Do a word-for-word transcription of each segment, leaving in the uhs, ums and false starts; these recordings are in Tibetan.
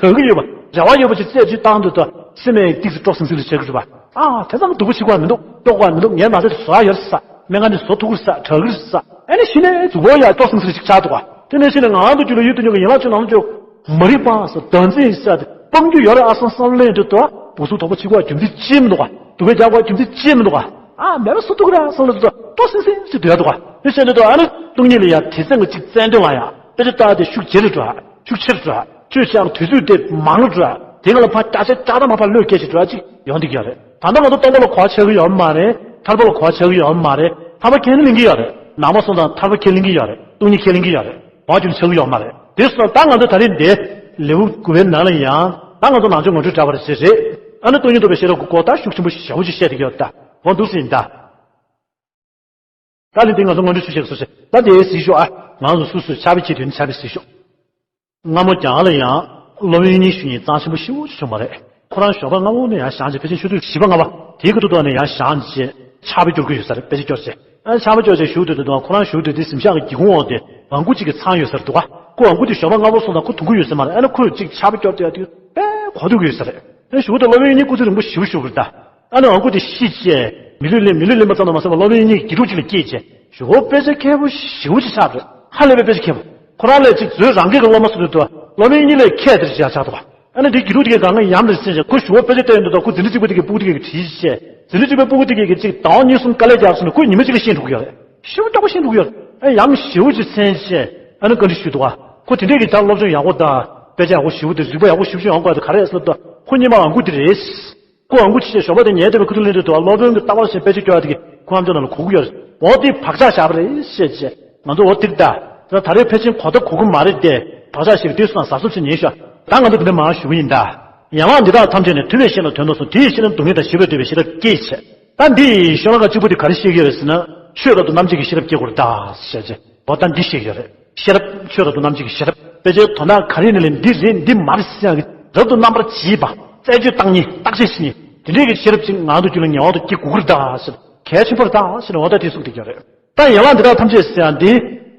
དགའ་གི་ཡོད་པ། རེ་བ་ཡོད་པ་ཅིག་རྩད་གཅོད་བཏང་དུས་ད་སེམས་ཏིག་ཙམ་སྤྲོ་སིང་སིང་རེ་བྱེད་ཀྱི་རེད་པ། ཨ་དེ་ཙམ་སྡུག་པོ་བྱེད་དགོས་མི་འདུག་སྐྱོ་དགོས་མི་འདུག་ངའི་ན་ཚ་དེ་བཟོ་ཡག་ཡོད་རེད་ས། སྨན་ཁང་ནས་བཟོ་ཐུབ་ཀྱི་རེད་ས། དྲག་གི་རེད་ས། ཨ་ནི་གཞི་ནས་འཛུགས་པོ་ཡག་སྤྲོ་སིང་སིང་རེ་ཅིག་ཆགས་འདུག་ག་དེ་ནས་གཞི་ནས་ང་རང་ཚོ་རྒྱུད་ལ་ཡོད་དུས་ཉོ་གི་ཡན་ལག་བཅུ་ནང་ལ་ཅོ། མ་རིག་པ་ས་བདག་འཛིན་ས་དེ་སྤང་རྒྱུ་ཡོད་རེད། ཨ་སང་སང་ལེན་དུ་ད་སྦུག་སུ་དོག་པོ་བྱེད་དགོས་རྒྱུ་མཚན་ཅི་མི་འདུག་ག་སྡུག་པའི་རྒྱག་དགོས་རྒྱུ་མཚན་ཅི་མི་འདུག་ག་ཨ་མེད་པ་སུ་ཐུག་ར་སང་ལ་ད་སྤྲོ་སིང་སིང་ཅིག་སྡོད་ཡག་འདུག་ག་དེ་བྱས་ནས་ད་ཨ་ནི་སྟོང་ཉིད་ལ་ཡ་དེ་ཚན་གྱི་ཅིག་བཙན་དོན་ལ་ཡ་དཔེ་ཆ་ལྟ་དེ་ཤུགས་ཆེ་རུ་འགྲོ། ཤུགས་ཆེ་རུ་འགྲོ། ཆོས་ཀྱང་དུས་ཚོད་དེ་མང་རུ་འགྲོ། དེ་ག་ལ་ཕར་སྐྱ་ཆ་སྐྱ་ད་མ་ཕར་བློས་སྐྱེ་ཞིག་འགྲོ་ཅིག་ཡོང་འདུག་ཡོད་རེད། ད་ལྟ་ང་ཚོ་སྟོང་པ་ལ་གོ་བ་ཆགས་ཀྱི་ཡོད་མ་རེད། ཐར་པ་ལ་གོ་བ་ཆགས་ཀྱི་ཡོད་མ་རེད། ཐར་པ་ཁས་ལེན་གྱི་ཡོད་རེད། ནང་པ་སོང་ཙང་ཐར་པ་ཁས་ལེན་གྱི་ཡོད་རེད། སྟོང་ཉིད་ཁས་ལེན་གྱི་ཡོད་རེད། གོ་བ་ཁྱོན་ཆགས་ཀྱི་ཡོད་མ་རེད། དེ་སོང་ཙང་ད་ང་ཚོ་ད་རེས་འདི་ལེའུ་དགུ་པའི་ནང་ལ་ཡང་ད་ང་ཚོ་ནང་ཆོས་ངོ་སྤྲོད་འདྲ་བ་རེ་བྱེད་རེད། ཨ་ནི་སྟོང་ཉིད་རྟོགས་པའི་ཤེས་རབ་ཀྱི་གོ་བརྡ་ཤུགས་ཆེན་པོ་ཞེ་པོ་ཅིག་བཤད་བསྡད་ཀྱི་ཡོད་རེད་ད། འོ་འདུག་སེ་ཡིན་ད། ད་ལན་འདི་ང་ཚོ་སྔོན་འགྲོ་ཆོས་བཤད་སོ་ཞེས་ད་དེའི་གཟིགས་ཤོག་ཨ། ང་ཚོ་སུ་སུ་ཕྱག་དཔེ་ཁྱེར་དུས་ནི་ཕྱག་དཔེ་གཟིགས་ཤོག་སྔ་མོ་རྒྱ་གར་ལ་ཡང་སློབ་དཔོན་དབྱིག་གཉེན་ཞུ་མཁན་གཙང་ཆེན་པོ་ཞེ་པོ་ཅིག་བྱུང་བ་རེད། ཁོ་རང་ཞོགས་པ་སྔ་པོ་ནས་ཡང་བཞེངས་བྱས་ཕལ་ཆེར་ཆུ་ཚོད་བཞི་པ་ལྔ་པ་དེའི་ཁ་ཐུག་ཐོག་ནས་ཡང་བཞེངས་བྱས་ཕྱག་དཔེ་སྐྱོར་གྱི་ཡོད་ས་རེད། དཔེ་ཆ་སྐྱོར་བྱས་ཨ་ཕྱག་དཔེ་སྐྱོར་བྱས་བཞུགས་དུས་དེ་དང་ཁོ་རང་བཞུགས་དུས་དེ་གཟིམ་ཤག་གི་སྒེའུ་ཁུང་འོག་དེ་ཨང་ཀུ་གཅིག་གི་ཚང་ཡོད་ས་རེད་འདུག་ག་ཁོ་ཨང་ཀུ་དེ་ཞོགས་པ་སྔ་པོ་སོང་ཙང་ཁོ་འཐུང་གི་ཡོད་ས་མ་རེད། ཨ་ནི་ཁོས་གཅིག་ཕྱག་དཔེ་སྐྱོར་དེ་ཡ་དུས་དཔེ་གོ་ཐུབ་ཀྱི་ཡོད་ས་རེད། ཨ་ནི་བཞུགས་དུས་སློབ་དཔོན་དབྱིག་གཉེན་སྐུ་ཚེ་རིང་པོ་ཞེ་པོ་བཞུགས་པ་རེད་ད། ཨ་ནི་ཨང་ཀུ་དེ་བཤིག་བྱས་མི་ལུས་ལེན་མི་ལུས་ལེན་པ་ཙམ་དུ་མ་ཟད་པར་སློབ་དཔོན་དབྱིག་གཉེན་གྱི་དགེ་ཕྲུག་ཅིག་ལ་སྐྱེས་བྱས་ཞོགས་པ་དཔེ་ཆ་མཁས་པོ་ཞེ་པོ་ཅིག་ཆགས་པ་རེད། ཧ་ལས་པའི་དཔེ་ཆ་མཁས་པོ། ཁོ་རང་ལས་ཅིག་མཛོད་རང་སྒེར་གྱི་སློབ་མ་སུ་དུ་དུ་སློབ་དཔོན་དབྱིག་གཉེན་ལས་མཁས་དེ་རེད་ཅག་ཆགས་འདུག་ག་ཨ་ནི་དེ་དགེ་ཕྲུག་དེ་གས་གང་ག་ཡམ་རེ་ཟིན་བྱས་ཁོ་ཞོགས་པ་དཔེ་ཆ་ལྟ་ཡོང་དུས་ད་ཁོ་འཛིན་གྲྭ་གཅིག་པ་དེ་གས་སྤུ་གུ་དེ་གས་བྲིས་བྱས་འཛིན་གྲྭ་གཅིག་པའི་སྤུ་གུ་དེ་གས་ཀྱི་ཅིག་ཟླ་བ་གཉིས་གསུམ་དཀའ་ལས་རྒྱག་སོང་ན་ཁོས་ཉི་མ་གཅིག་ལ་ཤེས་འགྲོ་གི་ཡོད་རེད། ཞེ་པོ་སྐྱོ་པོ་ཤེས་འགྲོ་གི་ཡོད་རེད། ཨ་ཡམ་ཞེ་པོ་ཅིག་ཟིན་བྱས་ཨ་ནི་བཀའ་འདྲི་ཞུས་འདུག་ག་ཁོ་དེ་འདྲས་ཀྱི་ད་སློབ་སྦྱོང་ཡག་པོ་དང་དཔེ་ཆ་ཡག་པོ་ཞེ་པོ་དེ་རིག་པ་ཡག་པོ་ཞེ་པོ་ཅིག་ཡོང་དགོས་དེ་ག་རེ་རེད་ཟེར་ད་ཁོ་སྔོན་མ་ཨང་ཀུ་དེ་རེད། ཁོ་ཨང་ཀུ་ཆེ་ཆེ་ཞོགས་པ་དེ་ཉལ་བསྡད་པའི་ཁ་ཐུག་ལེན་དུས་དུ་སློབ་དཔོན་གྱི་ལྟ་བ་བཞིན་དཔེ་ཆ་སྐྱོར་ཡ་དེ་གི་ཁོ་ཨམ་ཅོག་ནང་ལ་གོ་གི་ཡོད་རེད། འོ་དེ་བག་ཆགས་བཞག་པ་རེད་བཤད་བྱས་ང་ཚོ་འོ་དེ་ལྟ་ད་ད་རེས་ཕལ་ཆེར་གོ་བརྡ་གོ་གི་མ་རེད་དེ་བག་ཆགས་བཞག་པའི་དུས་སུ་ན་གཟབ་གཟབ་བྱས་ཉན་ཤོག་ད་ང་ཚོ་དེ་འདྲ་མར་ཞུ་གི་ཡིན་ད། ཡན་ལག་འདི་དག་ཐམས་ཅད་ནི་ཐོས་པས་ཤེས་ལ་དོན་དུ་གསུངས། དེ་ཡི་ཤེས་ལ་སྡུག་བསྔལ་དང་ཞི་བས་བསྡུས་པའི་ཤེས་རབ་སྐྱེས་བྱས། ད་འདི་ཡི་ཤོ་ལོ་ཀ་གཅིག་པོ་དེ་ག་རེ་བཤད་ཀྱི་ཡོད་རེད་ཟེར་ན། ཆོས་རབ་ཏུ་རྣམ་འབྱེད་ཀྱི་ཤེས་རབ་སྐྱེ་དགོས་རེད་ད་ཟེར་བྱས་འོ་ད་འདི་བཤད་ཀྱི་ཡོད་རེད། ཤེས་རབ་ཆོས་རབ་ཏུ་རྣམ་འབྱེད་ཀྱི་ཤེས་རབ་དཔེ་ཆའི་དོན་དག་ག་རེ་ཡིན་ན་ལས་འདི་རེད་འདི་མ་རེད་ཟེར་ཡག་གི་རབ་ཏུ་རྣམ་པར་འབྱེད་པ། རྩད་གཅོད་བཏང་མཁན་བརྟག་དཔྱད་བྱེད་མཁན་དེ་འདྲས་ཀྱི་ཤེས་རབ་ཅིག་ང་ཚོ་རྒྱུད་ལ་ངེས་པར་དུ་སྐྱེ་དགོས་ཀྱི་རེད་ད་ཟེར་གལ་ཆེན་པོ་རེད་ད་ཟེར་ནས་འོ་ད་དེ་གསུངས་བསྡད་ཀྱི་ཡོད་རེད། ད་ཡན་ལག་འདི་དག་ཐམས་ཅད་ཟེར་ཡག་འདི་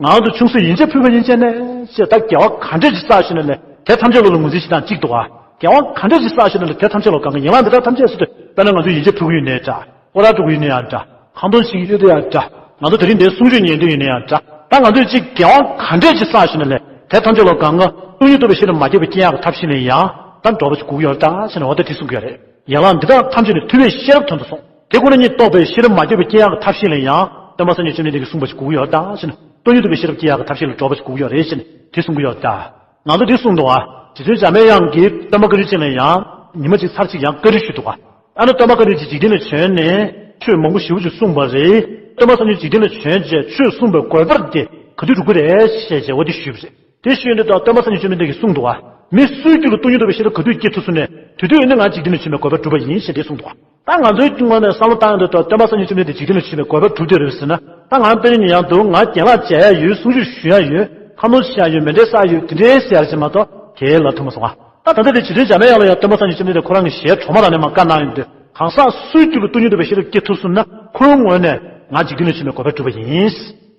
ང་ཚོ་ཆུང་སོ་ཡན་ཆད་ཕུལ་བ་ཡན་ཆད་ནས་ཟེར་ད་དགེ་བ་ག་འདྲས་ཅིག་བསགས་ཤེས་ན་ལས་དེ་ཐམས་ཅད་ལོ་ལ་ངོས་འཛིན་བྱེད་སྟངས་གཅིག་འདུག་ག་དགེ་བ་ག་འདྲས་ཅིག་བསགས་ཤེས་ན་ལས་དེ་ཐམས་ཅད་ལོ་གང་ག་ཡན་ལག་འདི་དག་ཐམས་ཅད་ཟེར་དུས་དཔེར་ན་ང་ཚོ་ཡན་ཆད་ཕུལ་གྱི་ཡོད་ནའི་འདྲ། སྐོར་ར་འགྲོ་གི་ཡོད་ནའི་ཡང་འདྲ། ཁང་སྟོང་བྱེད་ཀྱི་ཡོད་དེ་ཡང་འདྲ། ང་ཚོ་དེ་རིང་འདིར་གསུང་ཆོས་ཉན་འདོད་ཡོད་ན་ཡང་འདྲ། ད་ང་ཚོས་ཅིག་དགེ་བ་ག་འདྲས་ཅིག་བསགས་ཤེས་ན་ལས་དེ་ཐམས་ཅད་ལོ་གང་ག་སྟོང་ཉིད་རྟོགས་པའི་ཤེས་རབ་མ་སྐྱེས་པ་སྐྱེ་ཡག་གི་ཐབས་ཤེས་ན་ཡང་ད་འགྲོ་བ་ཅིག་དགོས་ཀྱི་ཡོད་རེད་ད་ཟེར་ནས་འོ་ད་དེ་གསུང་གི་ཡོད་རེད། ཡན་ལག་འདི་དག་ཐམས་ཅད་ནི་ཐོས་པས་ཤེས་རབ་དོན་དུ་གསུངས། དེ་ཁོ་ན་ཉིད་རྟོགས་པའི་ཤེས་རབ་མ་སྐྱེས་པ་སྐྱེ་ཡག་གི་ཐབས་ཤེས་ལ་ཡང་སྟོན་པ་སངས་རྒྱས་བཅོམ་ལྡན་འདས་ཀྱིས་གསུངས་པ་ཅིག་དགོས་ཀྱི་ཡོད་རེད་ད་ཟེར་ནས་སྟོང་ཉིད་རྟོགས་པའི་ཤེས་རབ་སྐྱེ་ཡག་གི་ཐབས་ཤེས་ལ་འགྲོ་བ་ཅིག་དགོས་ཀྱི་ཡོད་རེད་ཟེར་ནས་དེ་གསུང་གི་ཡོད་རེད་ད། ང་ཚོ་འདི་གསུངས་འདུག་བ། རྗེ་བཙུན་འཇམ་དཔལ་དབྱངས་ཀྱིས་སྟོན་པ་བཀའ་དྲིན་ཅན་ལ་ཡང་ཉི་མ་གཅིག་ཚར་གཅིག་ཡང་བཀའ་འདྲི་ཞུས་འདུག་བ། ཨ་ནི་སྟོན་པ་བཀའ་དྲིན་ཅན་འཇིག་རྟེན་ལ་བྱོན་ནས་ཆོས་མང་པོ་ཞེ་པོ་ཅིག་གསུངས་པ་རེད། སྟོན་པ་སངས་རྒྱས་འཇིག་རྟེན་ལ་བྱོན་རྗེས་ཆོས་གསུངས་པའི་དགོས་པ་དེ་ག་དུས་འགྲུབ་ཀྱི་རེད་ཞེས་བྱས་འོ་དེ་ཞུས་པ་རེད། དེ་ཞུས་དུས་ད་སྟོན་པ་སངས་རྒྱས་བཅོམ་ལྡན་འདས་ཀྱིས་གསུངས་འདུག་བ། མི་སུའི་རྒྱུད་ལ་སྟོང་ཉིད་རྟོགས་པའི་ཤེས་རབ་ག་དུས་སྐྱེ་ཐུབ་སོང་ནས་དེ་དུས་ནི་ང་འཇིག་རྟེན་ལ་བྱོན་པའི་དགོས་པ་འགྲུབ་པ་ཡིན་ཞེས་དེ་གསུངས་འདུག་བ། ད་ང་ཚོའི་ངོས་ནས་བསམ་བློ་བཏང་ཡོང་དུས་ད་སྟོན་པ་སངས་རྒྱས་བཅོམ་ལྡན་འདས་འཇིག་རྟེན་ལ་བྱོན་པའི་དགོས་པ་གྲུབ་བསྡད་རེད་ཟེར་ན་ད་ང་དཔེ་ཉིན་ཡང་འདུག་ང་རྒན་ལགས་མཇལ་ཡག་ཡོད། གསུང་ཆོས་ཞུ་ཡག་ཡོད། ཁ་འདོན་བྱེད་ཡག་ཡོད། མཎྜལ་བསགས་ཡོད། དེ་འདྲའི་ཟེར་ཡག་ཅིག་མ་གཏོགས་གལ་ལ་ཐུག་མ་སོང་ང་། ད་ད་ལྟ་དེ་རྗེ་བཙུན་འཇམ་དཔལ་དབྱངས་ལ་ཡང་སྟོན་པ་སངས་རྒྱས་བཅོམ་ལྡན་འདས་ཁོ་རང་གི་ཞལ་གྲོ་མ་རང་ནས་མར་བཀའ་གནང་ཡོང་དུས་གང་ཟག་སུའི་རྒྱུད་ལ་སྟོང་ཉིད་རྟོགས་པའི་ཤེས་རབ་སྐྱེ་ཐུབ་སོང་ན་ཁོའི་ངོས་ནས་ང་འཇིག་རྟེན་ལ་བྱོན་པའི་དགོས་པ་གྲུབ་པ་ཡིན།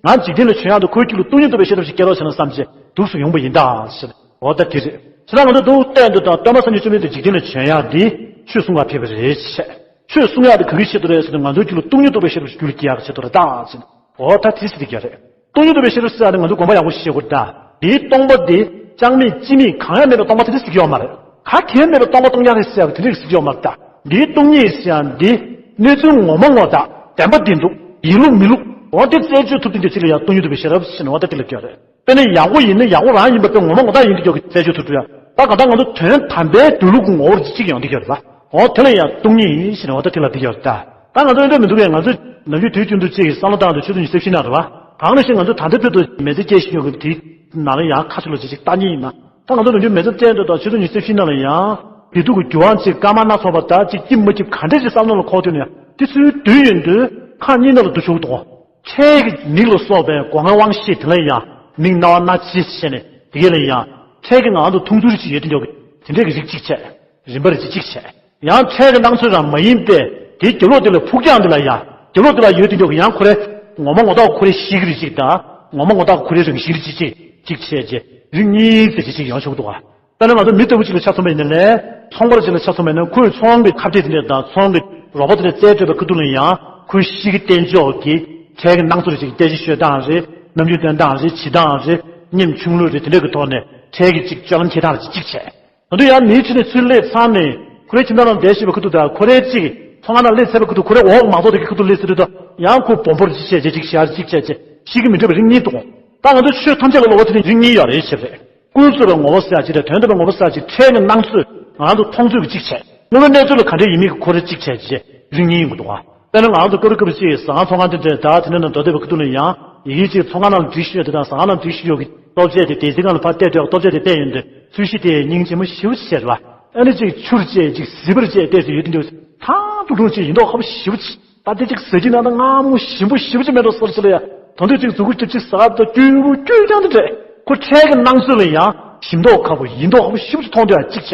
ང་འཇིག་རྟེན་ལ་བྱོན་ཡག་དེ་ཁོའི་རྒྱུད་ལ་སྟོང་ཉིད་རྟོགས་པའི་ཤེས་རབ་ཅིག་སྐྱེ་རོགས་བྱས་ན་བསམ་བྱས་འདུག་སེ་ཡོང་པ་ཡིན་ད་ཟེར། འོ་ད་དེ་རེད། ཁྱེད་རང་ང་ཚོ་འདུག་བལྟས་འདུག་དང་སྟོན་པ་སངས་རྒྱས་བཅོམ་ལྡན་འདས་འཇིག་རྟེན་ལ་བྱོན་ཡག་འདི་ཆོས་གསུང་ག་ཕེབས་པ་རེད་བྱས། ཆོས་གསུང་ཡག་དེ་ག་གི་ཆེད་དུ་རེད་ཟེར་ན་ང་ཚོའི་རྒྱུད་ལ་སྟོང་ཉིད་རྟོགས་པའི་ཤེས་རབ་རྒྱུད་ལ་སྐྱེ་ཡག་གི་ཆེད་དུ་རེད་ད་ཟེར། འོ་ད་དེ་ཟེར་གྱི་རེད། སྟོང་ཉིད་རྟོགས་པའི་ཤེས་རབ་ཟེར་ཡག་དེ་ང་ཚོ་དགོངས་པ་ཡག་པོ་ཞིག་བཞེས་དགོས་རེད་ད། འདིའི་སྟོང་པ་དེ་ཅང་མེད་གཅིག་མེད་གང་ཡང་མེད་པའི་སྟོང་པ་དེ་འདྲ་ཟེར་གྱི་ཡོད་མ་རེད། ག་གེ་མེད་པའི་སྟོང་པ་སྟོང་རྐྱང་རེད་ཟེར་ཡག་དེ་འདྲ་ཟེར་གྱི་ཡོད་མ་རེད་ད། འདིའི་སྟོང་ཉིད་ཟེར་ཡག་འདི་གནས་ཚུལ་ངོ་མ་ངོ་ཐག་བདེན་པ་བདེན་ཐུག་ཡིན་ལུགས་མིན་ལུགས་འོ་དེ་རྩད་གཅོད་ཐུབ་བསྡད་རྒྱུ་ཅིག་ལ་ཡང་སྟོང་ཉིད་རྟོགས་པའི་ཤེས་རབ་ཟེར་ནས་འོ་ད་དེ་ལ་གྱུར་རེད། དཔེར་ན་ཡག་པོ་ཡིན་ན་ཡག་པོ་རང་ཡིན་པ་དཔེ་ངོ་མ་ངོ་ཐག་ཡིན་དུ་འཇོག་གི་རྩད་གཅོད་ཐུབ་འགྲོ་ཡ། ད་ག་ད་ང་ཚོ་དོན་དམ་པའི་འདོད་ལུགས་ངོ་བོར་གཅིག་ཡོང་དུ་འཇོག་རེད་པ། འོ་དེ་ལ་ཡང་སྟོང་ཉིད་ཡིན་ཞེས་ནས་འོ་ད་དེ་ལ་འདི་ཡོད་རེད་ད། ད་ང་ཚོ་འདྲ་མི་འདུག་གས། ང་ཚོ་ནམ་རྒྱུན་དུས་རྒྱུན་དུ་གཅིག་གི་བསམ་བློ་བཏང་དུས་ཆུ་ཚོད་ཉི་ཤུ་རྩ་བཞི་ནང་རེད་པ། གང་ལ་ཞིག་ང་ཚོ་ད་ལྟ་བར་དུ་མི་ཚེ་སྐྱེལ་བཞིན་ཡོད་གི་དེའི་ནང་ལ་ཡང་ཁ་ཆེ་ལོ་ཅིག་ཅིག་ལྟ་ཉིན་ཡིན་ན། ད་ང་ཚོ་ནམ་རྒྱུན་མི་ཚེ་བལྟས་འདུག་དང་ཆུ་ཚོད་ཉི་ཤུ་རྩ་བཞི་ནང་ལ་ཡང་བདེ་སྡུག་གི་འགྱུར་བ་ཅིག་སྐར་མ་སྣ་ཚོགས་པ་ད་ཅིག་སྐྱིད་མ་སྐྱིད་ག་འདྲ་ཞིག་བསམ་བློ་ལ་འཁོར་དུས་ནས་དེ་ཚོའི་དུས་ཡུན་དུ་ཁ་གཉིས་ནང་ལ་སྡུག་ཤོས་འདུག་ཁྲལ་གྱི་ནད་ལ་སོགས་པའི་སྒོ་ང་དབང་ཤེས་དེ་ལ་ཡང་མིག་རྣ་བ་སྣ་ལྕེ་བྱས་ནས་དེ་གས་ལ་ཡང་ཁྲལ་གྱི་ངང་དུ་མཐོང་ཚུལ་ཅིག་ཡོད་དེ་འདྲ་གི་དེ་འདྲས་ཀྱི་རིགས་གཅིག་བྱས། རིམ་པར་ཅིག་གཅིག་བྱས། ཡང་ཁྲལ་གྱི་སྣང་ཚུལ་རང་མ་ཡིན་པས་དེའི་རྒྱབ་ལོགས་དེ་ལ་ཕུགས་རྒྱང་དེ་ལ་ཡང་རྒྱབ་ལོགས་དེ་ལ་ཡོད་དེ་འདྲ་གི་ཡང་ཁོ་རེ་ངོ་མ་ངོ་ཐག་ཁོ་རེ་ཤེས་ཀྱི་རིགས་གཅིག་དང་ངོ་མ་ངོ་ཐག་ཁོ་རེ་རང་ཤེས་ཀྱི་རིགས་གཅིག་གཅིག་བྱས་རྗེས་རིགས་གཉིས་ཟེར་གྱི་གཅིག་ཡོང་ཆོག་འདུག་ག་ད་ནི་ང་ཚོ་མི་ལྟ་བུ་ཅིག་ལ་ཆ་མཚོན་པ་ཡིན་ན་ལས། ཚོང་པ་ཅིག་ལ་ཆ་མཚོན་པ་ཡིན་ན། ཁོས་ཚོང་གི་ཁ་གཏད་དེ་འདྲ་དང་ཚོང་གི་རོགས་པ་དེ་འདྲ་བཙལ་སྤྲད་པའི་ཁ་ཐུག་ལ་ཡང་ཁོའི་གཤིས་ཀའི་རྟེན་འབྱོར་གྱི་ཁྲལ་གྱི་སྣང་ཚུལ་ཅིག་སྐད་ཆ་ཤོད་སྟངས་རེད། ནམ་རྒྱུན་སྟོན་སྟངས་རེད། བྱེད་སྟངས་རེད། ཉམ་ཆུང་ལོས་རེད། དེ་འདྲ་གི་ཐོག་ནས་ཁྲལ་གྱི་ཅིག་སྤྱོད་ལམ་འཁྱེར་སྟངས་རེད་ཅིག་བྱས། ང་ཚོ་ཡང་མིའི་ཁྲིད་ནས་ཚུར་སླེབས་ཚར་ནས་ཁོ་རའི་ཁྱིམ་ཚང་ནང་བསྡད་བཞིན་པའི་ཁ་ཐུག་དང་། ཁོ་རའི་ཅིག་ཚོང་ཁང་ནང་སླེབས་ཚར་བའི་ཁ་ཐུག་ཁོ་རའི་འོག་མང་ཚོགས་དེ་གི་ཁ་ཐུག་སླེབས་ཚར་དུས་ད་ཡང་ཁོ་སྦོམ་པོར་ཅིག་བྱས་བྱས་ཅིག་བྱས་ཅིག་བྱས་བྱས་གཤིས་ཀ་མི་འདྲ་བའི་རིགས་གཉིས་འདུག་ད་ང་ཚོ་ཆོས་ཐམས་ཅད་ལ་ལོག་པ་དེ་ནི་རིགས་གཉིས་ཡོད་རེད་ཞེས་རེད། ཀུན་རྫོབ་པའི་ངོ་བོ་ཟེར་ཡ་ཅིག་དང་། དོན་དམ་པའི་ངོ་བོ་ཟེར་ཡ་ཅིག་ཁྲལ་གྱི་སྣང་ཚུལ་ང་ཚོ་མཐོང་ཚུལ་གྱི་གཅིག་བྱས། དངོས་པོའི་གནས་ཚུལ་ལ་ག་འདྲས་ཡིན་མིན་གྱི་ཁོ་རེ་གཅིག་བྱས་རྗེས་རིགས་གཉིས་ཡིན་དགོས་འདུག་ག་དཔེར་ན་ང་ཚོ་སྐབས་རེ་སྐབས་རེ་ཅིག་ཟ་ཁང་ཚོང་ཁང་དེ་འདྲ་ད་དེ་འདྲ་ནང་འགྲོ་བསྡད་པའི་ཁ་ཐུག་ལ་ཡང་། ཡི་གེ་གཅིག་ཚོང་ཁང་ནང་སྒྲིག་ཞུས་དེ་དང་ཟ་ཁང་ནང་སྒྲིག་ཞུས་ཡོད་ཀྱི་ལྟོ་ཆས་དེ་སྡེ་སྲིད་ཁང་ལ་ཕར་སྟེར་འདོད། ལྟོ་ཆས་དེ་སྟེར་ཡོང་དུས་ཚོས་གཞི་དེ་སྙིང་རྗེ་མོ་ཞེ་པོ་ཅིག་བྱས་རེད་པ། ཨ་ནི་ཅིག་ཆུར་བཅད་ཅིག་ཟིལ་པར་བཅད་བལྟས་སུ་ཡོད་དེ་འདྲ་ཐང་ཐུང་ཐུང་ཅིག་ཡིན་མདོག་ཁ་པོ་ཞེ་པོ་ཅིག་ད་དེ་ཅིག་ཟ་གྱི་ན་ད་མངར་མོ་ཞིམ་པོ་ཞེ་པོ་ཅིག་མེད་འགྲོ་ཟེར་ཟེར་ལ་ཡ། ད་དུང་ཅིག་མཛུ་གུ་སྐྱོབ་ཅིག་ཟ་ད་སྐྱུར་པོ་སྐྱུར་རྐྱང་དེ་འདྲས། ཁོ་ཁྲལ་གྱི་སྣང་ཚུལ་ལ་ཡང་ཞིམ་མདོག་ཁ་པོ་ཡིན་མདོག་ཁ་པོ་ཞེ་པོ་ཅིག་མཐོང་དུས་ཡ་གཅིག་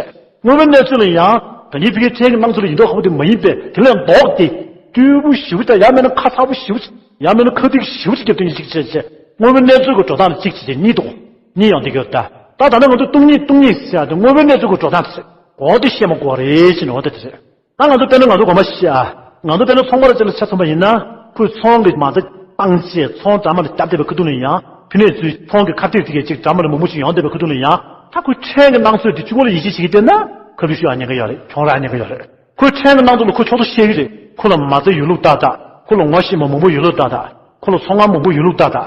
བྱས། དངོས་པོའི་གནས་ཚུལ་ལ་ཡང་ད་ནི་ཕ་གིའི་ཁྲལ་གྱི་སྣང་ཚུལ་ལ་ཡིན་མདོག་ཁ་པོ་དེ་མ་ཡིན་པས། དེ་ལས་མདོག་དེ་སྐྱུར་པོ་ཞེ་པོ་ཅིག་དང་། ཡང་མིན་ན་ཁ་ཚ་པོ་ཞེ་པོ་ཅིག་ཡང་མིན་ན་ཁ་སྡིག་ཞེ་པོ་ཅིག་རྒྱབ་སྟེ་གཅིག་བྱས་བྱས། དངོས་པོའི་གནས་ཚུལ་གྱི་འགྲོ་སྟངས་ལ་གཅིག་བྱས་བྱས་གཉིས་འདུག་གཉིས་ཡོང་དེ་གྱུར་ད། ད་ད་ནི་ང་ཚོ་སྟོང་ཉིད་སྟོང་ཉིད་ཟེར་ཡ་དེ་དངོས་པོའི་གནས་ཚུལ་གྱི་འགྲོ་སྟངས་དེ་རེད། འོ་དེ་ཤེས་མ་དགོས་རེད་ཅེས་ནས་འོ་དེ་དེ་རེད། ད་ང་ཚོ་དཔེར་ན་ང་ཚོ་དགོངས་པ་བཞེས་ཨ། ང་ཚོ་དཔེར་ན་ཚོང་པ་ཅིག་ལ་ཆ་མཚོན་པ་ཡིན་ན། ཁོས་ཚོང་གི་མ་རྩ་བཏང་བྱས་ཚོང་འདྲ་མ་ལ་བརྒྱབ་བསྡད་པའི་ཁ་ཐུག་ལ་ཡང་། ཕ་གིའི་ཚུལ་ཚོང་གི་ཁ་གཏད་དེ་གས་ཅིག་འདྲ་མ་ལ་མང་པོ་ཞིག་ཡོང་བསྡད་པའི་ཁ་ཐུག་ལ་ཡང་། ད་ཁོས་ཁྲལ་གྱི་སྣང་ཚུལ་དེ་གཅིག་པོ་ལ་ཡིད་ཆེས་བྱེད་ཀྱི་བསྡད་ན། ཁ་ཕྱོགས་ཤོར་ཡ་ཉེན་ཁ་ཡོད་རེད། གྱོང་རག་ཉེན་ཁ་ཡོད་རེད། ཁོས་ཁྲལ་གྱི་སྣང་ཚུལ་ལ་ཁོ་ཕྱོགས་གཏོགས་བཤད་ཀྱི་རེད། ཁོ་ལ་མ་རྩ་ཡོད་ལུགས་ཏག་ཏག་ཁོ་ལ་ངོ་ཤེས་པ་མང་པོ་ཡོད་ལུགས་ཏག་ཏག་ཁོ་ལ་ཚོང་ཁང་མང་པོ་ཡོད་ལུགས་ཏག་ཏག་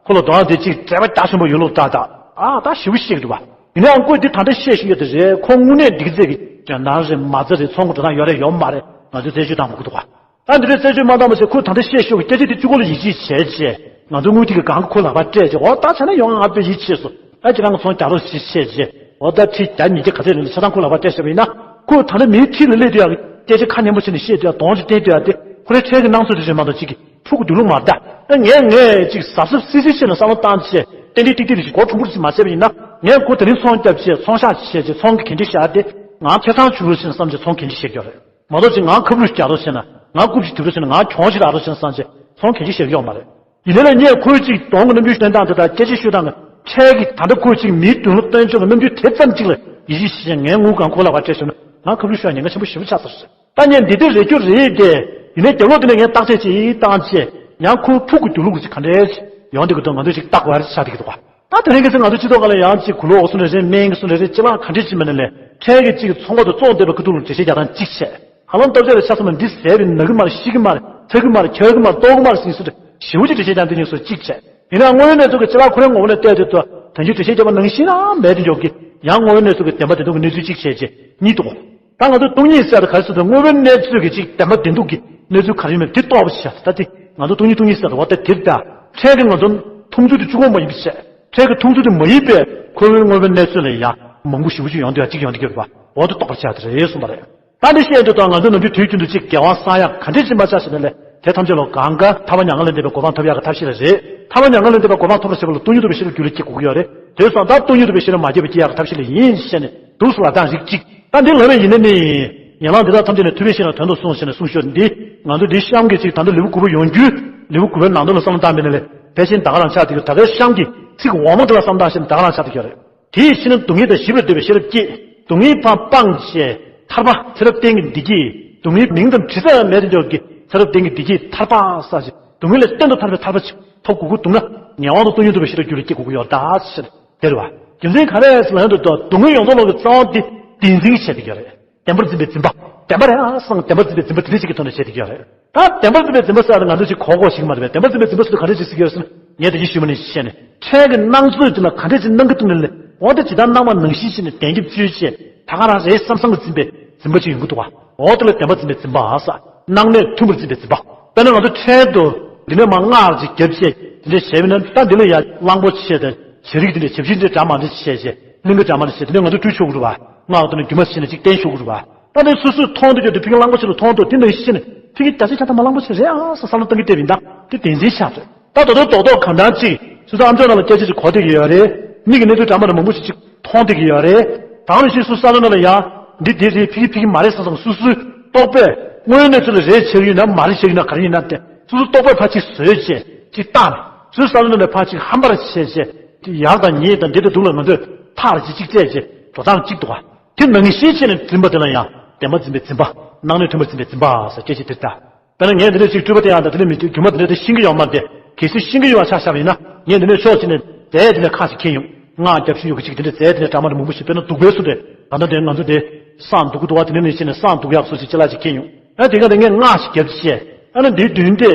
ཁོ་ལ་དོ་སྣང་དེ་གཅིག་འབྲེལ་བ་རྒྱ་ཆེན་པོ་ཡོད་ལུགས་ཏག་ཏག་ཨ་ད་ཞེ་པོ་བཤད་ཀྱི་འདུག་བ། ཡིན་ནའང་ཁོས་འདི་ད་ལྟ་བཤད་བཞིན་ཡོད་དེ་རེད། ཁོ་དངོས་གནས་འགྲིག་རྩལ་གྱི་འཇོན་ཐང་རེད། མ་རྩ་རེད། ཚོང་གི་འགྲོ་སྟངས་ཡོད་རེད་ཡོད་མ་རེད། ང་ཚོས་རྩད་གཅོད་བཏང་དགོས་ཀྱི་འདུག་བ། ད་འདི་འདྲའི་རྩད་གཅོད་མ་བཏང་བ་བྱས། ཁོས་ད་ལྟ་བཤད་ཤོག་གི་སྐད་ཆ་དེ་གཅིག་པོ་ལ་ཡིད་ཆེས་བྱས་བྱས། ང་ཚོ་དངུལ་དེ་གི་སྒང་ག་ཁོ་ལག་པར་སྤྲད་བྱས། འོ་ད་བྱས་ན་ཡོང་ང་ང་དཔེ་ཡིད་ཆེས་སོང་། ད་ཁྱེད་རང་གི་ཚོང་རྒྱག་རོགས་ཞེས་བཤད་བྱས། འོ་ད་ཁྲི་བརྒྱ་ཉིས་བརྒྱ་ག་ཚད་རེད་ལ་ཆ་ཚང་ཁོ་ལག་པར་སྤྲད་བྱས་པ་ཡིན་ན། ཁོས་ད་ལྟ་མིའི་འཁྲིས་ལ་སླེབས་དུས་ཡང་སྐད་ཆ་ཁ་སྙན་པོ་བྱས་ནས་བཤད་དུས་ཡང་གདོང་ཅིག་བསྟན་དུས་ཡང་དེ་ཁོ་རའི་ཁྲལ་གྱི་སྣང་ཚུལ་དེ་རེད་མ་གཏོགས་ཅིག་གི་ཕྲུ་གུ་སྡོད་ལུགས་མ་རེད་ད། ངས་ངས་ཅིག་གཟབ་གཟབ་སིལ་སིལ་བྱས་ནས་བསམ་བློ་བཏང་བྱས། ཏན་ཏན་ཏིག་ཏིག་རེ་ཞིག་མགོ་ཁྲུམ་ཁྲུམ་ཞིག་མ་བྱས་པ་ཡིན་ན། ངས་ཁོ་དེ་རིང་ཚོང་བརྒྱབ་བྱས་ཚོང་ཤག་བྱས་བྱས་ཚོང་གི་གན་ཁྲི་བཞག་སྟེ། ང་ཁེ་བཟང་བྱུང་རོགས་བྱས་ནས་བསམ་བྱས་ཚོང་གན་ཁྲི་བཞག་རྒྱུ་རེད། མ་གཏོགས་ཅིག་ང་ཁབ་ལུད་རྒྱག་རོགས་བྱས་ན། ང་རྐུབ་ཅིག་དུབ་རོགས་བྱས་ན། ང་གྱོང་ཅིག་རག་རོགས་བྱས་ན་བསམ་བྱས་ཚོང་གན་ཁྲི་བཞག་རྒྱུ་ཡོད་མ་རེད། ཡིན་ནའི་ལ་ངས་ཁོའི་ཅིག་གདོང་གི་རྣམ་འགྱུར་སྟོན་སྟངས་དེ་དང་སྐད་ཆ་ཤོད་སྟངས་ཀྱི་ཁྲལ་གྱི་ད་ལྟ་ཁོའི་ཅིག་མིའི་དོན་ལ་སྟོན་ཕྱོགས་ཀྱི་རྣམ་འགྱུར་དེ་ཙམ་ཅིག་ལ་ཡིད་ཆེས་བྱས་ངས་དངུལ་སྒང་ཁོ་ལག་པར་སྤྲད་ཤོར་ན། ང་ཁབ་ལུད་ཤོར་ཉེན་ཁ་ཆེན་པོ་ཞེ་པོ་ཆགས་ཚར་སོང་། ད་ངས་འདི་ལྟར་རེད་རྒྱུ་རེད་དེ། ཡིན་ནའི་རྒྱབ་ལོགས་དེ་ནས་ངས་བརྟག་དཔྱད་བྱས་བཏང་བྱས། ཡང་ཁོའི་ཕྲུ་གུ་སྡོད་ལུགས་ཅིག་ག་འདྲས་ཡོང་དེ་གི་དོན་ང་ཚོས་ཅིག་བརྟག་པ་ཆགས་བསྡད་ཀྱི་འདུག་ག་ད་དེ་རིང་ཁ་སང་ང་ཚོ་སྤྱི་ཚོགས་སྒང་ལ་ཡང་ཅིག་གུ་ལོག་འོག་སུ་རེ་རེ་སྨན་གྱི་སུ་རེ་རེ་ཅི་ལག་ག་འདྲས་ཅིག་མིན་ན་ལས། ཁྲལ་གྱི་ཅིག་ཚོང་པ་དང་བཙོང་བསྡད་པའི་ཁ་ཐུག་ལ་འགྲེལ་བཤད་རྒྱག་སྟངས་གཅིག་བྱས། ཧ་ལམ་སྟབས་ཆེ་ལ་ཆ་མཚོན་ན་འདི་ཟས་པའི་ན་གི་མ་རེད། ཤི་གི་མ་རེད། ཚ་གི་མ་རེད། འཁྱག་གི་མ་རེད། ལྟོགས་གི་མ་རེད་ཟེར་སུ་རེ་ཞེ་པོ་ཅིག་འགྲེལ་བཤད་རྒྱག་འདི་གཉིས་སུ་གཅིག་བྱས། ཡིན་ནའང་དངོས་ཡོད་གནས་ཚུལ་གྱི་ཅི་ལག་ཁོ་རའི་ངོ་བོ་ནས་བལྟས་དུས་ད་དུང་འགྲེལ་བཤད་རྒྱབ་པ་ནང་བཞིན་ན་མེད་དེ་འཇོག་གི། ཡང་དངོས་ཡོད་གནས་ཚུལ་གྱི་བདེན་པ་བདེན་སྡུག་གི་གནས་ཚུལ་གཅིག་བྱས་རྗེས་གཉིས་འདུག་ད་ང་ཚོ་སྟོང་ཉིད་ཟེར་ཡ་དེ་ག་རེ་ཟེར་དུས། དངོས་པོའི་གནས་ཚུལ་གྱི་ཅིག་བདེན་པ་བདེན་སྡུག་གི་གནས་ཚུལ་ག་རེ་ཡོད་མེད་དེ་རྟོགས་པ་བྱས། ད་དེ་ང་ཚོ་སྟོང་ཉིད་སྟོང་ཉིད་ཟེར་ཡ་དེ་འོ་ད་དེ་རེད་ད། ཁྲལ་གྱི་ང་ཚོ་མཐོང་ཚུལ་དེ་གཅིག་པོ་མ་ཡིན་པ་བྱས། ཁྲལ་གྱི་མཐོང་ཚུལ་དེ་མ་ཡིན་པའི་ཁོ་བོའི་དངོས་པོའི་གནས་ཚུལ་ལ་ཡང་མང་པོ་ཞེ་པོ་ཅིག་ཡོང་དུས་ཡང་གཅིག་ཡོང་དུས་ཀྱི་རེད་པ། འོ་དེ་རྟོགས་པར་བྱ་དེ་རེད་གསུངས་པ་རེད། ད་འདི་བཤད་དུས་ད་ང་ཚོ་ནམ་རྒྱུན་དུས་རྒྱུན་དུ་ཅིག་དགེ་བ་བསགས་ཡག་ག་འདྲས་ཅིག་མ་བྱ་ཞེ་ན་ལས། དེ་ཐམས་ཅད་ལ་གང་ག་ཐར་པ་མྱ་ངན་ལས་འདས་པའི་གོ་འཕང་ཐོབ་ཡག་གི་ཐབས་ཤེས་ལ་རེད། ཐར་པ་མྱ་ངན་ལས་འདས་པའི་གོ་འཕང་ཐོབ་པར་བྱེད་པ་ལ་སྟོང་ཉིད་རྟོགས་པའི་ཤེས་རབ་རྒྱུད་ལ་སྐྱེ་དགོས་ཀྱི་ཡོད་རེད། དེ་སོང་ཙང་སྟོང་ཉིད་རྟོགས་པའི་ཤེས་རབ་མ་སྐྱེས་པ་སྐྱེ་ཡག་གི་ཐབས་ཤེས་ལ་ཡིན་ཞེས་ནས་འདུག་སེ་ལབ་སྟངས་རིགས་གཅིག་ད་འདི་ལབ་པ་ཡིན་ན་ནི། ཡན་ལག་འདི་དག་ཐམས་ཅད་ནི་ཐུབ་པས་ཤེས་རབ་དོན་དུ་གསུངས་ཞེས་ནས་གསུངས་ཤོག་འདི་ང་ཚོ་འདི་གཤམ་གྱི་ཅིག་ད་ལྟ་ལེའུ་དགུ་པ་ཡོང་རྒྱུ། ལེའུ་དགུ་པའི་ནང་དོན་ལ་བསམ་བློ་བཏང་པ་ཡིན་ན་ལས། ཕལ་ཆེར་ད་ག་རང་ཆགས་བསྡད་ཀྱི་ཡོད། ད་གའི་གཤམ་གྱི་ཚིག་འོག་མ་དེ་ལ་བསམ་བཏང་ཞེ་ན་ད་ག་རང་ཆགས་བསྡད་ཀྱི་ཡོད་རེད། དེ་ཡི་ཕྱིར་ན་སྡུག་བསྔལ་དང་ཞི་བར་འདོད་པའི་ཤེས་རབ་བསྐྱེད། སྡུག་བསྔལ་ཕར་སྤངས་བྱས། ཐར་པ་ཚེ་རབས་གཏན་གྱི་བདེ་སྐྱིད། སྡུག་བསྔལ་མིང་ཙམ་དྲི་ས་ཡང་མེད་དེ་འཇོག་གི་ཚེ་རབས་གཏན་གྱི་བདེ་སྐྱིད་ཐར་པ་ཟེར་ཞིང་སྡུག་བསྔལ་ལས་གཏན་དུ་ཐར་པའི་ཐར་པ་ཅིག་ཐོབ་དགོས་ཀྱི་འདུག་ན། ངེས་པར་དུ་སྟོང་ཉིད་རྟོགས་པའི་ཤེས་རབ་རྒྱུད་ལ་སྐྱེ་དགོས་ཀྱི་ཡོད་རེད་ད་ཟེར་དེ་རེད་བ། རྒྱུ་མཚན་ག་རེ་ཟེར་ན་ཡང་དུ་སྡུག་བསྔལ་ཡོངས་རྫོགས་ལོག་གི་རྩ་བ་འདི་བདེན་འཛིན་བྱས་བསྡད་ཀྱི་ཡོད་རེད། བདེན་པར་འཛིན་པའི་འཛིན་པ། བདེན་པ་རེད་ཨ་བསམ་བདེན་པར་འཛིན་པའི་འཛིན་པ་དེ་འདྲ་ཞིག་གི་ཐོག་ནས་བྱས་བསྡད་ཀྱི་ཡོད་རེད། ད་བདེན་པར་འཛིན་པའི་འཛིན་པ་ཟེར་ཡ་ལ་ང་ཚོ་ཅིག་གོ་གོ་ཞིག་མ་རེད་པས། བདེན་པར་འཛིན་པའི་འཛིན་པ་ཟེར་དུས་ག་འདྲ་ཅིག་ཟེར་གྱི་ཡོད་ཟེར་ན། ངས་ད་གིན་ཞུས་པ་ནང་བཞིན་བྱས་ནས་ཁྲལ་གྱི་སྣང་ཚུལ་དེ་ལ་ག་འདྲ་ཅིག་སྣང་གི་འདུག་ན་ལས། འོ་ད་ཇི་ལྟར་སྣང་བ་ནང་བཞིན་བྱས་ནས་བདེན་རྐྱབ་བཅོས་བྱས་ད་ག་རང་རེད་བསམ་བསམ་གྱི་འཛིན་པའི་འཛིན་པ་ཅིག་ཡོང་གི་འདུག་བ། འོ་དེ་ལ་བདེན་པར་འཛིན་པའི་འཛིན་པ་ཨ་ཟེར། སྣང་གནས་མཐུན་པར་འཛིན་པའི་འཛིན་པ། དཔེར་ན་ང་ཚོ་ཁྲལ་དུ་འདི་ནས་མར་སྔགས་ཅིག་བརྒྱབ་བྱས་འདི་འདྲ་བྱས་པ་ན། ད་འདི་ལ་ཡ་གླང་པོ་ཆེ་དང་བྱ་རིགས་འདི་འདྲ་བྱ་བྱིའུ་འདི་འདྲ་འདྲ་མི་འདྲ་བྱས་བྱས། གླིང་ག་འདྲ་མི་འདྲ་བྱས་དེ་ནས་ང་ཚོ་བཀྲུས་ཆོག་གི་རེད་བ། སྔགས་དེ་ནས་རྒྱུ་མ་ཟིན་ན་ཅིག་བསྟན་ཆོག་གི་རེད་བ། ད་ནི་སོ་སོས་མཐོང་དུ་གྱུར་ཏེ་ཕ་གི་གླང་པོ་ཆེ་ལ་མཐོང་དུས་དེ་འདྲ་ཤེས་ནས་ཕ་གི་རྒྱ་ཆེ་ཆ་ད་མ་གླང་པོ་ཆེ་རེད་ཨ་ཟེར་བསམ་བློ་གཏོང་གི་བསྡད་པ་ཡིན་ད་དེ་བདེན་འཛིན་ཆགས་ཚོད། ད་དོ་དོ་རྡོག་རྡོག་གང་འདྲ་ཅིག་སོ་སོ་ཨམ་ཅོག་ནང་ལ་སྐད་ཆ་ཅིག་གོ་བསྡད་ཀྱི་ཡོད་རེད། མིག་གི་གནས་ཚུལ་འདྲ་མི་འདྲ་མང་པོ་ཞིག་ཅིག་མཐོང་བསྡད་ཀྱི་ཡོད་རེད། ད་ག་ནང་བཞིན་སོ་སོ་ས་ལ་ནང་ལ་ཡང་འདི་དེ་རེད། ཕ་གི་ཕ་གི་མ་རེད་བསམ་བསམ་སོ་སོའི་རྟོག་པས་དངོས་ཡོད་གནས་ཚུལ་ལ་རེད་ཆགས་ཡོད་ན་མ་རེད་ཆགས་ཡོད་ན་ག་རེ་ཡིན་ན་དེ་སོ་སོའི་རྟོག་པས་ཕར་ཅིག་བཟོས་བྱས་ཅིག་བཏང་ནས་སོ་སོའི་ས་ལ་ནང་ལ་ཕར་ཅིག་ཧམ་པར་བྱས་བྱས་ཅིག་ཡག་དང་ཉེས་དང་འདི་དང་སྡུག་ལ་ང་ཚོས་ཐག་ཅིག་ཅིག་བཅད་བྱས། མདོ་མཚམས་གཅིག་འདུག་ག་དེ་ནང་བཞིན་བྱས་ནས་འཛིན་པ་དེ་ལ་ཡང་བདེན་པར་འཛིན་པའི་འཛིན་པ། སྣང་ནས་མཐུན་པར་འཛིན་པའི་འཛིན་པ་ཟེར་སྐད་ཆ་དེ་ལྟ། དཔེར་ན་ངས་འདི་འདྲ་ཅིག་སྤྲུལ་པ་སྟོན་ཡག་དང་དེ་ལས་མི་སྤྲུལ་རྒྱུ་མ་དེ་འདྲ་དེ་ཤེས་ཀྱི་ཡོད་མ་རེད། གལ་སྲིད་ཤེས་ཀྱི་ཡོད་པ་ཆ་བཞག་པ་ཡིན་ན། ངས་འདི་ནས་ཕྱོགས་གཅིག་ནས་རྫས་དེ་ལས་ཁ་ཞིག་ཁྱེར་ཡོང་། སྔགས་རྒྱབ་ཤུལ་ཡོད་ཀྱི་ཅིག་དེ་འདྲ་རྫས་དེ་ལས་འདྲ་མ་འདྲ་མང་པོ་ཞིག་དཔེར་ན་བདུག་སྤོས་སུ་རེད། ད་ལྟ་དེ་ང་ཚོ་དེ་སྲང་བདུག་གི་འདུག་བ། དེ་ནས་ནས་བྱས་ནས་སྲང་བདུག་ཡག་སོགས་ཅིག་ཅི་ལ་ཅིག་ཁྱེར་ཡོང་། ཨ་དེ་ག་དེ་ངས་སྔགས་ཤིག་རྒྱབ་ཅིག་བྱས། ཨ་ནི་འདིའི་མདུན་དེ་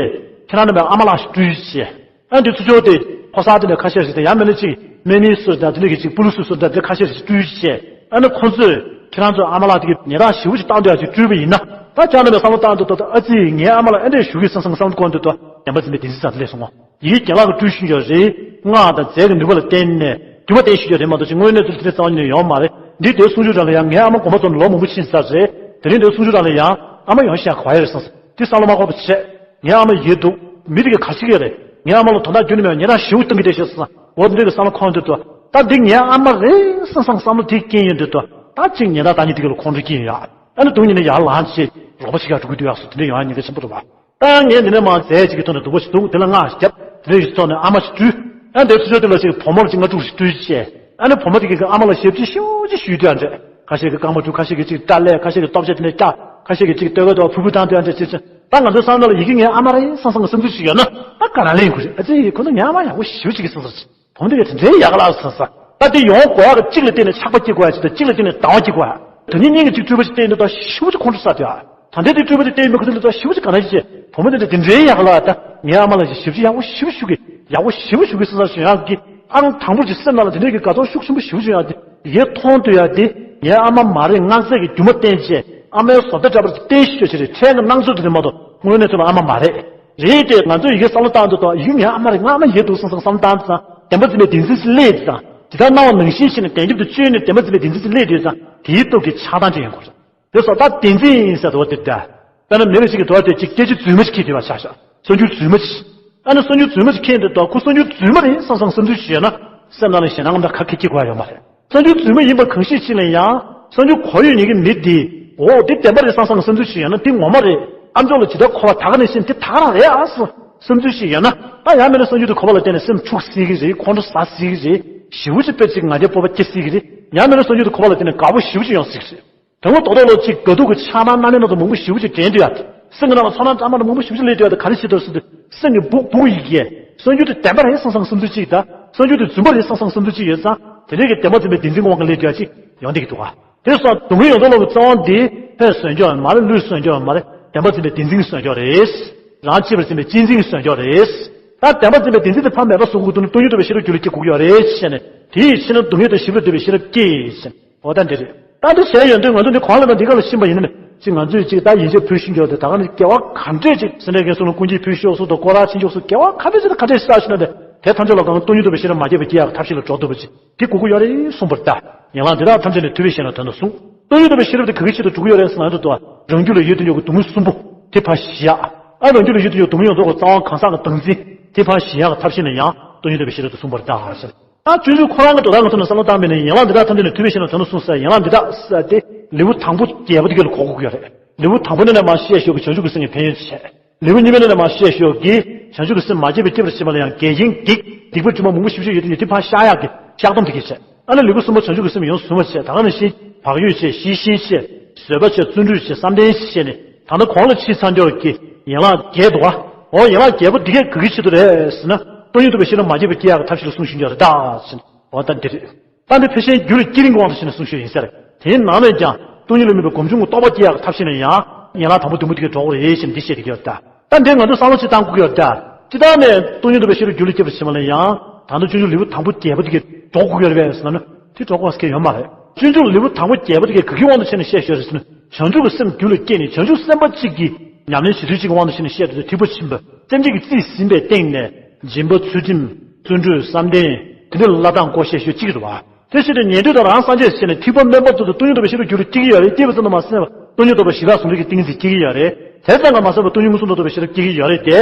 ཁྱེད་རང་རྣམ་པའི་ཨ་མ་ལགས་ཤིག་སྤྲུལ་ཅིག་བྱས། ཨ་འདི་ཚུར་ཕྱོགས་དེ་ཕོ་གསར་དེ་འདྲ་ཁ་ཤས་ཤིག་དང་ཡང་མིན་ན་ཅིག་སྨན་མི་སུ་འདྲ་དེ་འདྲ་གི་ཅིག་སྤུ་ལུ་སུ་སུ་འདྲ་དེ་ཁ་ཤས་ཤིག་སྤྲུལ་ཅིག་བྱས། ཨ་ནི་ཁོ་ཚོས་ཁྱེད་རང་ཚོའི་ཨ་མ་ལགས་དེ་གི་ཉེས་རང་ཞེ་པོ་ཅིག་བཏང་འདོད་ཡག་ཅིག་སྤྲུལ་པ་ཡིན་ན། ད་ཁྱེད་རང་རྣམ་པའི་བསམ་བློ་བཏང་འདོད་དོ། ཨ་ཙི་ངའི་ཨ་མ་ལགས་ཨེ་འདྲས་ཞུ་གི་བསམ་བསམ་བསམ་བློ་འཁོར་འདོད་དོ། བདེན་པ་འཛིན་པའི་བདེན་འཛིན་ཟེར་དེ་ལས་སོང་ངོ་། ཡི་གེ་རྒན་ལགས་ཀྱིས་སྤྲུལ་ཤེས་ཀྱི་ཡོད་རེད། སྔགས་དང་རྫས་ཀྱི་ནུས་པ་ལ་བརྟེན་ནས་རྒྱུ་མ་བརྟེན་ཤེས་ཀྱི་ཡོད་རེད་མ་གཏོགས་ཅིག་དངོས་གནས་ཚུལ་དེ་འདྲ་རྩ་བ་ཉིད་ནས་ཡོད་མ་རེད། འདིའི་དེའི་གསུང་ཆོས་རང་ལ་ཡང་ངའི་ཨ་མ་དགོངས་པ་རྫོགས་ནས་ལོ་མང་པོ་ཕྱིན་ཚར་རེད། དེ་རིང་དེའི་གསུང་ཆོས་རང་ལ་ཡང་ཨ་མ་ཡོང་ཤེས་ག་བ་ཡོད་རེད་བསམ། འདི་བསམ་བློ་མ་འཁོར་བ་བྱས། ངའི་ཨ་མ་ཡོད་འདུག་མི་དེ་ག་ག་ཞིག་ཡོད་རེད། ངའི་ཨ་མ་ལ་དོན་དག་རྒྱུན་ནས་མེད་པ་ཉེས་རང་ཞེ་པོ་གཏོང་གི་བསྡད་ཤག་བསམ། འོ་འདི་གི་བསམ་བློ་འཁོར་འདོད་དོ། ད་འདི་ངའི་ཨ་མ་རེད་བསམ་བསམ་བསམ་བློ་དེ་སྐྱེ་ཡོང་འདོད་དོ། ད་ཅིག་ཉེས་རང་བཏང་མཁན་དེ་ག་ལ་ཁོང་ཁྲོ་སྐྱེ་ཡོང་ཡ། ཨ་ནི་སྡུག་བསྔལ་ནས་ཡར་ལངས་བྱས་རོགས་པ་བྱེད་ཡག་འགྲོ་གི་འདུག་ཡག་སོ་དེ་འདྲ་ཡོང་ཡ་ཉེན་ཁ་ཆེན་པོ་རེད་བ། ད་ངས་འདི་ནས་མར་རྫས་གཅིག་གི་ཐོག་ནས་སྡུག་པོ་ཞིག་འདུག་དེ་ལ་སྔགས་ཤིག་བརྒྱབ། དེ་ནས་ཡུལ་ཐོག་ནས་ཨ་མ་ཞིག་སྤྲུལ། ཨ་འདིའི་ཚུར་ཕྱོགས་དེ་ལ་ཅིག་བུ་མོ་ཅིག་ལྔ་དྲུག་ཞིག་སྤྲུལ་བྱས། ཨ་ནི་བུ་མོ་དེ་གིས་ཨ་མ་ལ་ཞབས་ཕྱི་ཞེ་པོ་ཅིག་ཞུས་དུས་ཨ་འདྲས། ཁ་ཤས་ཀྱིས་རྐང་པ་བཀྲུ། ཁ་ཤས་ཀྱིས་ཅིག་སྐྲ་ལས། ཁ་ཤས་ཀྱིས་ལྟོ་ཆས་དེ་འདྲ་བཀྱག་ཁ་ཤས་ཀྱིས་ཅིག་ལྟོ་གོས་དང་ཕུར་བུ་བཏང་དུས་ཨ་འདྲས་བྱས་བྱས། ད་ང་ཚོའི་བསམ་བློ་ལ་ཡི་གེ་ངའི་ཨ་མ་རེད་བསམ་བསམ་གྱི་བསམ་ཚུལ་ཞིག་ཡོད་ན་ད་ག་རང་ལེན་དགོས་རེད། ཨ་ཙི་ཁོ་ཚོ་ངའི་ཨ་མ་ཡག་པོ་ཞེ་པོ་ཅིག་གི་བསམ་ཚུལ་ཅིག་བུ་མོ་དེ་གས་དེ་འདྲའི་ཡག་ག་ལ་བསམ་ས། ད་དེ་ཡོང་དགོས་ཡག་གི་གཅིག་ལ་བརྟེན་ནས་ཆགས་པ་སྐྱེ་དགོས་ཡག་ཅིག་དང་གཅིག་ལ་བརྟེན་ནས་སྡང་བ་སྐྱེ་དགོས་ཡག་དེ་གཉིས་གཉིས་ཀྱི་གཅིག་སྤྲུལ་པ་ཞིག་བསྟན་འདུག་ད་ཞེ་པོ་ཅིག་ཁོང་ཁྲོ་ཟ་དུས་ཨ། ད་ལྟའི་དེ་སྤྲུལ་པ་དེ་བསྟན་ཡོད་མེད་ཁོ་ཚོ་ལ་ད་ཞེ་པོ་ཅིག་ག་འདྲ་ཞིག་བྱས། བུ་མོ་དེ་འདྲ་དེ་འདྲའི་ཡག་ག་ལ་ད་ངའི་ཨ་མ་ལ་ཞིག་ཞབས་ཕྱི་ཡག་པོ་ཞེ་པོ་ཞུ་གི། ཡག་པོ་ཞེ་པོ་ཞུ་གི་བསམ་ས་ཞུ་ཡག་གི། ཨང་དང་པོར་གྱི་སེམས་ནང་ལ་དེ་འདྲའི་གི་དགའ་ཚོར་ཤུགས་ཆེན་པོ་ཞེ་པོ་ཞུ་ཡག་དེ་ཡིད་མཐོང་དུ་ཡག་དེ་ངའི་ཨ་མ་མ་རེད། སྔགས་རྫས་ཀྱི་རྒྱུ་མ་བསྟན་བྱས་ཨ་མའི་བཟོ་ལྟ་འདྲ་པོ་ཅིག་བསྟན་ཤོག་ཅིག་རེད། ཕྲན་གྱི་སྣང་ཚུལ་དེ་རེད་མ་གཏོགས་དངོས་གནས་ཚུལ་ལ་ཨ་མ་མ་རེད། རེད་དེ་ང་ཚོས་ཡི་གེ་བསམ་བློ་བཏང་དུས་ད་ཡི་གེ་ངའི་ཨ་མ་རེད། ང་ཨ་མ་ཡོད་འདུག་བསམ་བསམ་བསམ་བློ་བཏང་དུས་ཙང་བདེན་པ་འཛིན་པའི་བདེན་འཛིན་ཅིག་སླེབས་དུས་ཙང་ཇི་ལྟར་སྣང་བ་ནང་བཞིན་བྱས་ནས་བདེན་རྒྱབ་ཏུ་བཅོས་ནས་བདེན་པ་འཛིན་པའི་བདེན་འཛིན་སླེབས་དུས་ཙང་དེའི་སྟོབས་ཀྱིས་ཆགས་སྡང་ཅིག་ཡོང་དགོས་རེད། དེ་སོགས་ད་བདེན་འཛིན་ཡིན་ཟེར་དུ་བ་དེ་འདྲ། དཔེར་ན་མི་རེ་ཞིག་གིས་དུ་བ་དེ་གཅིག་སྐད་ཅིག་རྫུན་མ་ཞིག་ཁྱེར་དུས་བ་ཆ་བཞག་སོ་རྒྱུ་རྫུན་མ་ཞིག་ཨ་ནི་སོ་རྒྱུ་རྫུན་མ་ཞིག་ཁྱེར་འདུག་ད་ཁོ་སོ་རྒྱུ་རྫུན་མ་རེད་བསམ་བསམ་བསམ་ཚུལ་ཞིག་ཡོད་ན་སེམས་ནང་ལ་ཞེད་སྣང་འདྲ་ག་གེ་སྐྱེ་དགོས་ཡ་ཡོད་མ་རེད། སོ་རྒྱུ་རྫུན་མ་ཡིན་པ་གང་ཤེས་ཕྱིན་ལ་ཡང་སོ་རྒྱུ་གོ་ཡོད་ཉིད་ཀྱི་མི་འདི་འོ་དེ་བདེན་པ་རེད་བསམ་བསམ་བསམ་ཚུལ་ཞིག་ཡོད་ན་དེ་ངོ་མ་རེད། ཨ་མཆོག་ལ་ཇི་ལྟར་གོ་བ་ད་ག་ནང་བཞིན་དེ་ད་ག་རང་རེད་ཨ་བསམ་བསམ་ཚུལ་ཞིག་ཡོད་ན་ད་ཡང་མིན་ན་སོ་རྒྱུ་དེ་གོ་བ་ལ་བརྟེན་ནས་སེམས་འཁྲུག་སྲིད་ཀྱི་རེད། ཁོང་ཁྲོ་ཟ་སྲིད་ཀྱི་རེད། ཞེ་པོ་ཅིག་དཔེ་ཅིག་ང་རྒྱལ་སྤོབས་པ་སྐྱེ་སྲིད་ཀྱི་རེད། ཡང་མིན་ན་སོ་རྒྱུ་དེ་གོ་བ་ལ་བརྟེན་ནས་དགའ་པོ་ཞེ་པོ་ཅིག་ཡོང་སྲིད་ཀྱི་རེད། དོན་ངོ་ཐོག་ཐོག་ལ་ཅིག་དགའ་སྡུག་གི་ཆགས་སྣང་རྣམ་སྨིན་སྣ་ཚོགས་མང་པོ་ཞེ་པོ་ཅིག་དྲན་དུས་ཡ། སེམས་ཀྱི་ནང་ལ་ཚོར་སྣང་སྐྲག་སྣང་མང་པོ་ཞེ་པོ་ཅིག་སླེབས་དུས་ཡ། དེ་ག་རེ་བྱེད་དོ་ཟེར་དུས་སེམས་ཀྱི་སྦུག་སྦུག་ཡི་གེ་སོ་རྒྱུ་དེ་བདེན་པ་རེད་བསམ་བསམ་བསམ་ཚུལ་ཅིག་དང་སོ་རྒྱུ་དེ་རྫུན་པ་རེད་བསམ་བསམ་བསམ་ཚུལ་ཅིག་ཡོད་ཙང་དེ་འདྲའི་གི་བདེན་པ་འཛིན་པའི་བདེན་འཛིན་དབང་གིས་སླེབས་དུས་ཡ་ཅིག་ཡོང་བསྡད་ཀྱི་འདུག་ག་དེ་སོགས་སྡུག་བསྔལ་ཡོངས་རྫོགས་ལ་གི་རྩ་བ་འདི་ཕན་གསོས་འགྱོ་བ་མ་རེད། ལུས་གསོས་འགྱོ་བ་མ་རེད། བདེན་པ་འཛིན་པའི་བདེན་འཛིན་གསོས་འགྱོ་རེད། རང་གཅེས་པར་འཛིན་པའི་གཅེས་འཛིན་གསོས་འགྱོ་རེད། ད་བདེན་པ་འཛིན་པའི་བདེན་འཛིན་དེ་ཕར་མེད་པ་བཟོ་དགོས་འདུག་ན་སྟོང་ཉིད་རྟོགས་པའི་ཤེས་རབ་རྒྱུད་ལ་སྐྱེ་དགོས་ཀྱི་ཡོད་རེད་ཞེས་ནས་དེ་ཡི་ཕྱིར་ན་སྡུག་བསྔལ་དང་ཞི་བར་འདོད་པའི་ཤེས་རབ་སྐྱེ་ཞེས་ནས། འོ་ད་འདི་རེད། ད་འདི་བྱས་ཡོང་དུས་ང་ཚོ་འདི་གོང་ལ་ན་འདི་ག་ལ་ཕྱིན་པ་ཡིན་ན་ཅིག་ང་ཚོས་ཅིག་ད་ཡིན་ཆེས་ཕུལ་ཤིང་འགྱོ་དེ་ད་ག་ནས་དགེ་བ་ག་འདྲས་ཅིག་སེམས་ཁྲལ་མཁན་སོང་ན་ཀུན་གྱིས་ཕུལ་ཤོག་སུ་དང་སྐོར་ར་ཕྱིན་ཆོག་སུ་དགེ་བ་ག་འདྲས་ཅིག་ད་ག་འདྲས་ཤིག་ས་ཞིག་ན་དེ་དེ་ཐམས་ཅད་ལ་གང་སྟོང་ཉིད་རྟོགས་པའི་ཤེས་རབ་མ་སྐྱེས་པའི་སྐྱེ་ཡག་ཐབས་ཤེས་ལ་འགྲོ་ཐུབ་པ་ཅིག་དེ་དགོས་ཀྱི་ཡོད་རེད་གསུངས་པར་ལྟ། ཡན་ལག་འདི་དག་ཐམས་ཅད་ནི་ཐུབ་པས་གཞན་ལ་དོན་དུ་གསུངས། སྟོང་ཉིད་རྟོགས་པའི་ཤེས་རབ་དེ་ག་གི་ཆེད་དུ་འགྲོ་གི་ཡོད་རེད་ཟེར་ན་འདི་ལྟ་བ་རང་རྒྱུད་ལ་ཡོད་དུ་ཡོད་ཀྱི་སྡུག་བསྔལ་གསུམ་པོ་དེ་ཕར་ཞི་ཡག་ཨ་རང་རྒྱུད་ལ་ཡོད་དུ་ཡོད་སྡུག་བསྔལ་ཡོངས་རྫོགས་ཀྱི་རྩ་བ་གང་ཟག་གི་བདག་འཛིན་དེ་ཕར་ཞི་ཡག་གི་ཐབས་ཤེས་ནི་ཡང་སྟོང་ཉིད་རྟོགས་པའི་ཤེས་རབ་ཏུ་གསུངས་པར་གདའ་ཟེར། ད་སྤྱོད་འཇུག་ཁོ་རང་གི་འགྲོ་སྟངས་ཀྱི་ཐོག་ནས་བསམ་བློ་བཏང་བས་ན་ཡན་ལག་འདི་དག་ཐམས་ཅད་ནི་ཐུབ་པས་གཞན་ལ་དོན་དུ་གསུངས་ཟེར། ཡན་ལག་འདི་དག་ཟེར་དེ་ལེའུ་དང་པོ་བརྒྱད་པོ་དེ་ག་ལ་གོ་དགོས་ཀྱི་ཡོད་རེད། ལེའུ་དང་པོ་ནས་ནས་མར་བཤད་ཞོར་གྱི་བྱང་ཆུབ་ཀྱི་སེམས་ཀྱི་ཕན་ཡོན་བཤད། ལེའུ་གཉིས་པ་ནས་ནས་མར་བཤད་ཞོར་གྱི་བྱང་ཆུབ་ཀྱི་སེམས་མ་སྐྱེས་པའི་སྐྱེ་བར་བྱེད་པ་ལ་ཡང་འགལ་རྐྱེན་བགེགས་སྡིག་པ་དྲི་མ་མང་པོ་ཞེ་པོ་ཅིག་ཡོད་དེ་ནི་དེ་ཕར་བཤགས་ཡག་གི་བཤགས་སྡོམ་དེ་ག་བྱས། ཨ་ནི་ལེའུ་གསུམ་པ་བྱང་ཆུབ་ཀྱི་སེམས་ཡོངས་སུ་བཟུང་བ་བྱས། ད་ག་ནང་བཞིན་བག་ཡོད་བྱས། ཤེས་བཞིན་བྱས། བཟོད་པ་བྱས། བརྩོན་འགྲུས་བྱས། བསམ་གཏན་བྱས་ནས་ད་ནི་གོང་ལ་ཕྱིན་ཚར་འགྱོ་གི་ཡན་ལག་བརྒྱད་འདུག་བ། འོ་ཡན་ལག་བརྒྱད་པོ་འདི་གས་ག་གི་ཆེད་དུ་རེད་ཟེར་ན་སྟོང་ཉིད་རྟོགས་པའི་ཤེས་རབ་མ་སྐྱེས་པའི་སྐྱེ་ཡག་གི་ཐབས་ཤེས་ལ་གསུངས་བཞིན་ཡོད་རེད་ད་ཟེར་ནས། འོ་ད་འདི་རེད། ད་འདི་ཕལ་ཆེར་རྒྱུད་ལ་སྐྱེ་རིང་གི་དབང་དུ་བྱས་ནས་གསུངས་ཤོག་ཡིན་ཟེར། དེའི་ནང་ནས་ཀྱང་སྟོང་ཉིད་ལ་དམིགས་པའི་སྒོམ་བྱུང་གི་རྟོགས་པ་སྐྱེ་ཡག་གི་ཐབས་ཤེས་ནི་ཡང་ཡན་ལག་དང་པོ་བདུན་པོ་དེ་གས་འགྲོ་དགོས་རེད་ཞེས་འདི་བཤད་བསྡད་ཀྱི་ཡོད་ད། ད་འདི་ང་ཚོས་བསམ་བློ་ཅིག་བཏང་དགོས་ཀྱི་ཡོད་ད། སྤྱིར་བཏང་ནས་སྟོང་ཉིད་རྟོགས་པའི་ཤེས་རབ་རྒྱུད་ལ་སྐྱེ་བར་བྱེད་པ་ལ་ཡང་ད་ནི་སྤྱོད་འཇུག་ལེའུ་དང་པོ་བརྒྱད་པོ་དེ་གས་འགྲོ་དགོས་ཀྱི་ཡོད་རེད་པས་ཟེར་ན་དེ་འགྲོ་དགོས་པ་ཟེར་མཁན་ཡོད་མ་རེད། སྤྱོད་འཇུག་ལེའུ་དང་པོ་བརྒྱད་པོ་དེ་གས་ག་གི་དབང་དུ་བྱས་ནས་བཤད་ཤོག་རེད་ཟེར་ན་བྱང་ཆུབ་ཀྱི་སེམས་རྒྱུད་ལ་སྐྱེས་ནས་བྱང་ཆུབ་སེམས་དཔའ་གཅིག་གིས་ཉམས་ལེན་བྱེད་ཚུལ་གཅིག་གི་དབང་དུ་བྱས་ནས་བཤད་དུས་ཐེག་པ་ཆེན་པོ་སེམས་ཅན་གྱི་རྩིས་ཟིན་པའི་སྟེང་ནས་སྦྱིན་པ་ཚུལ་ཁྲིམས་བརྩོན་འགྲུས་བསམ་གཏན་དེ་འདྲའི་བླ་དྭགས་སྐོར་བཤད་ཤོས་གཅིག་རེད་བ། དེ་བཞིན་དུ་ཉན་ཐོས་དང་རང་སངས་རྒྱས་བྱས་ནས་ཐེག་པ་དམན་པ་ཚོ་དང་སྟོང་ཉིད་རྟོགས་པའི་ཤེས་རབ་རྒྱུད་ལ་སྐྱེ་གི་ཡོད་རེད། སྐྱེས་པ་ཙམ་དུ་མ་ཟད་པར་སྟོང་ཉིད་རྟོགས་པའི་གཞི་རྟག་ཟུང་འབྲེལ་གྱི་ཏིང་འཛིན་སྐྱེ་གི་ཡོད་རེད། དེ་ཙམ་གྱིས་མ་ཟད་པར་སྟོང་ཉིད་མངོན་སུམ་རྟོགས་པའི་ཤེས་རབ་སྐྱེ་གི་ཡོད་རེད་དེ།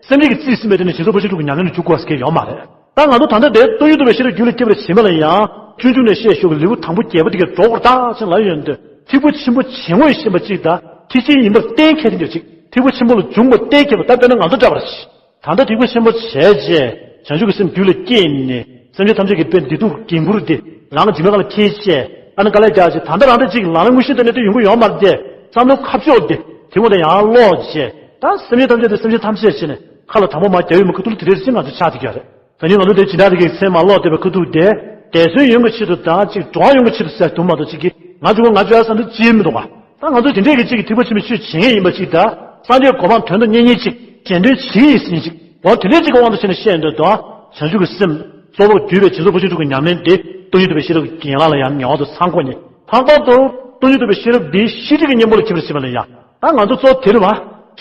སེམས་ཅན་གྱི་རྩིས་ཟིན་པའི་སྟེང་ནས་བྱང་ཆུབ་ཕར་ཕྱིན་དྲུག་གི་ཉམས་ལེན་ལ་འཇུག་དགོས་ཟེར་མཁན་ཡོད་མ་རེད། ད་ང་ཚོ་ད་ལྟ་དེ་སྟོང་ཉིད་རྟོགས་པའི་ཤེས་རབ་རྒྱུད་ལ་སྐྱེ་བར་བྱེད་པ་ལ་ཡང་སྤྱོད་འཇུག་ནས་བཤད་ཤོག་གི་ལེའུ་དང་པོ་བརྒྱད་པོ་དེ་གས་འགྲོ་དགོས་རེད་ད་ཟེར་ལབ་ཡོང་དུས་ཐེག་པ་ཆེན་པོ་བྱེད་དངོས་ཤེས་པ་གཅིག་དང་ཐེག་ཆེན་ཡིན་པར་གཏན་འཁེལ་དེ་འདྲ་གཅིག་ཐེག་པ་ཆེན་པོ་ལ་འཇུག་པ་གཏན་འཁེལ་བ་ད་དཔེར་ན་ང་ཚོ་འདྲ་བར་གྱིས། ད་ལྟ་ཐེག་པ་ཆེན་པོ་བྱས་རྗེས་བྱང་ཆུབ་ཀྱི་སེམས་རྒྱུད་ལ་སྐྱེས་ནས་སེམས་ཅན་ཐམས་ཅད་ཀྱི་དཔེ་བདེ་སྡུག་འགན་ཁུར་དེ་རང་གི་སྦྱིན་པ་ལ་འཁྱེར་བྱས། ཨ་ནི་དཀའ་ལས་རྒྱག་བྱས། ད་ལྟ་རང་འདྲ་ཅིག་ལ་ལ་ངུ་ཤི་དེ་ནས་དེ་ཡོང་གི་ཡོད་མ་རེད་དེ། བསམ་བློ་ཁ་ཕྱོགས་དེ་དེ་ངོ་དེ་ཡང་ལོག་བྱས། ད་སེམས་ཅན་ཐམས་ཅད་དེ་སེམས་ཅན་ཐམས་ཅད་བྱས་ནས་ཁ་ལ་དང་པོ་མ་རྒྱལ་བའི་མི་ཁ་ཐུག་ལ་དེ་འདྲས་ཅིག་ང་ཚོ་ཆགས་བསྡད་ཀྱི་ཡོད་རེད། ད་ནི་ང་ཚོ་དེ་ཇི་འདྲ་རེ་གི་མཚན་མ་ལོག་བསྡད་པའི་ཁ་ཐུག་དེ། འདས་གསོན་ཡོང་གི་ཆེད་དུ་དང་ཅིག་འགྲོ་བ་ཡོང་གི་ཆེད་དུ་ཟེར་དུ་མ་གཏོགས་ཅིག་གིས་ང་ཚོ་ང་ཚོ་ཡ་བསམ་དུ་ཅི་མི་འདུག་ག་ད་ང་ཚོ་དེ་འདྲས་ཀྱི་ཅིག་གི་ཐེག་པ་ཆེན་པོའི་ཆོས་བྱེད་མཁན་ཡིན་པ་ཅིག་དང་། སངས་རྒྱས་གོ་འཕང་དོན་དུ་གཉེར་མཁན་ཅིག་གཞན་དོན་བྱེད་ཀྱི་ཡིན་ཟེར་མཁན་ཅིག་འོ་དེ་འདྲས་ཅིག་གི་དབང་དུ་བྱས་ནས་བཤད་འདོད་དོ། བྱང་ཆུབ་ཀྱི་སེམས་གཙོ་བོར་གྱུར་པའི་རྗེས་སུ་འཕོ་ཆེན་དྲུག་གི་ཉམས་ལེན་དེ་སྟོང་ཉིད་རྟོགས་པའི་ཤེས་རབ་ཀྱི་ཡན་ལག་ལ་ཡང་ངེས་པར་དུ་ཚང་དགོས་ནི། ལྷག་པར་དུ་སྟོང་ཉིད་རྟོགས་པའི་ཤེས་རབ་འདི་ཤེས་སྒྲིབ་ཀྱི་གཉེན་པོ་ལ་འཁྱེར་བར་བྱེད་པ་ལ་ཡང་། ད་ང་ཚོ་གཙོ་བོ་དེ་རེད་བ།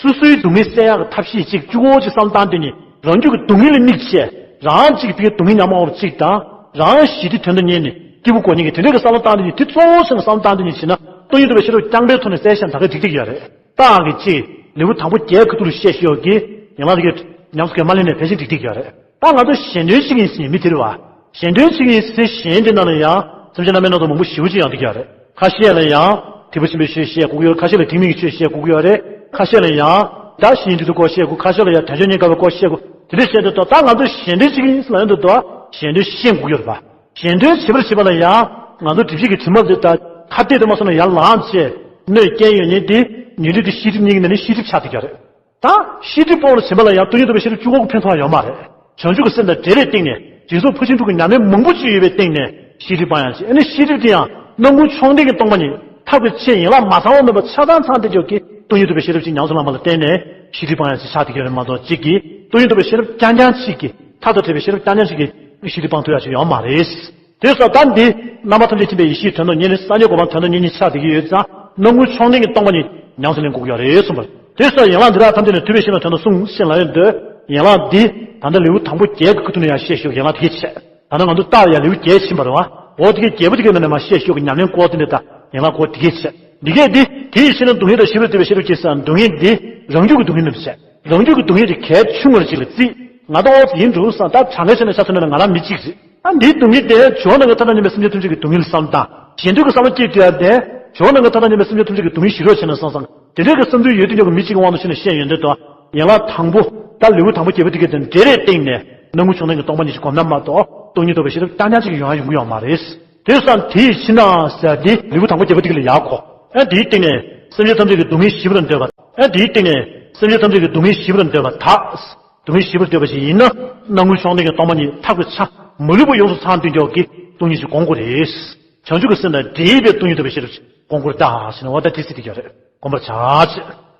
སོ་སོའི་སྡུག་བསྔལ་སེལ་ཡག་གི་ཐབས་ཤེས་ཅིག་གཅིག་པོ་ཅིག་བསམ་བཏང་དུས་ནི་རང་རྒྱུད་ཀྱི་སྡུག་བསྔལ་ལ་དམིགས་བྱས། རང་གཅིག་གི་སྡུག་བསྔལ་ཉམས་མྱོང་བ་ཅིག་དང་། རང་ཞི་བདེ་དོན་དུ་གཉེར་ནས་སྐྱིད་པོ་གོ་མཁན་གྱི་དེ་འདྲ་གི་བསམ་བློ་བཏང་དུས་ནི་དེ་གཙོ་བོ་བྱས་ནས་བསམ་བཏང་དུས་ནི་བྱས་ན་སྟོང་ཉིད་རྟོགས་པའི་ཤེས་རབ་རྐྱང་པའི་ཐོག་ནས་གསལ་ཤར་ད་ག་འགྲིག་འགྲིག་ཡོད་རེད། ད་གི་ཅིག་ལེའུ་དང་པོ་བརྒྱད་ཁ་ཐུག་ལ་བཤད་ཤོག་གི་ཡན་ལག་དེ་གའི་ཉམས་སུ་གས་མ་ལེན་ནས་ཕལ་ཆེར་འགྲིག་འགྲིག་ཡོད་རེད། ད་ང་ཚོ་གཞན་དོན་བྱེད་ཀྱི་ཡིན་ཟེར་མི་དེ་རེད་བ། གཞན་དོན་བྱེད་ཀྱི་ཡིན་ཟེར་གཞན་དེ་ནང་ལ་ཡང་སེམས་ཅན་རྣམ་པའི་སྣང་ཚུལ་མང་པོ་ཞེ་པོ་ཅིག་ཡང་འདུག་ཡ་རེད། ཁ་ཤས་ལ་ཡང་ཐེག་པ་ཆེན་པོའི་ཆོས་བཤད་དགོས་ཀྱི་ཡོད་རེད། ཁ་ཤས་ལ་ཐེག་དམན་གྱི་ཆོས་བཤད་དགོས་ཀྱི་ཡོད་རེད། ཁ་ཤས་ལ་ཡང་ད་གཞི་ཡི་འདུས་སྡུད་སྐོར་བཤད་དགོས། ཁ་ཤས་ལ་ཡང་དལ་འབྱོར་རྙེད་དཀའ་བའི་སྐོར་བཤད་དགོས། དེ་འདྲ་བཤད་དུས་ད་ད་ང་ཚོ་གཞན་དོན་བྱེད་ཀྱི་ཡིན་ཟེར་ལབ་ཡོང་དུས་ད་གཞན་དོན་ཤེས་དགོས་ཀྱི་ཡོད་རེད་པ། གཞན་དོན་བྱེད་པར་བྱེད་པ་ལ་ཡང་ང་ཚོ་སྒྲིབ་བྱེད་ཀྱི་དྲི་མ་འདི་ད་ཁ་གཏད་དུ་མ་སོང་ན་ཡར་ལངས་བྱས། གནོད་སྐྱེལ་ཡོད་ནི་འདི་ཉོན་སྒྲིབ་དེ་ཤེས་སྒྲིབ་གཉིས་ཀྱི་ནང་ནས་ཤེས་སྒྲིབ་ཆགས་བསྡད་ཀྱི་ཡོད་རེད། ད་ཤེས་སྒྲིབ་སྤོང་བར་བྱེད་པ་ལ་ཡང་སྟོང་ཉིད་རྟོགས་པའི་ཤེས་རབ་གཅིག་པོ་གིས་ཕན་ཐོགས་ཡོད་མ་རེད། བྱང་ཆུབ་ཀྱི་སེམས་དང་འབྲེལ་བའི་སྟེང་ནས་རྗེས་སུ་འཕོ་ཆེན་དྲུག་གི་ཉམས་ལེན་མང་པོ་ཅིག་ཡོད་པའི་སྟེང་ནས་ཤེས་སྒྲིབ་སྤང་ཡང་བྱེད། ཨ་ནི་ཤེས་སྒྲིབ་དེ་ཡང་སྣ་ཁུང་མཆོང་ལྡན་གྱི་སྟོང་པ་ཉིད་ཐབས་ཀྱི་ཆེ་ཡན་ལག་མ་ཚང་བ་མེད་པ་ཆ་ཚང་ཚང་སྟེ་འཇོག་གི་སྟོང་ཉིད་རྟོགས་པའི་ཤེས་རབ་ཅིག་ཉམས་སུ་བླངས་པ་ལ་བརྟེན་ནས་ཤེས་སྒྲིབ་སྤང་ཡང་བྱེད་ཆགས་བསྡད་ཀྱི་ཡོད་རེད་མ་གཏོགས་གཅིག་གིས་སྟོང་ཉིད་རྟོགས་པའི་ཤེས་རབ་རྐྱང་རྐྱང་གཅིག་གིས་ཐབས་དང་བྲལ་བའི་ཤེས་རབ་རྐྱང་རྐྱང་གཅིག་གིས་ཤེས་སྒྲིབ་སྤང་ཐུབ་ཡག་ཅིག་ཡོད་མ་རེད། དེ་སོགས་ད་འདི་རྣམ་པ་ཐམས་ཅད་མཁྱེན་པའི་ཡེ་ཤེས་དོན་དུ་གཉེར་ནས་སངས་རྒྱས་གོ་འཕང་དོན་དུ་གཉེར་མཁན་ཆགས་བསྡད་ཀྱི་ཡོད་ཙང་སྣ་ཁུང་མཆོང་ལྡན་གྱི་སྟོང་པ་ཉིད་ཉམས་སུ་ལེན་དགོས་ཀྱི་ཡོད་རེད་གསུངས་པ་རེད། དེ་སོགས་ཡན་ལག་འདི་དག་ཐམས་ཅད་ནི་ཐུབ་པས་གཞན་ལ་དོན་དུ་གསུངས་ཞེས་ལབ་ཡོད་འདུག་ཡན་ལག་འདི་ད་ལྟ་ལེའུ་དང་པོ་བརྒྱད་ཀྱི་ཁ་ཐུག་ནས་ཡང་བཤད་ཤོག་ཡན་ལག་དེ་གས་བྱས། ད་ལྟ་ང་ཚོ་རྟགས་ཡང་ལེའུ་བརྒྱད་ཕྱིན་པ་རེད་བ། འོ་དེ་གས་བརྒྱད་པོ་དེ་གས་ནང་ནས་མར་བཤད་ཤོག་གི་ཉམས་ལེན་སྐོར་དེ་འདྲ་དང་ཡན་ལག་སྐོར་དེ་གས་བྱས། འདི་གས་འདི་དེ་ཡི་ཕྱིར་ན་སྡུག་བསྔལ་དང་ཤེས་རབ་ལྟ་བུའི་ཤེས་རབ་ཀྱིས་སྡུག་བསྔལ་འདི་རང་རྒྱུད་ཀྱི་སྡུག་བསྔལ་མིན་པ་བྱས། རང་རྒྱུད་ཀྱི་སྡུག་བསྔལ་དེ་གལ་ཆུང་ངུར་ཅིག་ལ་བརྩིས། ང་ད་ཨོ་ཙི་ཡིན་འགྲོ་བསམ། ད་གྲངས་ཀ་བྱས་ནས་ཆ་མཚོན་ན་ང་རང་མི་གཅིག་རེད། ཨ་འདིའི་སྡུག་བསྔལ་དེ་ཇོ་ནང་གི་མཐའ་དང་མཉམ་པའི་སེམས་ཅན་ཐམས་ཅད་ཀྱི་སྡུག་བསྔལ་བསམ་དང་གཞན་དོན་གྱི་བསམ་བློ་སྐྱེས་དུས་ཡང་དེ་ཇོ་ནང་གི་མཐའ་དང་མཉམ་པའི་སེམས་ཅན་ཐམས་ཅད་ཀྱི་སྡུག་བསྔལ་ཞི་རོགས་བྱས་ན་བསམ་བསམ་དེ་འདྲའི་གི་བསམ་ཚུལ་ཡོད་དུས་ཀྱང་མི་གཅིག་གི་དབང་དུ་བྱས་ནས་བཤད་ཡོང་དུས་དང་ཡན་ལག་དང་པོ་ད་ལེའུ་དང་པོ་བརྒྱད་པོ་དེ་གའི་དང་འབྲེལ་བའི་སྟེང་ནས་སྣ་ཁུང་མཆོང་ལྡན་གྱི་སྟོང་པ་ཉིད་ཅིག་སྒོམ་ན་མ་གཏོགས་སྟོང་ཉིད་རྟོགས་པའི་ཤེས་རབ་རྐྱང་རྐྱང་ཅིག་ཡོང་ཡ་ཡོང་གི་ཡོད་མ་རེད། དེ་ཙང་དེ་ཡི་ཕྱིར་ན་ཟེར་དེ་ལེའུ་དང་པོ་བརྒྱད་པོ་དེ་ག་ལ་ཡག་གོ། ཨ་དེའི་སྟེང་ནས་སེམས་ཅན་ཐམས་ཅད་ཀྱི་སྡུག་བསྔལ་ཞི་བར་འདོད་པ། ཨ་དེའི་སྟེང་ནས་སེམས་ཅན་ཐམས་ཅད་ཀྱི་སྡུག་བསྔལ་ཞི་བར་འདོད་པ་དག་སྡུག་བསྔལ་ཞི་བར་འདོད་པ་ཞིག་ཡིན་ན་སྣ་ཁུང་མཆོང་ལྡན་གྱི་སྟོང་པ་ཉིད་ཐབས་ཀྱི་ཆ་མ་ལུས་པ་ཡོངས་སུ་ཚང་སྟེ་འཇོག་གི་སྟོང་ཉིད་ཅིག་སྒོམ་དགོས་རེད། བྱང་ཆུབ་ཀྱི་སེམས་དང་འབྲེལ་བའི་སྟོང་ཉིད་རྟོགས་པའི་ཤེས་རབ་ཅིག་སྒོམ་དགོས་རེད་ད་ཟེར་ནས་འོ་ད་དེ་ཚིག་དེ་ག་རེད། སྒོམ་པར་བྱ་ཞེས།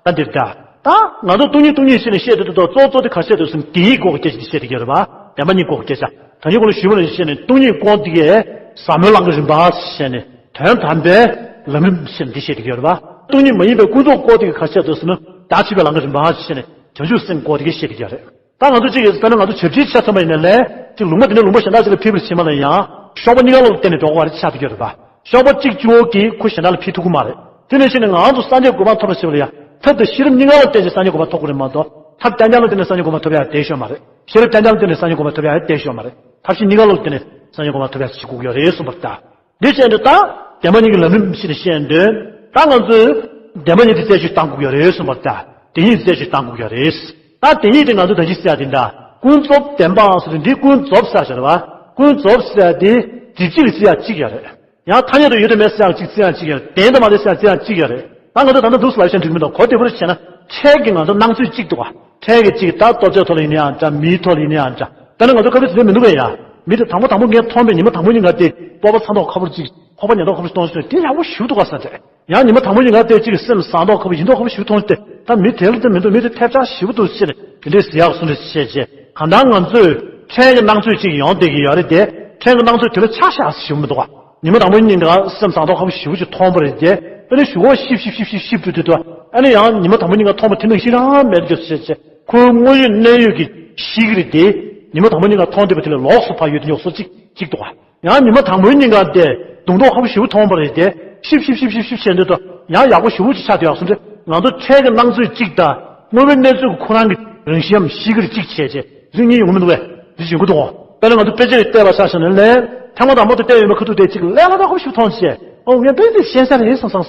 ད་འདིར་ད། ད་ང་ཚོ་སྟོང་ཉིད་སྟོང་ཉིད་ཞེས་ནས་བཤད་དུས་ད་གཙོ་གཙོ་དེ་ག་བཤད་དུས་སམ་དེ་ཉིད་སྒོམ་གྱི་སྐད་ཆ་དེ་བཤད་དེ་ག་རེད་པ། བདེན་པ་གཉིས་སྒོམ་གྱི་སྐད་ཆ། ད་ཉིད་སྒོམ་ལ་ཞུས་པ་ནས་བཤད་ནས་སྟོང་ཉིད་སྒོམ་དེ་གས་ཟབ་མོའི་ལམ་གྱི་རིམ་པ་ཞེས་ནས་དོན་དམ་པའི་ལམ་རིམ་ཞེས་ནས་འདི་བཤད་དེ་ག་རེད་པ། སྟོང་ཉིད་མ་ཡིན་པའི་ཀུན་རྫོབ་སྒོམ་དེ་གས་ག་བཤད་དུས་སམ་ན་བདག་མཆིས་པའི་ལམ་གྱི་རིམ་པ་ཞེས་ནས་བྱང་ཆུབ་སེམས་སྒོམ་དེ་གས་བཤད་དེ་ག་རེད། ད་ང་ཚོ་གཅིག་གིས་ད་ནི་ང་ཚོ་བྱབས་ཁྲིད་བྱས་ཚར་བ་ཡིན་ན་ལས་ཅིག་ལུང་པ་དེ་ནས་ལུང་པ་གཞན་དག་ཅིག་ལ་ཕེབས་པར་བྱེད་མ་ལ་ཡང་གཤོག་པ་གཉིས་ཀ་ལོག་ལ་བརྟེན་ནས་འགྲོ་དགོས་པ་རེད་ཆགས་ཀྱི་ཡོད་རེད་པ། གཤོག་པ་གཅིག་གཅིག་པོ་གིས་ཁོ་གཞན་དག་ལ་ཕེབས་ཐུབ་ཀྱི་མ་རེད། དེ་ནས་ཕྱིན་ནས་ང་ཚོ་སངས་རྒྱས་གོ་འཕང་ཐོབ་པར་བྱེད་པ་ལ་ཡང་ཐབས་དང་ཤེས་རབ་གཉིས་ཀ་ལ་བརྟེན་བྱས་སངས་རྒྱས་གོ་འཕང་ཐོབ་དགོས་རེད་མ་གཏོགས་ཐབས་རྐྱང་རྐྱང་ལ་བརྟེན་ནས་སངས་རྒྱས་གོ་འཕང་ཐོབ་ཡག་བསྡད་ཤོད་མ་རེད། ཤེས་རབ་རྐྱང་རྐྱང་ལ་བརྟེན་ནས་སངས་རྒྱས་གོ་འཕང་ཐོབ་ཡག་བསྡད་ཤོད་མ་རེད། ཐབས་ཤེས་གཉིས་ཀ་ལོག་ལ་བརྟེན་ནས་སངས་རྒྱས་གོ་འཕང་ཐོབ་ཡག་བྱེད་དགོས་ཀྱི་ཡོད་རེད་གསུངས་པ་རེད་ད། འདི་བྱས་ནས་ད་བདེན་པ་གཉིས་ཀྱི་ལམ་རིམ་ཞིག་ནས་བཤད་འདོད། ད་ང་ཚོས་བདེན་པ་གཉིས་དེ་རྩད་གཅོད་གཏང་དགོས་ཀྱི་ཡོད་རེད་གསུངས་པ་རེད་ད། དེ་གཉིས་རྩད་གཅོད་གཏང་དགོས་ཀྱི་ཡོད་རེད། ད་དེ་གཉིས་དེ་ང་ཚོས་ད་ཅི་ཟེར་ཡ་དེ་འདྲ་ཀུན་རྫོབ་བདེན་པ་ཟེར་དུས་འདི་ཀུན་རྫོབ་ཟེར་ཡ་ཞིག་རེད་བ། ཀུན་རྫོབ་ཟེར་ཡ་དེ་སྒྲིབ་བྱེད་ལ་བརྩི་ཡ་གཅིག་ཡོད་རེད། ཡང་ཐ་སྙད་དུ་ཡོད་དང་མེད་ཟེར་ཡང་གཅིག་བརྩི་ཡང་གཅིག་ཡོད་རེད། བདེན་དང་མ་བདེན་ཟེར་ཡང་བརྩི་ཡང་གཅིག་ཡོད་རེད། ད་ང་ཚོ་ད་ལྟ་འདུག་སེ་ལབ་བྱས་འགྲིག་མི་འདུག་གོ་བདེ་པོ་རེ་བྱས་ན་འཕྲལ་གྱི་ང་ཚོ་སྣང་ཚུལ་གཅིག་འདུག་ག་འཕྲལ་གྱི་གཅིག་ད་ལྟོ་ཆས་ཐོག་ལ་ཡིན་ན་ཡང་འདྲ་མིའི་ཐོག་ལ་ཡིན་ན་ཡང་འདྲ། ད་ནི་ང་ཚོ་སྐབས་རེ་དེ་འདྲ་མི་འདུག་གས་ཡ། མི་དེ་དང་པོ་དང་པོ་ངས་མཐོང་བའི་ཉི་མ་དང་པོ་ཉིན་ག་དེ་སྤོབས་པ་ཚ་མདོག་ཁ་པོ་གཅིག་ཁོག་པ་ཉལ་མདོག་ཁ་པོ་གཏོང་ཤེས་དེ་ཡག་པོ་ཞེ་པོ་འདུག་ག་ཟེར་ཏེ། ཡང་ཉི་མ་དང་པོ་ཉིན་ག་དེ་གཅིག་སེམས་ཟ་མདོག་ཁ་པོ་ཡིན་མདོག་ཁ་པོ་ཞེ་པོ་མཐོང་སྟེ་ད་མི་དེ་ལ་དེ་མི་འདུག་མི་དེ་ཐལ་ཆ་ཞེ་པོ་འདུག་ཟེར་དེ་འདྲའི་ཟེར་ཡག་གསུང་འདྲ་བྱས་རྗེས་གང་ལྟར་ང་ཚོས་ཕྲན་གྱི་སྣང་ཚུལ་གཅིག་ཡོང་བསྡད་ཀྱི་ཡོད་རེད་དེ། ཕྲན་གྱི་སྣང་ཚུལ་དེ་ལ་ཆ་བཞག་ཞེ་པོ་མི་འདུག་ག་ཉི་མ་དང་པོ་ཉིན་ག་སེམས་ཟ་མདོག་ཁ་པོ་ཞེ་པོ་ཅིག་མཐོང་བ་རེད་དེ། ཨ་ནི་གཞུག་གུ་ཤིབ་ཤིབ་ཤིབ་ཤིབ་ཤིབ་འགྲོ་དུས་དུ་ཨ་ནི་ཡང་ཉི་མ་དང་པོ་ཉིན་ག་མཐོང་བ་དེ་ནང་བཞིན་རང་མེད་འགྱོ་ཟེར་བྱས་ཁོའི་དངོས་ཡོད་གནས་ཡོད་ཀྱི་ཤེས་ཀྱི་རེད་དེ། ཉི་མ་དང་པོ་ཉིན་ག་མཐོང་བསྡད་པ་དེ་ལས་ལོགས་སུ་ཕར་ཡོད་དེ་ཡོད་སོ་གཅིག་གཅིག་འདུག་ག་ཡང་ཉི་མ་དང་པོའི་ཉིན་ག་དེ་སྡུག་མདོག་ཁ་པོ་ཞེ་པོ་མཐོང་བ་རེད་དེ། ཤིབ་ཤིབ་ཤིབ་ཤིབ་ཤིབ་བྱས་འདུག་དུ་ཡང་ཡག་པོ་ཞེ་པོ་ཅིག་ཆགས་བསྡད་ཡག་སོང་དུས་ང་ཚོ་ཕྲན་གྱི་སྣང་ཚུལ་གཅིག་དང་དངོས་པོའི་གནས་ཚུལ་གྱི་ཁོ་རང་གི་རང་བཞིན་ཡང་ཤེས་ཀྱི་རེད་གཅིག་བྱས་རྗེས་རིགས་གཉིས་ཡོང་གི་མི་འདུག་བས། འདི་ཡོང་གི་འདུག་གོ་དཔེར་ན་ང་ཚོ་དཔེ་ཆ་ཡི་བལྟས་པ་ཆ་བཞག་ན་ལས་ཐེངས་མ་དང་པོ་དེ་བལྟས་ཡོད་པའི་ཁ་ཐུག་དེ་གཅིག་ལས་སླ་ཏོག་ཁ་པོ་ཞིག་མཐོང་བྱས་ཨོ་ངས་དཔེ་འདི་ཤེས་ས་རེད་བསམ་བསམ་སོང་།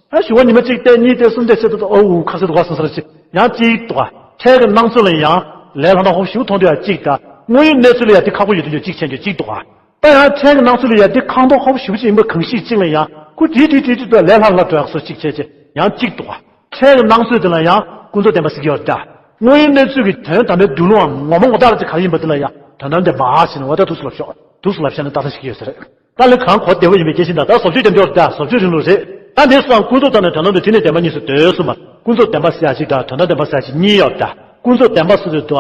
ཨ་གཞུག་བ་ཉི་མ་གཅིག་བལྟས་གཉིས་བལྟས་གསུམ་བལྟས་བྱས་ཏེ་ཨོ་ཁ་སེ་འདུག་ག་སོང་ས་རེད་ཅིག་ཡང་གཅིག་འདུག་ག་ཕྲན་གྱི་སྣང་ཚུལ་ལ་ཡང་ལས་སླ་ཏོག་ཁ་པོ་ཞིག་མཐོང་དུས་ཡང་གཅིག་དང་དངོས་ཡོད་གནས་ཚུལ་ལ་ཡང་དེ་ཁག་པོ་ཡོད་དུས་ཡང་གཅིག་བྱས་འདུག་གཅིག་འདུག་ག་ད་ཡང་ཕྲན་གྱི་སྣང་ཚུལ་ལ་ཡང་འདི་ཁང་ཐོག་ཁོག་པ་ཞེ་པོ་ཅིག་ཡིན་པ་གང་ཞིག་ཅིག་ལ་ཡང་ཁོ་བྲིས་བྲིས་བྲིས་བྲིས་ཏོ་ལས་སླ་སླ་འགྲོ་ཡག་སོ་ཅིག་བྱས་བྱས་ཡང་གཅིག་འདུག་ག་ཕྲན་གྱི་སྣང་ཚུལ་དེ་ལ་ཡང་ཀུན་རྫོབ་བདེན་པ་ཟེར་གྱི་ཡོད་རེད་ད། དངོས་ཡོད་གནས་ཚུལ་གྱི་དོན་དམ་པའི་འདུལ་ལུགས་ངོ་མ་ངོ་རྟགས་ཅིག་ག་རེ་ཡིན་པ་དེ་ལ་ཡང་དོན་དམ་བདེན་པ་ཟེར་ནས་འོ་ད་འདུག་སེ་ལབ་ཤོག་འདུག་སེ་ལབ་བྱས་ནས་ཏག་ཏག་ཞིག་ཡོད་ས་རེད། ད་ལས་གང་གོ་བདེ་བོ་ཡིན་པའི་སྐད་ཆ་འདྲ་ད་བཟོ་བཅོས་རྒྱབ་འཇོག་ད་བཟོ་བཅོས་རིང་ལུགས་རེད། ད་འདི་སོང་ཀུན་རྫོབ་དང་ནི་དོན་དམ་དུ་དེ་ནི་བདེན་པ་གཉིས་སུ་འདོད་གསུངས་པ། ཀུན་རྫོབ་བདེན་པ་ཟེར་ཡ་ཅིག་དང་དོན་དམ་བདེན་པ་ཟེར་ཡ་ཅིག་གཉིས་ཡོད་ད། ཀུན་རྫོབ་བདེན་པ་ཟེར་དུས་དུ་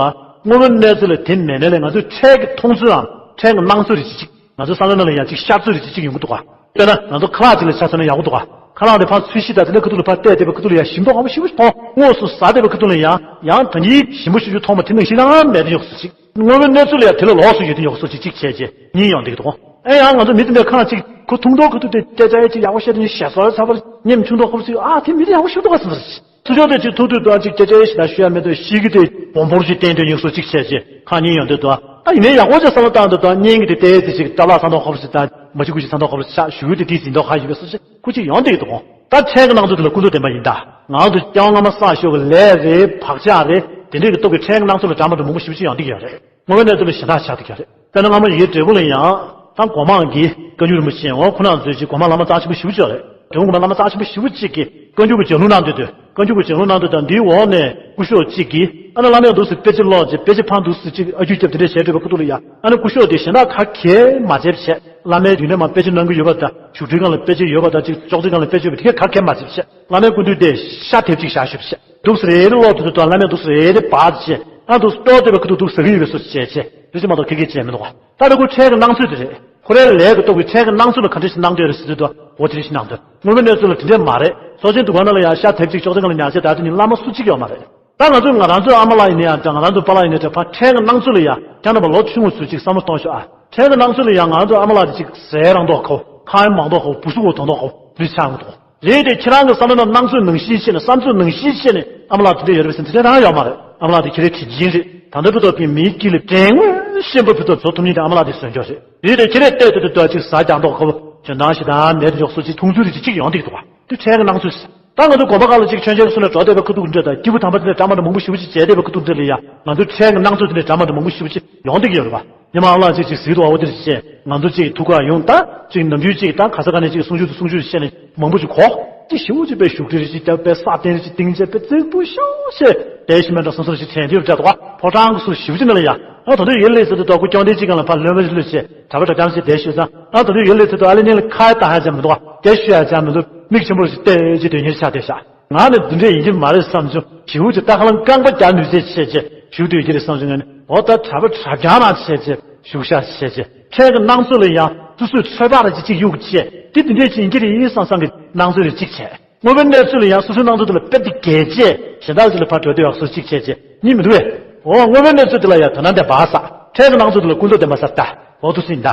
དངོས་པོའི་གནས་ཚུལ་ལ་དེ་མེད་ནའི་ལས་ང་ཚོས་ཕྲན་གྱི་མཐོང་ཚུལ་རམ་ཕྲན་གྱི་སྣང་ཚུལ་རེ་ཅིག་ཅིག་ང་ཚོའི་བསམ་བློ་ནང་ལ་ཡང་ཅིག་ཤར་ཚུལ་རེ་ཅིག་ཅིག་ཡོང་གི་འདུག་ག་དཔེར་ན་ང་ཚོ་ཁ་ལག་ཅིག་ལ་ཆ་མཚོན་ན་ཡག་པོ་འདུག་ག་ཁ་ལག་དེ་ཕར་ཚུར་ཤིག་ད་དེ་འདྲ་ཁ་ཐུག་ལ་ཕར་བལྟས་བསྡད་པའི་ཁ་ཐུག་ལ་ཡང་ཞིམ་མདོག་ཁ་པོ་ཞེ་པོ་ཞིག་མཐོང་། དངོས་སུ་ཟ་བསྡད་པའི་ཁ་ཐུག་ལ་ཡང་ཡང་ད་གིན་ཞིམ་པོ་ཞེ་པོ་མཐོང་བ་དེ་ནང་བཞིན་རང་མེད་དུ་ཡོང་སོ་ཅིག་དངོས་པོའི་གནས་ཚུལ་ལ་ཡང་དེ་ལ་ལོགས་སུ་ཡོད་དུ་ཡོང་སོ་ཅིག་ཅིག་བྱས་རྗེས་གཉིས་ཡོང་བསྡད་ཀྱི་འདུག་ཨེ་ཡང་ང་ཚོ་མི་དེ་འདྲ་ཁ་ལག་ཅིག་ཁོ་འཐུང་མདོག་ཁ་ཐུག་དེ་སྐད་ཆ་ཡ་ཅིག་ཡག་པོ་བཤད་དུས་ཞེ་སོར་ཚ་བར་སྙེམས་ཆུང་མདོག་ཁ་པོ་ཞིག་ཨ་དེ་མི་དེ་ཡག་པོ་ཞིག་འདུག་ག་ཟེར་ཟེར། ཚུར་ཕྱོགས་དེ་ཅིག་ཐུག་དུས་དང་ཅིག་སྐད་ཆ་ཡ་ཞིག་དང་ཞུ་ཡ་མེད་དུ་ཤིག་གི་དེ་སྦོམ་པོར་ཅིག་བསྟན་དུ་ཡོང་སོ་ཅིག་བྱས་རྗེས་ཁ་གཉིས་ཡོང་དུས་དང་ཨ་ཡིན་ནའི་ཡག་པོ་ཅིག་བསམ་བློ་བཏང་དུས་དང་གཉེན་གྱི་དེ་ཏེ་ཅིག་ཏ་ལག་ཚ་མདོག་ཁ་པོ་ཞིག་དང་མ་ཅིག་ཁུ་ཅིག་ཚ་མདོག་ཁ་པོ་ཞིག་ཆགས་ཞུ་གི་དེ་དེའི་ཟིན་མདོག་ཁ་ཡོད་པའི་སོ་ཅིག་ཁུ་ཅིག་ཡོང་བསྡད་ཀྱི་འདུག་ད་ཕྲན་གྱི་སྣང་ཚུལ་དེ་ལ་ཀུན་རྫོབ་བདེན་པ་ཡིན་ད། ངང་དུ་སྐྱེ་བ་སྔ་མ་བསགས་ཞོག་གི་ལས་རེད་བག་ཆགས་རེད་དེ་འདྲའི་གི་སྟོབས་ཀྱིས་ཕྲན་གྱི་སྣང་ཚུལ་ལ་འདྲ་མ་འདྲ་མང་པོ་ཞེ་པོ་ཅིག་ཡོང་བསྡད་ཀྱི་ཡོད་རེད། དངོས་པོའི་གནས་ཚུལ་ལ་གཞན་དག་ཆགས་བསྡད་ཀྱི་ཡོད་རེད། དཔེར་ན་སྔ་མོ་ཡིན་འབྲས་བུ་ལ་ཡང་ད་སྒོ་མང་གི་བཀའ་འགྱུར་རིན་པོ་ཆེ་འོ་ཁོ་ན་མཛོད་ཅིག་སྒོ་མང་བླ་མ་རྩ་ཆེན་པོ་ཞེ་པོ་ཅིག་ཡོད་རེད། དེ་འོ་སྒོ་མང་བླ་མ་རྩ་ཆེན་པོ་ཞེ་པོ་ཅིག་གིས་བཀའ་འགྱུར་གྱི་ལྗགས་ལུང་གནང་དུས་དུས་བཀའ་འགྱུར་གྱི་ལྗགས་ལུང་གནང་དུས་དང་འདིའི་འོག་ནས་སྐུ་ཞབས་གཅིག་གིས་ཨ་ནི་བླ་མས་འདུག་སེ་དཔེ་ཆ་ཀློག་ཅིག་དཔེ་ཆ་ཕར་འདུག་སེ་ཅིག་ཨ་ཁྱུ་རྒྱབ་དེ་འདྲས་བྱས་སྤྲད་པའི་ཁ་ཐུག་ལ་ཡ་ཨ་ནི་སྐུ་ཞབས་དེ་གཞན་དག་ག་གེ་མ་བྱས་བྱས། བླ་མའི་རྒྱུན་ལས་མ་དཔེ་ཆ་གནང་གི་ཡོད་པ་དང་བཞུགས་ཁྲིའི་སྒང་ལ་དཔེ་ཆ་ཡོད་པ་དང་ཅིག་ཅོག་ཙེའི་སྒང་ལ་དཔེ་ཆ་ཡོད་པ་དེ་གས་ག་གེ་མ་བྱས་བྱས། བླ་མའི་སྐུ་མདུན་དེ་ཤ་དེབ་ཅིག་བཞག་ཞུ་བྱས། འདུག་སེ་རེ་རེ་ཀློག་དུས་དུ་བླ་མས་འདུག་སེ་རེ་རེ་བག་བྱས། ཨ་འདུག་སེ་ཀློག་བསྡད་པའི་ཁ་ཐུག་འདུག་ཟ་གི་ཡོད་པའི་བཟོ་བྱས་བྱས། དེ་ཅི་མ་གཏོགས་ཁེ་ཁེ་བྱས་མི་འདུག་བ། ད་ལྟ་ཁོ་ཕྲན་གྱི་སྣང་ཚུལ་དེ་རེད། ཁོ་རའི་ལས་ཀྱི་སྟོབས་ཀྱིས་ཕྲན་གྱི་སྣང་ཚུལ་ལ་ག་འདྲ་ཞིག་སྣང་བསྡད་ཡོད་རེད་ཟེར་དུས་དུ་འོ་དེ་འདྲ་ཞིག་སྣང་འདུག་དངོས་པོའི་གནས་ཚུལ་ལ་དེ་འདྲས་མ་རེད། ཚོགས་ཆེན་འདུ་ཁང་ནང་ལ་ཡང་ཤ་དེབ་ཅིག་ཅོག་ཙེ་སྒང་ལ་ཉར་བྱས་ད་དེ་ནི་བླ་མ་སུ་གཅིག་ཡོད་མ་རེད། ད་ང་ཚོས་ང་རང་ཚོའི་ཨ་མ་ལགས་ཡིན་ན་ཡང་འདྲ་ང་རང་ཚོའི་པཱ་ལགས་ཡིན་ན་འདྲ་ཕར་ཕྲན་གྱི་སྣང་ཚུལ་ལ་ཡང་ཁྱེད་རྣམ་པ་ལོ་ཆུང་ངུ་ཚོས་ཅིག་བསམ་བློ་གཏོང་ཤོག་ཨ། ཕྲན་གྱི་སྣང་ཚུལ་ལ་ཡང་ང་རང་ཚོའི་ཨ་མ་ལགས་དེ་ཅིག་ཟས་རང་མདོག་ཁ་པོ་ཁ་ཡ་མང་མདོག་ཁ་པོ་བུ་སུ་འོ་དོ་མདོག་ཁ་པོ་འདི་ཆགས་ཡོང་གི་འདུག་རེད་དེ་ཁྱེད་རང་གི་བསམ་བློ་ནང་སྣང་ཚུལ་ནང་བཞིན་བྱས་ནས་བསམ་ཚུལ་ནང་བཞིན་བྱས་ནས་ཨ་མ་ལགས་དེ་འདྲ་ཡོད་རེད་པས་ཟེར་དེ་འདྲ་རང་ཡོད་མ་རེད། ཨ་མ་ལགས་དེ་ཁྱེད་རའི་དྲིན་ཅན་རེད། ད་ལྟ་བར་དུ་བའི་མིའི་དཀྱིལ་ལ་དྲན་མངོན་ཤེས་པ་བར་དུ་བཟོ་ཐུབ་མཁན་དེ་ཨ་མ་ལགས་དེ་བཟོས་འཇོག་རེད། རེད་དེ་ཁྱེད་རས་ལྟོས་ལྟོས་ལྟོས་ལྟོས་ཅིག་ཟ་རྒྱག་མདོག་ཁ་པོ་འཇོན་ཐང་ཞེ་དྲག་མེད་དུ་འཇོག་སོ་ཅིག་མཐོང་ཚུལ་རེ་ཅིག་ཅིག་ཡོང་བསྡད་ཀྱི་འདུག་བ། དེ་ཕྲན་གྱི་སྣང་ཚུལ་ཟེར། ད་ང་ཚོ་དགོན་པ་ཁག་ལ་ཅིག་མཆོད་མཇལ་གྱི་ཚུལ་ལ་འགྲོ་བསྡད་པའི་ཁ་ཐུག་འདྲ་དང་སྐྱེས་བུ་དམ་པ་དེ་འདྲ་འདྲ་མ་འདྲ་མང་པོ་ཞེ་པོ་ཅིག་མཇལ་བསྡད་པའི་ཁ་ཐུག་འདྲ་ལ་ཡང་ང་ཚོའི་ཕྲན་གྱི་སྣང་ཚུལ་དེ་འདྲ་འདྲ་མ་འདྲ་མང་པོ་ཞེ་པོ་ཅིག་ཡོང་བསྡད་ཀྱི་ཡོད་རེད་བ། ཉི་མ་ཨ་མ་ལགས་ཅིག་ཅིག་གཟིགས་འདུག་བ། འོ་དེ་རེད་ཅེས་ང་ཚོ་ཅིག་ཐུགས་ཁུར་ཡོང་ད་ཅིག་ནམ་རྒྱུན་ཅིག་ད་ག་ས་ག་ནས་ཅིག་གསུང་ཆོས་དང་གསུང་ཆོས་བཤད་ནས་མང་པོ་ཅིག་གོ། ཅིག་ཞེ་པོ་ཅིག་དཔེ་བཞུགས་ཁྲི་རེ་ཅིག་བརྒྱབ་པའི་ས་སྟེང་རེ་ཅིག་སྟེང་བྱས་པའི་རྫིག་པོ་ཤོག་ཅེས་བསྡད་ཤི་མེད་འདྲ་བསམ་བསམ་ཞིག་དྲན་རྒྱུ་བྲལ་འདུག་བ། ཕོ་བྲང་གི་ཟུར་ཞེ་པོ་ཅིག་ནང་ལ་ཡ། ཨ་ད་དུང་ཡུལ་ལས་ཚོད་དུ་ལྟོ་གོས་གྱོན་དེ་ཅིག་སྒང་ལ་ཕར་ལོན་པ་ཞིག་ལོས་བྱས་གྲྭ་པ་གྲྭ་རྐྱང་ཞིག་བསྡད་ཤོད་ཙང་ཨ་ད་དུང་ཡུལ་ལས་ཚོད་དུ་ཨ་ལེ་ཉིན་ལ་ཁ་ཡ་བཏང་ཡ་ཅང་མི་འདུག་བ། སྐད་ཤོད་ཡ་ཅང་མི་འདུག་མིག་ཆེན་པོ་ཞིག་བལྟས་ཅིག་དོན་གཉེར་ཆགས་བསྡད་ཤག་ང་ནི་འདི་འདྲས་ཡིན་གྱི་མ་རེད་བསམ་བྱུང་། ཞེ་པོ་ཅིག་ལྟ་ཁ་ལ་རྐང་པ་རྒྱག་ནུས་ཚད་ཆེ་ཆེ་ཞུགས་སྡོད་ཀྱི་རེད་བསམ་བྱུང་། ང་ནི་འོ་ད་གྲྭ་པ་གྲྭ་རྐྱང་རང་ཆེ་ཆེ་བཞུགས་ཤག་ཆེ་ཆེ་ཕྲན་གྱི་སྣང་ཚུལ་ལ་ཡང་སོ་སོའི་ཚོད་དཔག་རེ་ཅིག་ཅིག་གཡུག་བྱས་དེ་འདི་འདྲས་ཅིག་ཡིན་གྱི་རེད་བསམ་བསམ་གྱི་སྣང་ཚུལ་རེ་ཅིག་བྱས། དངོས་པོའི་གནས་ཚུལ་ལ་ཡང་སོ་སོའི་སྣང་ཚུལ་དེ་ལ་དཔེ་དེ་གལ་ཆེ་གཞན་དག་ཅིག་ལ་ཕར་འགྲོ་སྡོད་ཡག་སོ་ཅིག་བྱས་བྱས་གཉིས་མི་འདུག་བས། འོ་དངོས་པོའི་གནས་ཚུལ་དེ་ལ་ཡང་དོན་དམ་བདེན་པ་ཟེར། ཕྲན་གྱི་སྣང་ཚུལ་དེ་ལ་ཀུན་རྫོབ་བདེན་པ་ཟེར་ད། འོ་དུ་སྲིད་ད།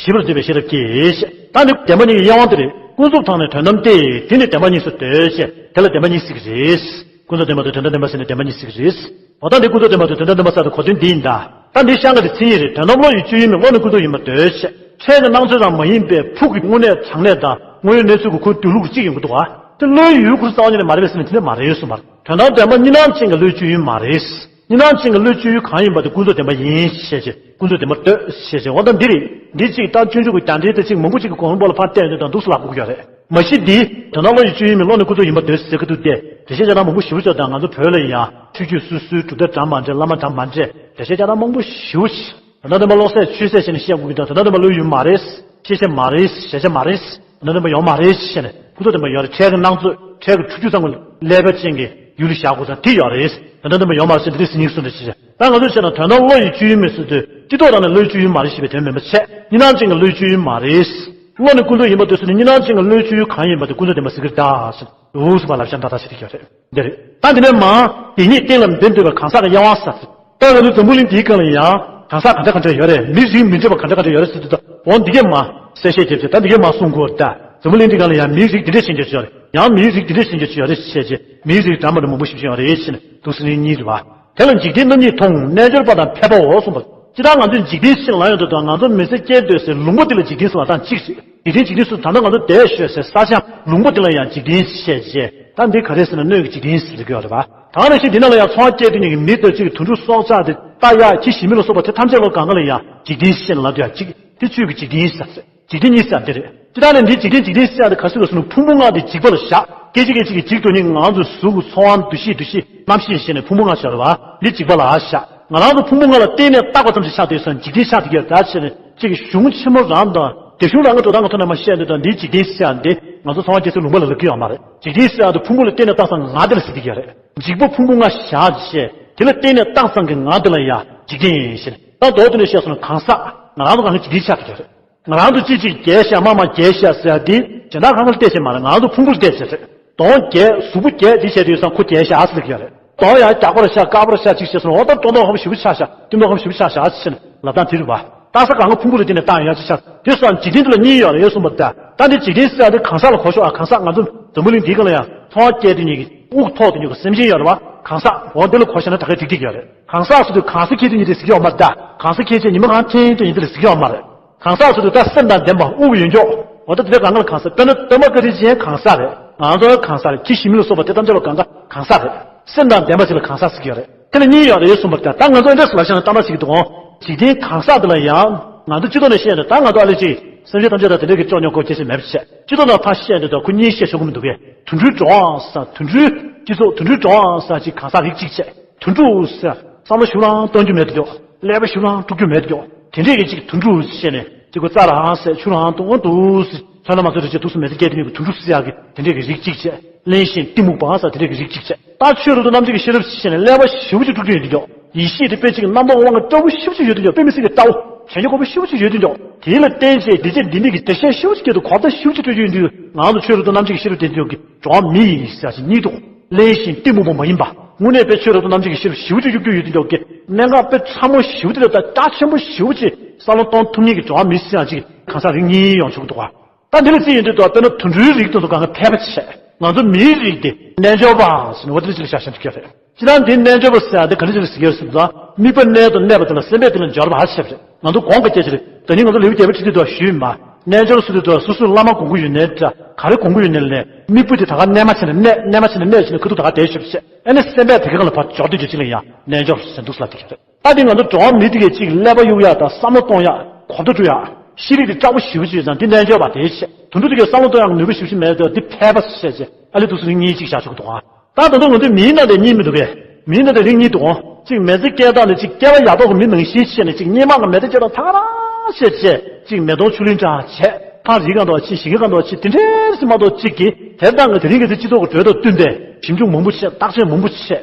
ཞིབ་པར་བརྗོད་པའི་ཤེས་རབ་ཀྱིས། ད་ནི་བདེན་པ་གཉིས་ཀྱི་དབྱེ་བ་འདི་རེད། ཀུན་རྫོབ་དང་ནི་དོན་དམ་སྟེ། དེ་ནི་བདེན་པ་གཉིས་སུ་འདོད་ཅེས་དེ་ལ་བདེན་པ་གཉིས་ཟེར་གྱི་རེད། ཀུན་རྫོབ་བདེན་པ་དང་དོན་དམ་བདེན་པ་ཟེར་ནས་བདེན་པ་གཉིས་ཟེར་གྱི་རེད། འོ་ད་འདི་ཀུན་རྫོབ་བདེན་པ་དང་དོན་དམ་བདེན་པ་ཟེར་དུས་གོ་དོན་འདི་ཡིན་ད། ད་འདི་ཤང་གི་དེ་མཚན་ཉིད་རེད། དོན་དམ་བློ་ཡི་སྤྱོད་ཡུལ་མིན་བློ་ནི་ཀུན་རྫོབ་ཡིན་པར་འདོད་ཅེས། ཕྲན་གྱི་སྣང་ཚུལ་རང་མ་ཡིན་པའི་ཕུགས་ཀྱི་དངོས་གནས་དྲང་གནས་དང་དངོས་ཡོད་གནས་ཚུལ་གྱི་ཁོའི་འདོད་ལུགས་གཅིག་ཡོང་གི་འདུག་ག་དེ་བློའི་ཡུལ་ཁོ་རྩ་བ་ཉིད་ནས་མ་རེད་པས་ཟེར་ན་དེ་འདྲ་མ་རེད་གསུངས་པར། དོན་དམ་བདེན་པ་གཉིས་སྣང་ཅན་གྱི་བློའི་སྤྱོད་ཡུལ་མ་རེད། གཉིས་སྣང་ཅན་གྱི་བློའི་སྤྱོད་ཡུལ་གང་ཡིན་པ་དེ་ཀུན་རྫོབ་བདེན་པ་ཡིན་ཞེས་བྱས། ཀུན་རྫོབ་བདེན་པར་འདོད་ཞེས་བྱས། འོ་ད་འདི་རེད། འདི་གཅིག་ད་སྤྱོད་འཇུག་གི་རྒྱ་འགྲེལ་དེ་གཅིག་མང་པོ་གཅིག་གི་གོང་བུ་ལ་ཕར་བལྟས་ཡོང་དུས་ད་འདུག་སེ་ལབ་དགོས་ཀྱི་ཡོད་རེད། མ་གཞི་འདི་དོན་དམ་བློ་ཡི་སྤྱོད་ཡུལ་མིན་བློ་ནི་ཀུན་རྫོབ་ཡིན་པར་འདོད་ཟེར་གྱི་འདུག་སྟེ། འགྲེལ་བཤད་རྒྱག་སྟངས་མང་པོ་ཞེ་པོ་ཅིག་དང་ང་ཚོ་བོད་ལ་ཡང་ཆོས་བརྒྱུད་སོ་སོའི་གྲུབ་མཐའ་འདྲ་མ་འདྲ་བླ་མ་འདྲ་མ་འདྲ་འགྲེལ་བཤད་རྒྱག་སྟངས་མང་པོ་ཞེ་པོ་ཅིག་དོན་དམ་བློ་གསལ་ཆོས་གསལ་བྱས་ནས་བཤད་དགོས་ཀྱི་དང་དོན་དམ་བློའི་ཡུལ་མ་རེད། ཤེས་བྱ་མ་རེད། གཞལ་བྱ་མ་རེད། དོན་དམ་བདེན་པ་ཡོད་མ་རེད་ཞེས་ནས་ཀུན་རྫོབ་བདེན་པ་ཡོད་རེད། ཕྲན་གྱི་སྣང་ཚུལ་ཕྲན་གྱི་འཁྲུལ་རྒྱུ་ཚང་མ་ཀླད་པ་ཅན་གྱི་ཡུལ་ལ་བཞག་དགོས་ཙང་དེ་ཡོད་རེད། དོན་དམ་བདེན་པ་ཡོད་མ་རེད་ཟེར་འདི་འདྲའི་ཟིན་ཡིག་གསུངས་འདྲ་ཞིག་རེད། ད་ང་ཚོས་བཤད་ན་དོན་དམ་བློ་ཡི་སྤྱོད་ཡུལ་མིན་ཟེར་དུས་སྤྱི་ལྡོག་དང་ནི་བློའི་སྤྱོད་ཡུལ་མ་རེད་ཞེས་པའི་དོན་མིན་པ་བྱས། གཉིས་སྣང་ཅན་གྱི་བློའི་སྤྱོད་ཡུལ་མ་རེད། བློ་ནི་ཀུན་རྫོབ་ཡིན་པར་འདོད་ཟེར་ནས་གཉིས་སྣང་ཅན་གྱི་བློའི་སྤྱོད་ཡུལ་གང་ཡིན་པ་དེ་ཀུན་རྫོབ་བདེན་པ་ཟེར་གྱི་རེད་ད་ཟེར་འདུག་སེ་ཕར་ལབ་བྱས་འདྲ་ད་ཞིག་རེད་ཀྱི་རེད། འདི་རེད། ད་འདི་ནས་མར་དེ་ཉིད་གཏན་ལ་འབེབས་འདོད་པའི་གང་ཟག་གི་དབྱེ་བ་ཟེར། ད་ང་ཚོ་འཛམ་བུ་གླིང་འདིའི་སྒང་ལ་ཡང་གང་ཟག་ག་འདྲ་ག་འདྲ་ཡོད་རེད། མིའི་རིགས་མི་འདྲ་བ་ག་འདྲ་ག་འདྲ་ཡོད་རེད་ཟེར་དུས་ད་འོ་འདི་གས་མར་གསལ་བཤད་བརྒྱབ་བྱས་ད་འདི་གས་མར་གསུང་དགོས་ད། འཛམ་བུ་གླིང་འདིའི་སྒང་ལ་ཡང་མིའི་རིགས་འདི་འདྲས་ཅན་གྱི་ཡོད་རེད། ཡང་མིའི་རིགས་འདི་འདྲས་ཅན་གྱི་ཡོད་རེད་ཟེར་བྱས་མིའི་རིགས་འདྲ་མ་འདྲ་མང་པོ་ཞིག་ཡོད་རེད་ཟེར་ནས་འདུག་སེ་ནི་གཉིས་རེད་བ། དེ་ལ་འཇིག་རྟེན་རྣམ་གཉིས་མཐོང་རྣལ་འབྱོར་པ་དང་ཕལ་པའོ་གསུངས་པ། སྤྱིར་བཏང་ང་ཚོས་འཇིག་རྟེན་ཞེས་ལབ་ཡོང་དུས་ད་ང་ཚོ་མི་ཚེ་སྐྱེལ་སྡོད་སའི་ལུང་པ་འདི་ལ་འཇིག་རྟེན་ཟེར་བ་དང་གཅིག་རེད། འཇིག་རྟེན་འཇིག་རྟེན་ཟེར་ད་ལྟ་ང་ཚོ་བསྡད་ཡོད་སའི་ས་ཆ་ལུང་པ་འདི་ལ་ཡང་འཇིག་རྟེན་ཞེས་བྱས། ད་འདི་ག་རེ་ཟེར་ན་སྣོད་ཀྱི་འཇིག་རྟེན་ཟེར་གྱི་ཡོད་རེད་བ། གང་ནང་བཞིན་འདི་ནང་ལ་ཡང་ཚོང་སྐྱེལ་དུས་ཉིད་ཀྱི་མི་དང་གཅིག་གི་དུད་འགྲོ་སྲོག་ཆགས་དེ་ལྟ་ཡག་ཁྱི་ཞི་མི་ལ་སོགས་པ་དེ་ཐམས་ཅད་ལ་གང་ག་ལ་ཡང་འཇིག་རྟེན་ཞེས་ལབ་དུས་ཡང་གཅིག་དེ་ཆོས་ཀྱི་འཇིག་རྟེན་ཟེར། འཇིག་རྟེན་གཉིས་ཟེར་འདི་རེད། སྤྱིར་བཏང་ནས་འདི་འཇིག་རྟེན་འཇིག་རྟེན་ཟེར་ཡག་དེ་ག་ཟེར་བ་ཟེར་ན་ཕུང་པོ་ལྔ་དེ་འཇིག་པ་ལ་བཞག་སྐད་ཅིག་སྐད་ཅིག་གིས་འཇིག་ཏུ་ནི་ང་ཚོའི་གཟུགས་ཚོར་བ་འདུ་ཤེས་འདུ་ཤེས་རྣམ་ཤེས་ཞེས་ནས་ཕུང་པོ་ལྔ་བཞག་རེད་བ། འདི་འཇིག་པ་ལ་བཞག་ང་རང་ཚོ་ཕུང་པོ་ལྔ་ལ་བརྟེན་ནས་བཏགས་པ་ཙམ་ཞིག་ཆགས་དུས་སོང་འཇིག་རྟེན་ཆགས་དེ་ག་རེད་ཟེར་ནས་གཅིག་གི་གཞུང་ཆེན་མོ་རང་དང་དེ་གཞུང་རང་གི་འགྲོ་སྟངས་ཀྱི་ཐོག་ནས་མ་བཤད་འདོད་དང་འདིའི་འཇིག་རྟེན་ཟེར་ཡག་འདི་ང་ཚོ་ཚོར་བ་སྐྱེ་སའི་ལུང་པ་ལ་ལབ་ཀྱི་ཡོད་མ་རེད། འཇིག་རྟེན་ཟེར་ཡག་དེ་ཕུང་པོ་ལ་བརྟེན་ནས་བཏགས་ས་ང་དེ་ལ་ཟེར་དེ་ག་རེད། འཇིག་པ་ཕུང་པོ་ལྔ་བཞག་ཅེས་དེ་ལ་བརྟེན་ནས་བཏགས་ཙམ་གྱི་ང་དེ་ལ་ཡང་འཇིག་རྟེན་ཞེས་ད་མདོར་བསྡུས་ནས་བཤད་སོང་ན་གང་ཟག་ང་རང་ཚོ་གང་གི་འཇིག་རྟེན་ཆགས་ཀྱི་རེད། ང་རང་ཚོ་གཅིག་གཅིག་རྒྱལ་བཞག་མ་མ་རྒྱལ་བཞག་ཟེར་ཡག་འདི་གཞན་དག་གང་ག་ལ་བལྟས་བྱས་མ་རེད། ང་རང་ཚོ་ཕུང་པོ་ལ་བལྟས་བྱས་རེད། གདོང་རྒྱལ་གཟུགས་པོ་རྒྱལ་འདི་བྱས་དུས་སང་ཁོ་རྒྱལ་བཞག་ཟེར་གྱི་ཡོད་རེད། གདོང་ཡང་རྒྱགས་པར་བཞག་དཀར་པོར་བཞག་ཅིག་བྱས་སོང་ན་འོ་ད་སྟོད་མདོག་ཁམ་ཞིབ་ཆགས་བཞག་སྟོད་མདོག་ཁམ་ཞིབ་ཆགས་བཞག་ཟེར་ནས་ལབ་སྟངས་དེ་རེད་བ། བཏགས་ས་གང་ག་ཕུང་པོ་ལ་བརྟེན་ནས་བཏགས་ཡོད་ཅིག་ཆགས་དེ་སོང་འཇིག་རྟེན་འདི་ལ་གཉིས་ཡོད་རེད་གསུངས་པ་ལྟར་ད་འདི་འཇིག་རྟེན་ཟེར་ཡག་འདི་གང་ཟག་ལ་གོ་ཆོག་ཨ། གང་ཟག་ང་ཚོ་འཛམ་བུ་གླིང་འདིའི་སྒང་ལ་ཡང་ཚོར་བ་སྐྱེ་དུས་ཉིད་ཀྱི་དབུགས་ཐོག་ཏུ་ཉིད་ཀྱི་སེམས་ཅན་ཡོད་རེད་བ། གང་ཟག་འོ་འདི་ལ་གོ་ཤེས་ན་ད་གའི་འགྲིག་འགྲིག་ཡོད་རེད། གང་ཟག་ཟེར་དུས་གང་ཟག་ཁྱེད་དུ་ཉིད་དེ་ཟེར་གྱི་ཡོད་མ་རེད་ད། གང་ཟག་ཁྱེད་ཅེས་ཉི་མ་གང་འཐེན་དུ་ཉིད་དེ་ལ་ཟེར་གྱི་ཡོད་མ་རེད། གང་ཟག་ཟེར་དུས་ད་སེམས་དང་ལྡན་པ་དབུགས་ཡོད་མཁན་འོ་ད་དེ་འདྲ་གང་ག་ལ་གང་ཟག་དཔེར་ན་སྟོན་པ་བཀའ་དྲིན་ཅན་གང་ཟག་རེད། ང་ཚོ་གང་ཟག་རེད། ཁྱི་ཞི་མི་ལ་སོགས་པ་དེ་ཐམས་ཅད་ལ་གང་ག་གང་ཟག་རེད། སེམས་དང་ལྡན་པ་ཞིག་ལ་གང་ཟག་ཟེར་གྱི་ཡོད་རེད། དེ་ལ་གཉིས་ཡོད་རེད་གསུངས་པ་ལྟར་ད་ང་ཚོ་འདི་འདྲ་ཟེར་ལབ་བཞག་ན་ཏག་ཏག་ཞིག་འདུག་ཨང་། འཇིག་རྟེན་གང་ཟག་དེ་ལ་ཡང་ང་ཚོ་སྤྱི་ལྡོག་ནས་བཤད་ན་ད་ང་ཚོ་ཨ་ལེ་ཅིག་སེམས་ཅན་ཐམས་ཅད་དང་དེ་འདྲ་གི་སྐྱོ་ཉོག་ཁོ་སྐྱེ་ཤེས་མེད་པ་བྱས་སྤྱི་ལྡོག་ནས་ཕར་བཤད་འདོད་དང་ཁོ་གཉིས་བཤད་ཆོག་གི་མི་འདུག་གས། དུད་འགྲོའི་འགྲོ་འོང་ཟེར་དུད་འགྲོའི་སྤྱི་ཚོགས་དུད་འགྲོའི་འགྲོ་འོང་ཟེར་ཅིག་གང་ཟག་རིགས་གཅིག་བྱས། དུད་འགྲོ་ཟེར་བསམ་བློ་ཞིབ་རང་གཏོང་རྒྱུ་མེད་དུ་འགྱོ། ཀླད་པ་ཞིབ་རང་དཀྲུག་རྒྱུ་མེད་དུ་འགྱོ། དེ་འདྲས་ཀྱི་ཅིག་དུད་འགྲོ་བཤད་ནས་ཅིག་གོ་རྩ་རང་ཟད་ཆུ་རང་གཏོང་འོང་འདུག་ཟེར་ཐོན་ན་མ་ཚོད་རེ་ཆེ་དུས་སུ་མེ་ཚེ་སྐྱེལ་དེ་ཉིད་ཀྱི་དུད་འགྲོ་ཟེར་ཡག་གི་དེ་འདྲས་ཀྱི་རིགས་གཅིག་བྱས། གླེན་ཞིང་གཏི་མུག་པ་ཟེར་དེ་འདྲས་ཀྱི་རིགས་གཅིག་བྱས། ད་ཆོས་རབ་ཏུ་རྣམ་འབྱེད་ཀྱི་ཤེས་རབ་ཤེས་ནས་ཀླད་པ་ཞེ་པོ་ཅིག་དཀྲུག་རྒྱུ་ཡོད་དུ་འགྱོ། ཡེ་ཤེས་དེ་དཔེ་ཅིག་རྣམ་རྟོག་དབང་གིས་སྤྲ་བོ་ཞེ་པོ་ཅིག་ཡོད་དུ་འགྱོ། དཔེ་མི་སྲིད་ཀྱི་སྤྲ་བོ་བྱེད་རྒྱུ་ཁོ་པོ་ཞེ་པོ་ཅིག་ཡོད་དུ་འགྱོ། དེ་ལ་བརྟེན་བྱས་འདི་བྱས་འདི་མེད་ཀྱི་འགྲེལ་བཤད་ཞེ་པོ་ཅིག་སྐྱེ་དུ་གོ་བརྡ་ཞེ་པོ་ཅིག་སྤྲོད་རྒྱུ་ཡོད་དུ་ང་ཚོ་ཆོས་རབ་ཏུ་རྣམ་འབྱེད་ཀྱི་ཤེས་རབ་དེ་འདྲས་ཀྱི་འགྲོ་བ་མི་ཡིན་ཟེར་ཞིག་གཉིས་འདུག། གླེན་ཞིང་གཏི་མུག་པ་མ་ཡིན་པ། དངོས་གནས་དཔེ་ཆོས་རབ་ཏུ་རྣམ་འབྱེད་ཀྱི་ཤེས་རབ་ཞེ་པོ་ཅིག་གཡུག་རྒྱུ་ཡོད་དུ་འགྱོ་གི་གནད་འགག་དཔེ་ཕྲ་མོ་ཞེ་པོ་ཅིག་ལ་ད་རྒྱ་ཆེན་པོ་ཞེ་པོ་ཅིག་བསམ་བློ་གཏོང་ཐུབ་མཁན་གྱི་འགྲོ་བ་མི་སྲིད་ཡང་ཅིག་གང་ཟག་རིགས་གཉིས་ཡོང་ཆོག་གི་འདུག་ག། ད་འདི་ལ་རྩིས་ཡིན་དུས་ད་དཔེར་ན་དུད་འགྲོའི་རིགས་དེ་ཚོ་གང་ག་ཕལ་པ་བྱས། ང་ཚོ་མིའི་རིགས་དེ་རྣལ་འབྱོར་པ་ཟེར་ནས་འོ་དེ་འདྲ་ཅིག་ལ་བཞག་བཞག་འགྲིག་གི་རེད། སྤྱིར་བཏང་འདི་རྣལ་འབྱོར་པ་ཟེར་ཡག་འདི་ག་འདྲ་ཅིག་ལ་ཟེར་གྱི་ཡོད་ཟེར་ན། དམིགས་པ་རྣལ་དུ་གནས་པ་དེ་ལ་སེམས་པས་དེ་ལ་འབྱོར་པ་ཟེར་བ་རེད། ང་ཚོ་གོང་གི་སྐད་ཆ་རེད། ད་ནི་ང་ཚོ་ལེའུ་བརྒྱད་པ་ཁྲིད་དུས་དུ་ཞུས་ཡིན་པ། རྣལ་འབྱོར་ཟེར་དུས་དུ་སོ་སོའི་བླ་མ་དགོངས་ཀྱི་ཡོད་ནའི་འདྲ་ག་རེ་དགོངས་ཀྱི་ཡོད་ནའི་ལས་དམིགས་པ་དེ་ད་ག་རྣལ་མ་བྱས་ནས་གནས་རྣལ་མ་བྱས་ནས་གནས་བྱས་ནས་ཁ་ཐུག་ད་ག་བསྡད་ཤོག་བྱས། ཨ་ནི་སེམས་པས་དེ་ག་ལ་ཕར་འབྱོར་དུས་ཀྱི་ཅིག་ལ་ཡང་རྣལ་འབྱོར་ཟེར་འདུག་ཟེར་ལབ་དེ་རེད། ད་དེ་ང་ཚོ་འགྲོ་བ་མི་དེ་གས་ཅིག་ཀླད་པ་གཡུག་ཡག་དང་བསམ་བློ་གཏོང་ཡག་གོ་བརྡ་སྤྲོད་ཡག་ཤེས་རིག་དེ་སྐྲག་པོ་ཞེ་པོ་ཅིག་ཡོད་ཙང་དེ་རྣལ་འབྱོར་པ་དེ་བྱས། དུད་འགྲོ་དེ་གས་བསམ་བློ་གཏོང་ཡག་ནུས་པ་ཞེ་པོ་ཅིག་མེད་དུས་དེ་ཕལ་པ་བྱས་བྱས་ཨ་ལེ་དུས་སུ་རིགས་གཉིས་ཅིག་བཞག་ཆོག་གི་འདུག་ཨ། ད་ད་དུང་ང་ཚོའི་མིའི་ནང་དེ་གཉིས་མི་འདུག་གས། མིའི་ནང་དེ་རིགས་གཉིས་འདུག་ཨང་། གཅིག་མི་ཚེ་སྐྱེལ་སྟངས་ནི་གཅིག་སྐྱེ་བ་ཡག་ཐོག་གི་མི་ནང་བཞིན་བྱས་ནས་གཅིག་སྔོན་མ་གི་མི་ཚེ་སྐྱེལ་སྟངས་ཐག་རང་བཤད་བྱས་གཅིག་མེ་དོང་ཆུ་གླིང་འདྲ་བྱས་ཕར་རི་སྒང་དུ་ཕྱིན་ཞིང་གི་སྒང་དུ་ཕྱིན་དེ་འདྲའི་སེ་མ་གཏོགས་གཅིག་གིས་དེ་དང་གི་དེ་རིང་གི་ཚེ་སྤྱི་ཚོགས་ཀྱི་འགྲོས་དང་བསྟུན་ཏེ་ཞིབ་འཇུག་མང་པོ་བྱས་བརྟག་དཔྱད་མང་པོ་བྱས་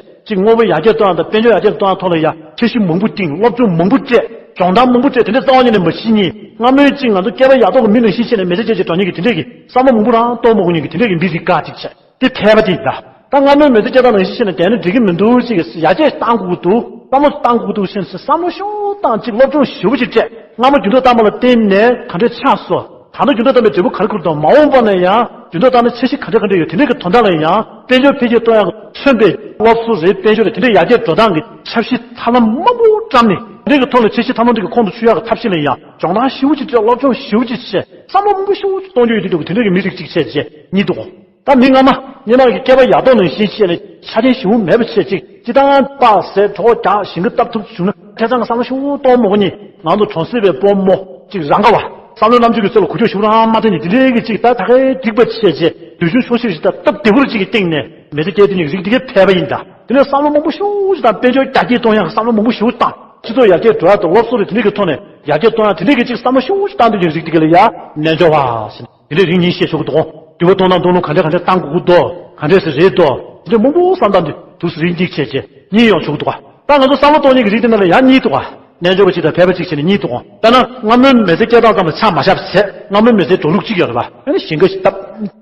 གཅིག་དངོས་པོ་ཡར་རྒྱས་གཏོང་ཡག་དང་དཔལ་འབྱོར་ཡར་རྒྱས་གཏོང་ཡག་ཐོག་ལ་ཡ་འཆར་གཞི་མང་པོ་བཏིང་སློབ་སྦྱོང་མང་པོ་སྤྲད་སྦྱོང་བརྡར་མང་པོ་སྤྲད་དེ་འདྲའི་རྩ་བ་ཉིད་ནས་མ་ཤེས་ཉིན་སྔ་མོའི་གཅིག་ང་ཚོ་སྐྱེ་བ་ཡག་ཐོག་གི་མི་ནང་བཞིན་བྱས་ནས་མི་ཚེ་སྐྱེལ་བྱས་འགྲོ་མཁན་གྱི་དེ་འདྲའི་གི་བསམ་བློ་མང་པོ་རང་གཏོང་མ་དགོས་མཁན་གྱི་དེ་འདྲའི་གི་མི་རིགས་ཁག་ཅིག་བྱས། དེ་ཕལ་པ་དེ་ཡིན་ད། ད་སྔ་མོའི་མི་ཚེ་སྐྱེལ་སྟངས་ནང་བཞིན་བྱས་ནས་བསྡད་ན་འགྲིག་གི་མི་འདུག་ཅིག་ཡར་རྒྱས་བཏང་དགོས་ཀྱི་འདུག་བསམ་བློ་བཏང་དགོས་ཀྱི་འདུག་ཟེར་བསམ་བློ་ཤུགས་བཏང་ཅིག་སློབ་སྦྱོང་ཞེ་པོ་ཅིག་སྤྲད། སྔ་མོ་འགྱུར་ལྡོག་བཏང་བ་ལ་བརྟེན་ནས་ག་འདྲས་ཆགས་སོང་། ད་ལྟ་འགྱུར་ལྡོག་བཏང་བའི་འབྲས་བུ་ག་རེ་འཁུར་འདུག་མ་འོངས་པ་ན་ཡང་འགྱུར་ལྡོག་བཏང་ན་འཆར་གཞི་ག་འདྲས་ག་འདྲས་ཡོད་དེ་འདྲས་ཀྱི་དོན་དག་ལ་ཡང་དཔལ་འབྱོར་འཕེལ་རྒྱས་གཏོང་ཡག་མཚོན་པའི་སློབ་གསོ་རེད་དཔལ་འབྱོར་རེད་དེ་འདྲས་ཡར་རྒྱས་འགྲོ་སྟངས་ཀྱི་འཆར་གཞི་ཐབས་ལམ་མང་པོ་བཀྲམ་ནས་དེ་འདྲས་ཀྱི་ཐོག་ནས་འཆར་གཞི་ཐབས་ལམ་དེ་གི་ཁོང་དུ་ཆུད་ཡག་གི་ཐབས་ཤེས་ལ་ཡང་སྦྱོང་བརྡར་ཞེ་པོ་ཅིག་སྤྲད་སློབ་སྦྱོང་ཞེ་པོ་ཅིག་བྱས་བསམ་བློ་མང་པོ་ཞེ་པོ་ཅིག་གཏོང་རྒྱུ་ཡོད་དེ་འདྲས་ཀྱི་དེ་འདྲས་ཀྱི་མི་རིགས་གཅིག་བྱས་རྗེས་གཉིས་འདུག་ད་མི་སྔ་མ་སྔོན་མ་གི་སྐྱེས་པ་ཡག་ཐོག་ནང་བཞིན་བྱས་ནས་ཆ་རྐྱེན་ཞིབ་མོ་མེད་པ་བྱས་ཅིག་སྤྱིར་བཏང་དཔག་ཟས་གྲོགས་རྒྱག་ཞིང་ཁ་བཏབ་ཐུབ་བྱུང་ན་ཁ་སང་གི་བསམ་བློ་ཤུགས་གཏོང་མ་དགོས་ནི་ང་ཚོ་གྲོང་གསེབ་པའི་དཔོན་མོ་ཅིག་རང་ག་བ་བསམ་བློ་རྣམ་དཔྱོད་ཀྱི་ཚད་ལ་གོ་ཆོད་ཞིབ་རང་མ་ཐོན་ནི་དེ་འདྲའི་གི་ཅིག་ད་ད་གའི་འགྲིག་པ་བྱས་རྗེས་དུས་ཆུང་ཤོག་ཤིག་ཞིག་ད་སྟབས་བདེ་པོར་ཅིག་གི་སྟེང་ནས་མི་ཚེ་སྐྱེལ་དུས་ནི་རིགས་འདི་གའི་ཕལ་པ་ཡིན་ད། དེ་ནས་བསམ་བློ་མང་པོ་ཤུགས་ཅིག་དང་དཔལ་འབྱོར་རྒྱ་སྐྱེད་གཏོང་ཡག་བསམ་བློ་མང་པོ་ཞིག་བཏང་སྤྱི་ཚོགས་ཡར་རྒྱས་འགྲོ་ཡག་དང་སློབ་གསོ་རེད་དེ་འདྲའི་གི་ཐོག་ནས་ཡར་རྒྱས་གཏོང་ཡག་དེ་འདྲའི་གི་ཅིག་བསམ་བློ་ཤུགས་ཅིག་བཏང་དུས་ཀྱི་རིགས་འདི་ག་ལ་ཡ་རྣལ་འབྱོར་བ་ཟེར། དེ་འདྲའི་རིགས་གཉིས་བཤད་ཆོག་གི་འདུག་འགྱུར་བ་གཏོང་སྟངས་གཏོང་ལུགས་ག་འདྲ་ག་འདྲ་བཏང་དགོས་ཀྱི་འདུག་ག་འདྲས་སེ་རེད་འདུག་དེ་འདྲ་མང་པོ་བསམ་སྟངས་འདི་དུས་སུ་རིགས་གཉིས་བྱས་རྗེས་གཉིས་ཡོང་ཆོག་གི་འདུག་ད་ང་ཚོ་བསམ་བློ་གཏོང་མཁན་གྱི་རིགས་དེ་ནང་ལ་ཡང་གཉིས་འདུག་རྣལ་འབྱོར་པ་གཅིག་དང་ཕལ་པ་གཅིག་བྱས་ནས་གཉིས་འདུག་དཔེར་ན་སྔ་མོའི་མི་ཚེ་སྐྱེལ་སྟངས་ཙམ་ལ་ཆ་མ་བཞག་པ་བྱས་སྔ་མོའི་མི་ཚེའི་འགྲོ་ལུགས་གཅིག་ཡོད་རེད་པ། ཨ་ནི་ཞིང་ཁ་ཞིག་བཏབ་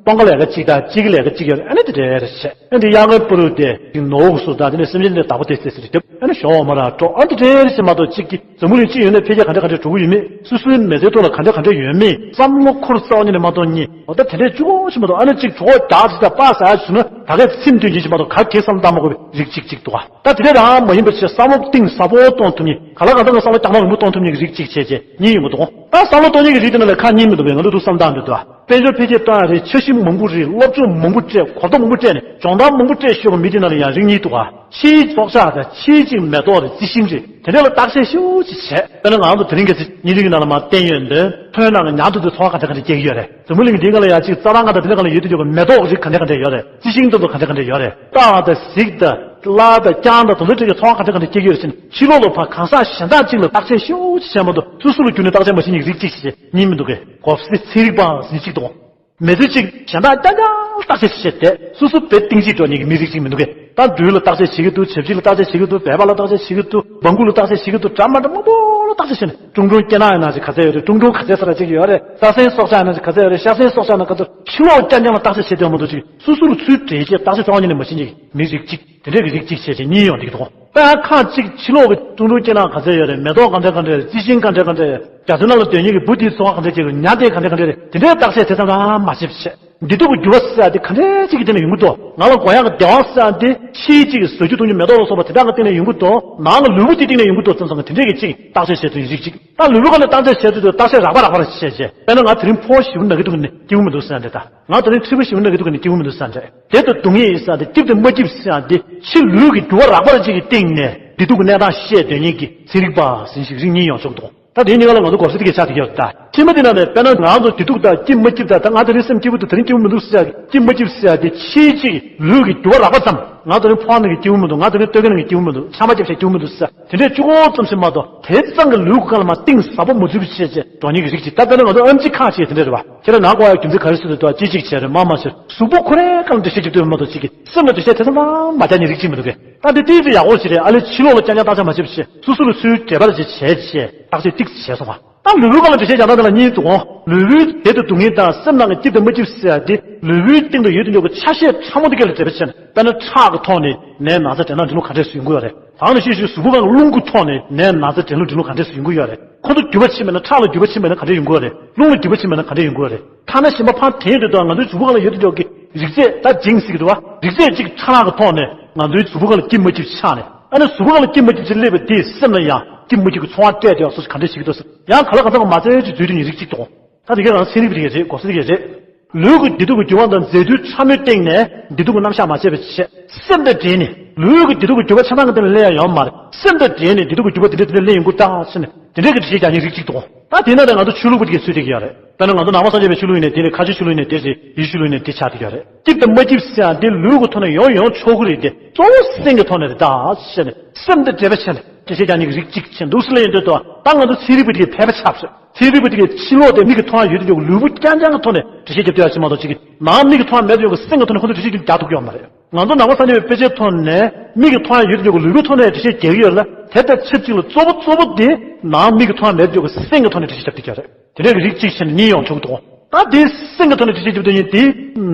སྟོན་ཁ་ལས་ཀ་གཅིག་དང་དཔྱིད་ཀ་ལས་ཀ་གཅིག་ཡོད་རེད། ཨ་ནི་དེ་འདྲ་རེད་བྱས་ཨ་ནི་གཡག་རྔོན་སྤོ་ལོ་དེ་ཅིག་ནོར་བུ་སོ་དང་དེ་ནས་སེམས་ཅན་དེ་བདག་པོ་དེ་ཚེ་ཟེར་རེད་དེ་ཨ་ནི་ཞོགས་མ་ར་འགྲོ་ཨ་འདི་འདྲ་རེད་བྱས་མ་གཏོགས་གཅིག་གི་འཛམ་བུ་གླིང་སྤྱི་ཡོངས་ནས་འཕེལ་རྒྱས་ག་འདྲ་ག་འདྲ་འགྲོ་གི་ཡོད་མེད། སོ་སོའི་མི་ཚེའི་ཐོག་ལ་ག་འདྲ་ག་འདྲ་ཡོད་མེད། བསམ་བློ་འཁོར་རྩ་བ་ཉིད་ནས་མ་གཏོང་ཉིད། འོ་ད་དེ་འདྲའི་གཅིག་པོ་ཞིག་མ་གཏོགས་ཨ་ནི་གཅིག་གྲོགས་རྒྱག་ཅིག་དང་པ་ཟ་ཡ་བྱུང་ན་ད་གས་ཚིམ་སྟོན་གྱིན་ཞིག་མ་གཏོགས་ག་གེ་བསམ་བློ་བཏང་མ་དགོས་པའི་རིགས་གཅིག་གཅིག་འདུག་ག་ད་དེ་འདྲ་རང་མ་ཡིན་པ་བྱས་བསམ་བློ་གཏིང་ཟབ་པོ་གཏོང་ཐུབ་མཁན་ག་ལ་གང་འདྲ་ང་བསམ་བློ་རྐྱང་པ་རིང་པོ་གཏོང་ཐུབ་མཁན་གྱི་རིགས་གཅིག་བྱས་རྗེས་གཉིས་ཡོང་གི་འདུག་ད་བསམ་བློ་གཏོང་མཁན་གྱི་རིགས་དེ་ནང་ལ་ཁག་གཉིས་མི་འདུག་ང་ཚོ་འདུག་བསམ་སྟངས་འདི་འདུག་དཔལ་འབྱོར་འཕེལ་རྒྱས་གཏོང་ཡ་རེད། འཆར་གཞི་མང་པོ་རེད། སློབ་སྦྱོང་མང་པོ་སྤྲད། གོ་རྟོགས་མང་པོ་སྤྲད་ནས་སྦྱོང་བརྡར་མང་པོ་སྤྲད་ཤོག་གི་མི་དེ་ནང་ལ་ཡང་རིགས་གཉིས་འདུག་ག་གཅིག་སྲོག་ཆགས་དང་གཅིག་མེ་ཏོག་དང་རྩི་ཤིང་རེད། དེ་འདྲ་ལ་བརྟག་དཔྱད་ཤུགས་ཅིག་བྱས། དཔེར་ན་ང་ཚོ་དེ་རིང་གི་ཚེ་བརྙན་འཕྲིན་གྱི་ནང་ལ་མར་བསྟན་ཡོད་འདི། ཐོན་ནང་གི་ཉག་ཏུ་དེ་ཚོར་བ་ག་འདྲ་ག་འདྲ་སྐྱེ་གི་ཡོད་རེད། འཛམ་བུ་གླིང་འདིའི་སྒང་ལ་ཡ་གཅིག་རྩྭ་ཐང་ག་དང་དེ་འདྲ་ག་ལ་ཡོད་དུས་ཀྱི་མེ་ཏོག་རིགས་ག་འདྲ་ག་འདྲ་ཡོད་རེད། རྩི་ཤིང་དེ་ཚོ་ག་འདྲ་ག་འདྲ་ཡོད་རེད། སྟག་དང་གཟིག་དང་གླ་དང་རྐྱང་དང་དེ་ཚོ་འདྲ་གི་ཚོར་བ་ག་འདྲ་ག་འདྲ་སྐྱེ་གི་ཡོད་རེད་ཟེར་ནས། ཕྱི་ལོགས་ལ་ཕར་གང་ཟག་གཞན་དག་གཅིག་ལ་བརྟག་དཔྱད་ཤུགས་ཅིག་བྱས་མ་གཏོགས། སོ་སོ་ལ་རྒྱུས་ནས་བརྟག་དཔྱད་མ་བྱེད་མཁན་གྱི་རིགས་གཅིག་བྱས་གཉིས་མི་འདུག་གས། གོ་སྲིད་ཚན་རིག་པ་ཟེར་གཅིག་དང་། མི་ཚེ་གཅིག་གཞན་དག་རྐྱང་རྐྱང་ལ་བརྟག་དཔྱད་བྱེད་བསྡད། སོ་སོ་བེད་གཏིང་གཅིག་འགྲོ་མཁན་གྱི་མི་རིགས་གཅིག་མི་འདུག་གས། ད་སྦྲུལ་ལ་བརྟག་དཔྱད་བྱེད་ཀྱི་འདུག་ཆབ་ཆི་ལ་བརྟག་དཔྱད་བྱེད་ཀྱི་འདུག་བལ་པ་ལ་བརྟག་དཔྱད་བྱེད་ཀྱི་འདུག་སྦྲང་ཁུ་ལ་བརྟག་དཔྱད་བྱེད་ཀྱི་འདུག་འདྲ་མ་འདྲ་མང་པོ་ལ་བརྟག་དཔྱད་བྱས་ནས། ཀྲུང་ཀྲུང་སྐེ་ནག་ཡིན་ན་ཅིག་ག་ཚད་ཡོད་རེད། ཀྲུང་ཀྲུང་ག་ཚད་ས་ར་ཅིག་ཡོད་རེད། རྩྭ་སའི་སྲོག་ཆགས་ཡིན་ན་ཅིག་ག་ཚད་ཡོད་རེད། ཤ་སའི་སྲོག་ཆགས་ཡིན་ན་ག་ཚོད། ཕྱི་ལོགས་རྐྱང་རྐྱང་ལ་བརྟག་དཔྱད་བྱེད་དུ་མ་གཏོགས། ཅིག་སོ་སོ་ལ་ཚུར་འབྲེལ་བྱས་བརྟག་དཔྱད་རྩ་བ་ཉིད་ནས་མ་བྱེད་མཁན་གྱི་མི་རིགས་གཅིག་དེ་འདྲས་ཀྱི་རིགས་གཅིག་བྱས་བྱས་གཉིས་ཡོང་འགྲིག་འདུག་དཔེར་ན་ཁག་གཅིག་ཕྱི་ལོགས་ཀྱི་ཀྲུང་ཀྲུང་སྐེ་ནག་ག་ཚད་ཡོད་རེད། མེ་ཏོག་ག་འདྲ་ག་འདྲ་ཡོད་རེད། རྩི་ཤིང་ག་འདྲ་ག་འདྲ་ཡོད་རེད། རྒྱ་མཚོ་ནང་ལ་སྡོད་མཁན་གྱི་འབུ་དེའི་ཚོར་བ་ག་འདྲ་སྐྱེ་གི་རེད། ཉ་དེ་ག་འདྲ་ག་འདྲ་རེད། དེ་འདྲའི་བརྟག་དཔྱད་དེ་ཙམ་ཙམ་མ་བྱེད་པ་བྱས། བདེ་སྡུག་གི་འགྱུར་བ་ཟེར་ཡ་དེ་ག་འདྲ་ཅིག་གི་སྟེང་ནས་ཡོང་གི་འདུག་ང་ལ་དགོས་ཡག་གི་བདེ་བ་ཟེར་ཡ་དེ་ཕྱིའི་གཅིག་གི་བཟོ་བཅོས་གཏོང་རྒྱུ་མེ་ཏོག་ལ་སོགས་པ་དེ་དག་གི་སྟེང་ནས་ཡོང་གི་འདུག་ནང་གི་ལུས་པོ་དེའི་སྟེང་ནས་ཡོང་གི་འདུག་ཙམ་ཙམ་གྱི་དེ་འདྲའི་གི་གཅིག་བརྟག་དཔྱད་བྱེད་ཚུལ་རིགས་གཅིག་ད་ལུས་པོ་སྒང་ནས་བརྟག་དཔྱད་བྱེད་ཚུལ་དུ་བརྟག་དཔྱད་རགས་པ་རགས་པ་རེ་བྱས་བྱས། དཔེར་ན་ང་དེ་རིང་ཕོ་བ་ཞེ་པོ་ན་གི་འདུག་གི་ནས་སྐྱིད་པོ་མི་འདུག་ཟེར་ཡ་འདྲ། ད་ང་དེ་རིང་མཁྲེགས་པོ་ཞེ་པོ་ན་གི་འདུག་གི་ནས་སྐྱིད་པོ་མི་འདུག་ཟེར་ཡ་འདྲ། དེ་ལྟར་སྡུག་བསྔལ་ཟེར་ཡ་དེ་སྐྱིད་དང་མ་སྐྱིད་ཟེར་ཡ་དེ་ཕྱི་ལུས་ཀྱི་འགྱུར་བ་རགས་པ་རེ་གཅིག་གི་སྟེང་ནས་བདེ་སྡུག་གི་གནས་སྟངས་བཤད་སྡོད་མཁན་གྱི་ཚན་རིག་པ་ཟེར་མཁན་ཞིག་རིགས་གཉིས་ཡོང་ཆོག་འདུག་ད་དེའི་གཉིས་ཀ་ལ་ང་ཚོ་གོ་ས་དེ་གས་ཆགས་བསྡད་ཀྱི་ཡོད་རེད། ད་ཕྱི་མ་དེ་ནང་ནས་དཔེར་ན་ང་ཚོ་བདེ་སྡུག་དང་སྐྱིད་མ་སྐྱིད་དང་། ད་ང་དེ་རིང་སེམས་སྐྱིད་པོ་འདུག་དེ་རིང་སྐྱིད་པོ་མི་འདུག་ཟེར་ཡ། སྐྱིད་མ་སྐྱིད་ཟེར་ཡ་དེ་ཕྱིའི་གཅིག་ལུས་ཀྱི་འགྱུར་བ་རགས་པ་ཙམ། ང་དེ་རིང་ཕོ་བ་ན་གི་སྐྱིད་པོ་མི་འདུག་ང་དེ་རིང་སྟོད་གོས་ན་གི་སྐྱིད་པོ་མི་འདུག་ཆམ་པ་བརྒྱབ་བྱས་སྐྱིད་པོ་མི་འདུག་ཟེར་ཡ། དེ་འདྲས་གཅིག་པོ་ཙམ་ཞིག་མ་གཏོགས། དེ་ཙམ་གྱི་ལུས་ཀྱི་སྒང་ལ་མར་གཏིང་ཟབ་པོ་མ་འཛུལ་བ་བྱས་བྱས་འགྲོ་མཁན་གྱི་རིགས་གཅིག་ད་དཔེར་ན་ང་ཚོ་ཨེམ་ཆི་ཁག་ཅིག་དེ་འདྲས་རེད་པ། ཁྱེད་རང་ནང་ཁོག་ཡ་རྒྱུ་མཚན་ག་རེ་སྲིད་དུ་འདུག་ཅི་ཅིག་བྱས་རེད། མ་མ་བྱས་གཟུགས་པོ་ཁོ་རའི་སྒང་ལ་འགྲེལ་བཤད་རྒྱབ་ཐུབ་མ་གཏོགས། གཅིག་གི་སེམས་ལ་འགྲེལ་བཤད་དེ་ཙམ་མ་རྒྱག་མཁན་རིགས་གཅིག་མི་འདུག་གས། ད་འདི་ཏོག་ཙམ་ཡག་པོ་ཞིག་རེད། ཨ་ལས་ཕྱི་ལོགས་ལ་རྐྱང་རྐྱང་བརྟག་དཔྱད་མ་བྱས་པ་བྱས། སོ་སོ་ལ་ཚུར་འབྲེལ་བ་ཅིག་བྱས་བྱས་བརྟག་དཔྱད་ཏོག་ཙམ་བྱས་སོང་བ། ད་ལུས་པོའི་སྒང་ལ་འགྲེལ་བཤད་རྒྱག་སྟངས་དེ་ལ་གཉིས་འདུག་གོ། ལུས་པོའི་བདེ་སྡུག་སྡུག་བསྔལ་དང་སེམས་ནང་གི་སྐྱིད་དང་མ་སྐྱིད་ཟེར་ཡ་དེ་ལུས་པོའི་སྟེང་དུ་ཡོད་དུ་འཇོག་གི་ཆ་ཤས་ཕྲ་མོ་དེ་གས་ལ་འགྲེལ་བ་བྱས་ན། དཔེར་ན་ཁྲག་གི་ཐོག་ནས་ནད་ན་ཚ་འདྲེན་ན་འདྲེན་ལུགས་ག་འདྲས་སུ་ཡོང་གི་ཡོད་རེད། ད་ནི་ཤེས་ཤིག་གཟུགས་པོ་སྒང་གི་རླུང་གི་ཐོག་ནས་ནད་ན་ཚ་འདྲེན་ལུགས་འདྲེན་ལུགས་ག་འདྲས་སུ་ཡོང་གི་ཡོད་རེད། ཁོ་ཚོ་འགྱུར་བ་ཕྱིན་པ་ན། ཁྲག་ལ་འགྱུར་བ་ཕྱིན་པ་ན་ག་འདྲས་ཡོང་གི་ཡོད་རེད། རླུང་ལ་འགྱུར་བ་ཕྱིན་པ་ན་ག་འདྲས་ཡོང་གི་ཡོད་རེད། ཐ་ན་གཞན་པ་ཕར་དེང་དུས་ད་ང་ཚོའི་གཟུགས་པོ་སྒང་ལ་ཡོད་དུ་འཇོག་གི་རིགས་རྫས། ད་ཇིན་ཟེར་གི་འདུག་བ། རིགས་རྫས་གཅིག་ཁྲག་རགས་ཀྱི་ཐོག་ནས་ང་ཚོའི་གཟུགས་པོ་སྒང་ལ་སྐྱིད་མ་སྐྱིད་ཆགས་ནས། ཨ་ནི་གཟུགས་པོ་སྒང་ལ་སྐྱིད་མ་སྐྱིད་ཅིག་སླེབས་པ་དེས་སེམས་ལ་ཡང་སྐྱིད་མ་སྐྱིད་ཀྱི་ཚོར་བ་སྤྲད་དེ་བཟོ་ཞིག་ག་འདྲས་བྱེད་ཀྱི་འདུག་ཟེར། ཡང་ག་ལ་གང་འཚམ་གྱི་མ་རྩ་ཅིག་འཛུལ་དུས་ནི་རིགས་གཅིག་འདུག་ད་དེ་ག་རང་ཚན་རིག་པ་དེ་གས་རེད། གོ་ས་དེ་གས་རེད། ལུས་ཀྱི་བདེ་སྡུག་གི་འགྱུར་བ་དང་མཛེས་སྡུག་ཕྲ་མོའི་སྟེང་ནས་བདེ་སྡུག་གི་རྣམ་གཞག་མ་བྱས་པ་བྱས། སེམས་དང་འབྲེལ་ནས། ལུས་ཀྱི་བདེ་སྡུག་གི་འགྱུར་བ་ཆ་ཚང་གི་སྟེང་ལ་སླེབས་ཡ་ཡོད་མ་རེད། སེམས་དང་འབྲེལ་ནས་བདེ་སྡུག་གི་འགྱུར་བ་དེ་འདྲ་དེ་འདྲ་སླེབས་ཡོང་གི་འདུག་ཟེར་ནས། དེ་འདྲའི་གི་འགྲེལ་བཤད་རྒྱག་མཁན་རིགས་གཅིག་འདུག་ད་དེ་ནང་ནས་ང་ཚོ་ཆོས་ལུགས་པ་དེ་གས་ཚུད་བསྡད་ཀྱི་ཡོད་རེད། དཔེར་ན་ང་ཚོ་ནང་པ་སངས་རྒྱས་པའི་ཆོས་ལུགས་ཡིན་ནའི་དེ་རེད། ཁ་ཆེ་ཆོས་ལུགས་ཡིན་ནའི་དེ་རེད། ཡུལ་ཤུལ་ལུགས་ཡིན་ནའི་དེ་ཆགས་བསྡད་ཀྱི་ཡོད་རེད། སྐྱིད་དང་མ་སྐྱིད་ཟེར་ཡ་དེ་ལུས་ཀྱི་ཐོག་ནས་ཡོང་ཡོང་ཆོག་གི་རེད་དེ། གཙོ་བོ་སེམས་ཀྱི་ཐོག་ནས་རེད་ད་ཟེར་ནས། སེམས་དང་འབྲེལ་བ་བྱས་ནས་འགྲེལ་བཤད་རྒྱག་མཁན་གྱི་རིགས་གཅིག་བྱས་འདུག་ཟེར་ལབ་ཡོང་དུས། ད་ང་ཚོ་ཚན་རིག་པ་དེ་གས་ཕལ་པ་ཆགས་པ་རེད། ཚན་རིག་པ་དེ་གས་ཕྱི་ལོགས་དེ་མིག་གིས་མཐོང་ཡ་ཡོད་དུ་འཇོག་གི་ལུས་པོ་རྐྱང་རྐྱང་གི་ཐོག་ནས་འགྲེལ་བཤད་རྒྱབ་ཐུབ་ཡ་ཞིག་མ་གཏོགས། གཅིག་གི་ནང་མིག་གིས་མཐོང་ཡ་མེད་དུ་འཇོག་གི་སེམས་ཀྱི་ཐོག་ནས་ཁོ་ཚོས་འགྲེལ་བཤད་རྒྱག་ཐུབ་ཀྱི་ཡོད་མ་རེད། ང་ཚོ་ནང་པ་སངས་རྒྱས་པའི་དཔེ་ཆའི་ཐོག་ནས་མིག་གིས་མཐོང་ཡ་ཡོད་དུ་འཇོག་གི་ལུས་པོའི་ཐོག་ནས་འགྲེལ་བཤད་རྒྱག་གི་ཡོད་ལ། དེ་ལྟར་ཆབས་ཅིག་ལ་གཙོ་བོ་གཙོ་བོ་དེ་ནང་མིག་གིས་མཐོང་ཡ་མེད་དུ་འཇོག་གི་སེམས་ཀྱི་ཐོག་ནས་འགྲེལ་བཤད་རྒྱབ་ཐུབ་ཀྱི་ཡོད་རེད། དེ་འདྲའི་རིགས་གཅིག་བྱས་ནས་གཉིས་ཡོང་ཆོག་གི་འདུག་ད་དེ་སེམས་ཀྱི་ཐོག་ནས་འགྲེལ་བཤད་རྒྱབ་སྡོད་མཁན་དེ་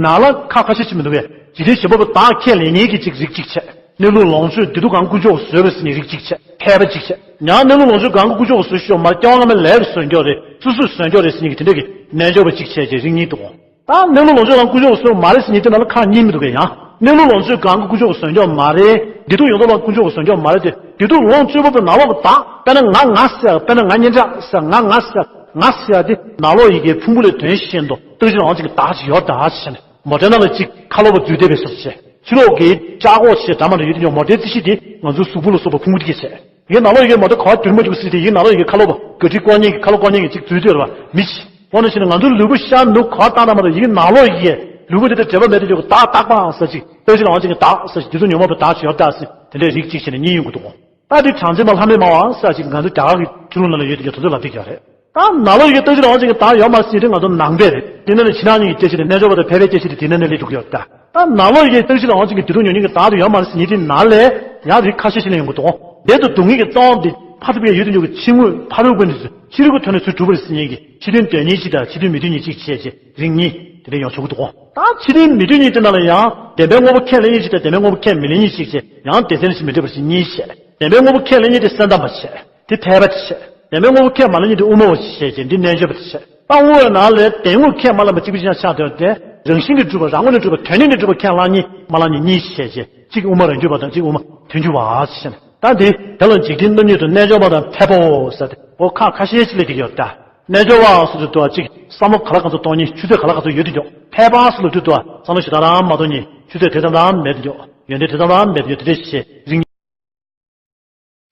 ནང་ལ་ཁག་ཁ་ཤས་ཤིག་མི་འདུག་གས། འཇིག་རྟེན་བྱེད་པ་པོ་བདག་ཁས་ལེན་མཁན་གྱི་གཅིག་རིགས་གཅིག་བྱས། གནས་ལུགས་ལོངས་སྤྱོད་བདེ་སྡུག་གང་དཀོན་མཆོག་གིས་བཟོས་པ་ཟེར་མཁན་རིགས་གཅིག་བྱས། ཕལ་པ་གཅིག་བྱས། ཡང་གནས་ལུགས་ལོངས་སྤྱོད་གང་དཀོན་མཆོག་གིས་བཟོས་ཤོག་མ་རེད། སྐྱེ་བ་སྔ་མའི་ལས་ཀྱིས་བཟོས་ཀྱི་ཡོད་རེད། སོ་སོས་བཟོས་ཀྱི་ཡོད་རེད་ཟེར་མཁན་གྱི་དེ་འདྲ་གི་རྣལ་འབྱོར་པ་གཅིག་བྱས་བྱས་རིགས་གཉིས་འདུག་གོ། ད་གནས་ལུགས་ལོངས་སྤྱོད་གང་དཀོན་མཆོག་གིས་བཟོས་མ་རེད་ཟེར་མཁན་དེ་ནང་ལ་ཁག་གཉིས་མི་འདུག་གས། ཡང་གནས་ལུགས་ལོངས་སྤྱོད་གང་དཀོན་མཆོག་གིས་བཟོས་ཀྱི་ཡོད་མ་རེད། བདེ་སྡུག་ཡོངས་རྫོགས་ལ་དཀོན་མཆོག་གིས་བཟོས་ཀྱི་ཡོད་མ་རེད་དེ། བདེ་སྡུག་ལོངས་སྤྱོད་པ་པོའི་ནང་ལོགས་ཀྱི་བདག་དཔེར་ན་ང་ང་ཟེར་ཡ། དཔེར་ན་ང་སྙན་གྲགས་ཟེར་ཡ། ང་ང་ཟེར་ཡ། ང་ཟེར་ཡ་དེ་ནང་ལོགས་ཡི་གེ་ཕུང་པོ་ལས་དོན་གཞན་དུ་རྟག་གཅིག་ལ་རང་བཞིན་གྱི་བདག་ཅིག་ཡོད་ད་ཟེར་ནས། མོ་ཊའི་ནང་ལ་གཅིག་ཁ་ལོ་པ་འཛུལ་བསྡད་པའི་བཟོ་བྱས། ཕྱི་ལོགས་ཀྱི་ལྕགས་སྒོ་ཞེས་འདྲ་མ་འདྲ་ཡོད་དུ་འཇོག་མོ་ཊའི་རྩིས་གཞི་དེ་ང་ཚོའི་གཟུགས་པོ་ལ་སོགས་པ་ཕུང་པོ་དེ་གས་བྱས། ཡིན་ནང་ལོགས་ཡི་གེ་མོ་ཊ་ག་པར་འགྱུར་མ་འགྱུར་ཟེར་དེ། ཡིན་ནང་ལོགས་ཡི་གེ་ཁ་ལོ་པ་ག་ཁྲིད་བསྐོར་མཁན་གྱི་ཁ་ལོ་པ་འགྲོ་དུས་སྐོར་མཁན་གྱི་ཁ་ལོ་པ་མི་ཤེས། འོ་ན་བྱས་ན་ང་ཚོའི་ལུས་པོ་ཤར་ནུབ་ག་པར་བཏང་ན་མ་གཏོགས། ཡིན་ནང་ལོགས་ཡི་གེ་ལུས་པོ་དེ་དང་འབྲེལ་བ་མེད་དུ་འཇོག་གི་བདག་རྟག་པ་ཟེར་ཅིག་རྟག་གཅིག་ལ་རང་བཞིན་གྱི་བདག་ཟེར་ཅིག་བདེ་སྡུག་ཉོན་མོངས་པའི་བདག་ཅིག་ཡོད་ད་ཟེར། དེ་འདྲའི་རིགས་གཅིག་བྱས་ནས་གཉིས་ཡོང་གི་འདུག་གོ། ད་དེ་གྲངས་ཅན་པ་ལྷ་མི་དམར་བ་ཟེར་ཅིག་ང་ཚོ་རྒྱ་གར་གྱི་ཆོས་ལུགས་ནང་ལ་ཡོད་དུ་འཇོག་དེ་ཚོ་ལབ་བསྡད་ཀྱི་ཡོད་རེད། ད་ནང་ལོགས་ཡི་གེ་རྟག་གཅིག་ལ་རང་བཞིན་གྱི་བདག་ཡོད་མ་རེད་ཟེར་དེ་ང་ཚོ་ནང་པའི་རེད། དེ་ནང་ནས་ཕྱི་ནང་གཉིས་ཀྱི་སྐད་ཆ་དེ། རྣལ་འབྱོར་པ་དང་ཕལ་པའི་སྐད་ཆ་དེ་དེ་ནང་ནས་སླེབས་འགྲོ་གི་ཡོད་རེད། ད་ནང་ལོགས་ཡི་གེ་རྟག་གཅིག་ལ་རང་བཞིན་གྱི་བདེ་སྡུག་ཉོན་མཁན་གྱི་བདག་དེ་ཡོད་མ་རེད་ཟེར་མཁན་དེ་ནང་ལས་ཡང་རིགས་ཁ་ཤས་ཤིག་ལ་ཡོང་གི་འདུག་གོ། བདེ་སྡུག་སྡུག་བསྔལ་གྱི་རྩ་བ་འདི་ཕ་རོལ་པོ་ཡོད་དུ་འཇོག་གི་ཕྱི་དངོས་ཕ་རོལ་པོ་འདི་ཚོ་ཕྱི་རོལ་གྱི་ཐོག་ནས་ཚུར་གྲུབ་པ་རེད་ཟེར་མཁན་གྱི་ཕྱི་དོན་དོན་གཉེར་གཅིག་དང་ཕྱི་དོན་མི་མཐུན་གཉིས་གཅིག་བྱས་བྱས་རིགས་གཉིས་དེ་འདྲ་ཡོང་ཆོག་གི་འདུག་གོ། ད་ཕྱི་དོན་མི་མཐུན་གཉིས་དེ་ནང་ལ་ཡང་བདེན་པའི་དངོས་པོ་ཁས་ལེན་མཁན་གཅིག་དང་བདེན་པའི་དངོས་པོ་ཁས་མི་ལེན་མཁན་གཅིག་བྱས། ཡང་སྡེ་ཚན་ལ་ཞིག་མི་འདྲ་བ་ཞིག་གཉིས་བྱས། བདེན་པའི་དངོས་པོ་ཁས་ལེན་མཁན་དེ་སེམས་ཙམ་པ་བྱས། དེ་ཕལ་པ་དེ་བྱས། བདེན་པའི་དངོས་པོ་ཁས་མ་ལེན་མཁན་དེ་དབུ་མ་པ་བྱས་བྱས། འདི་རྣལ་འབྱོར་པ་དེ་བྱས། ད་དབུ་མའི་ནང་ལས་བདེན་དངོས་ཁས་མ་བླངས་པ་གཅིག་པུ་ཅིག་ཆགས་དོན་དེ། རང་བཞིན་གྱིས་གྲུབ་པ། རང་ངོས་ནས་གྲུབ་པ། དོན་གཉེར་ནས་གྲུབ་པ་ཁས་བླངས་མཁན་མ་བླངས་མཁན་གཉིས་བྱས་བྱས། གཅིག་དབུ་མ་རང་རྒྱུད་པ་དང་གཅིག་དབུ་མ་དོན་གྱུར་པ་བྱས་ནས། ད་འདི་དེ་ལ་འཇིག་རྟེན་རྣམ་གཉིས་དང་རྣལ་འབྱོར་པ་དང་ཕལ་པའོ་ཟེར་ཏེ། འོ་ཁག་ཁ་ཤས་ཅིག་ལ་འགྲིག་ཡོད་ད། རྣལ་འབྱོར་བ་སོགས་དུ་དུ་གཅིག་བསམ་བློ་ག་ལ་ག་ཚོད་གཏོང་ཉེན་ཆུ་ཚོད་ག་ལ་ག་ཚོད་ཡོད་དུ་འཇོག་ཕལ་པ་སོགས་ལ་དུ་དུ་བསམ་བློ་ཞེ་དྲག་རང་མ་གཏོང་ཉེན་ཆུ་ཚོད་དེ་ཙམ་རང་མེད་དུ་འཇོག་ཡོན་ཏན་དེ་ཙམ་རང་མེད་དུ་འཇོག་དེ་འདྲ་ཞིག་བྱེད་རིང་།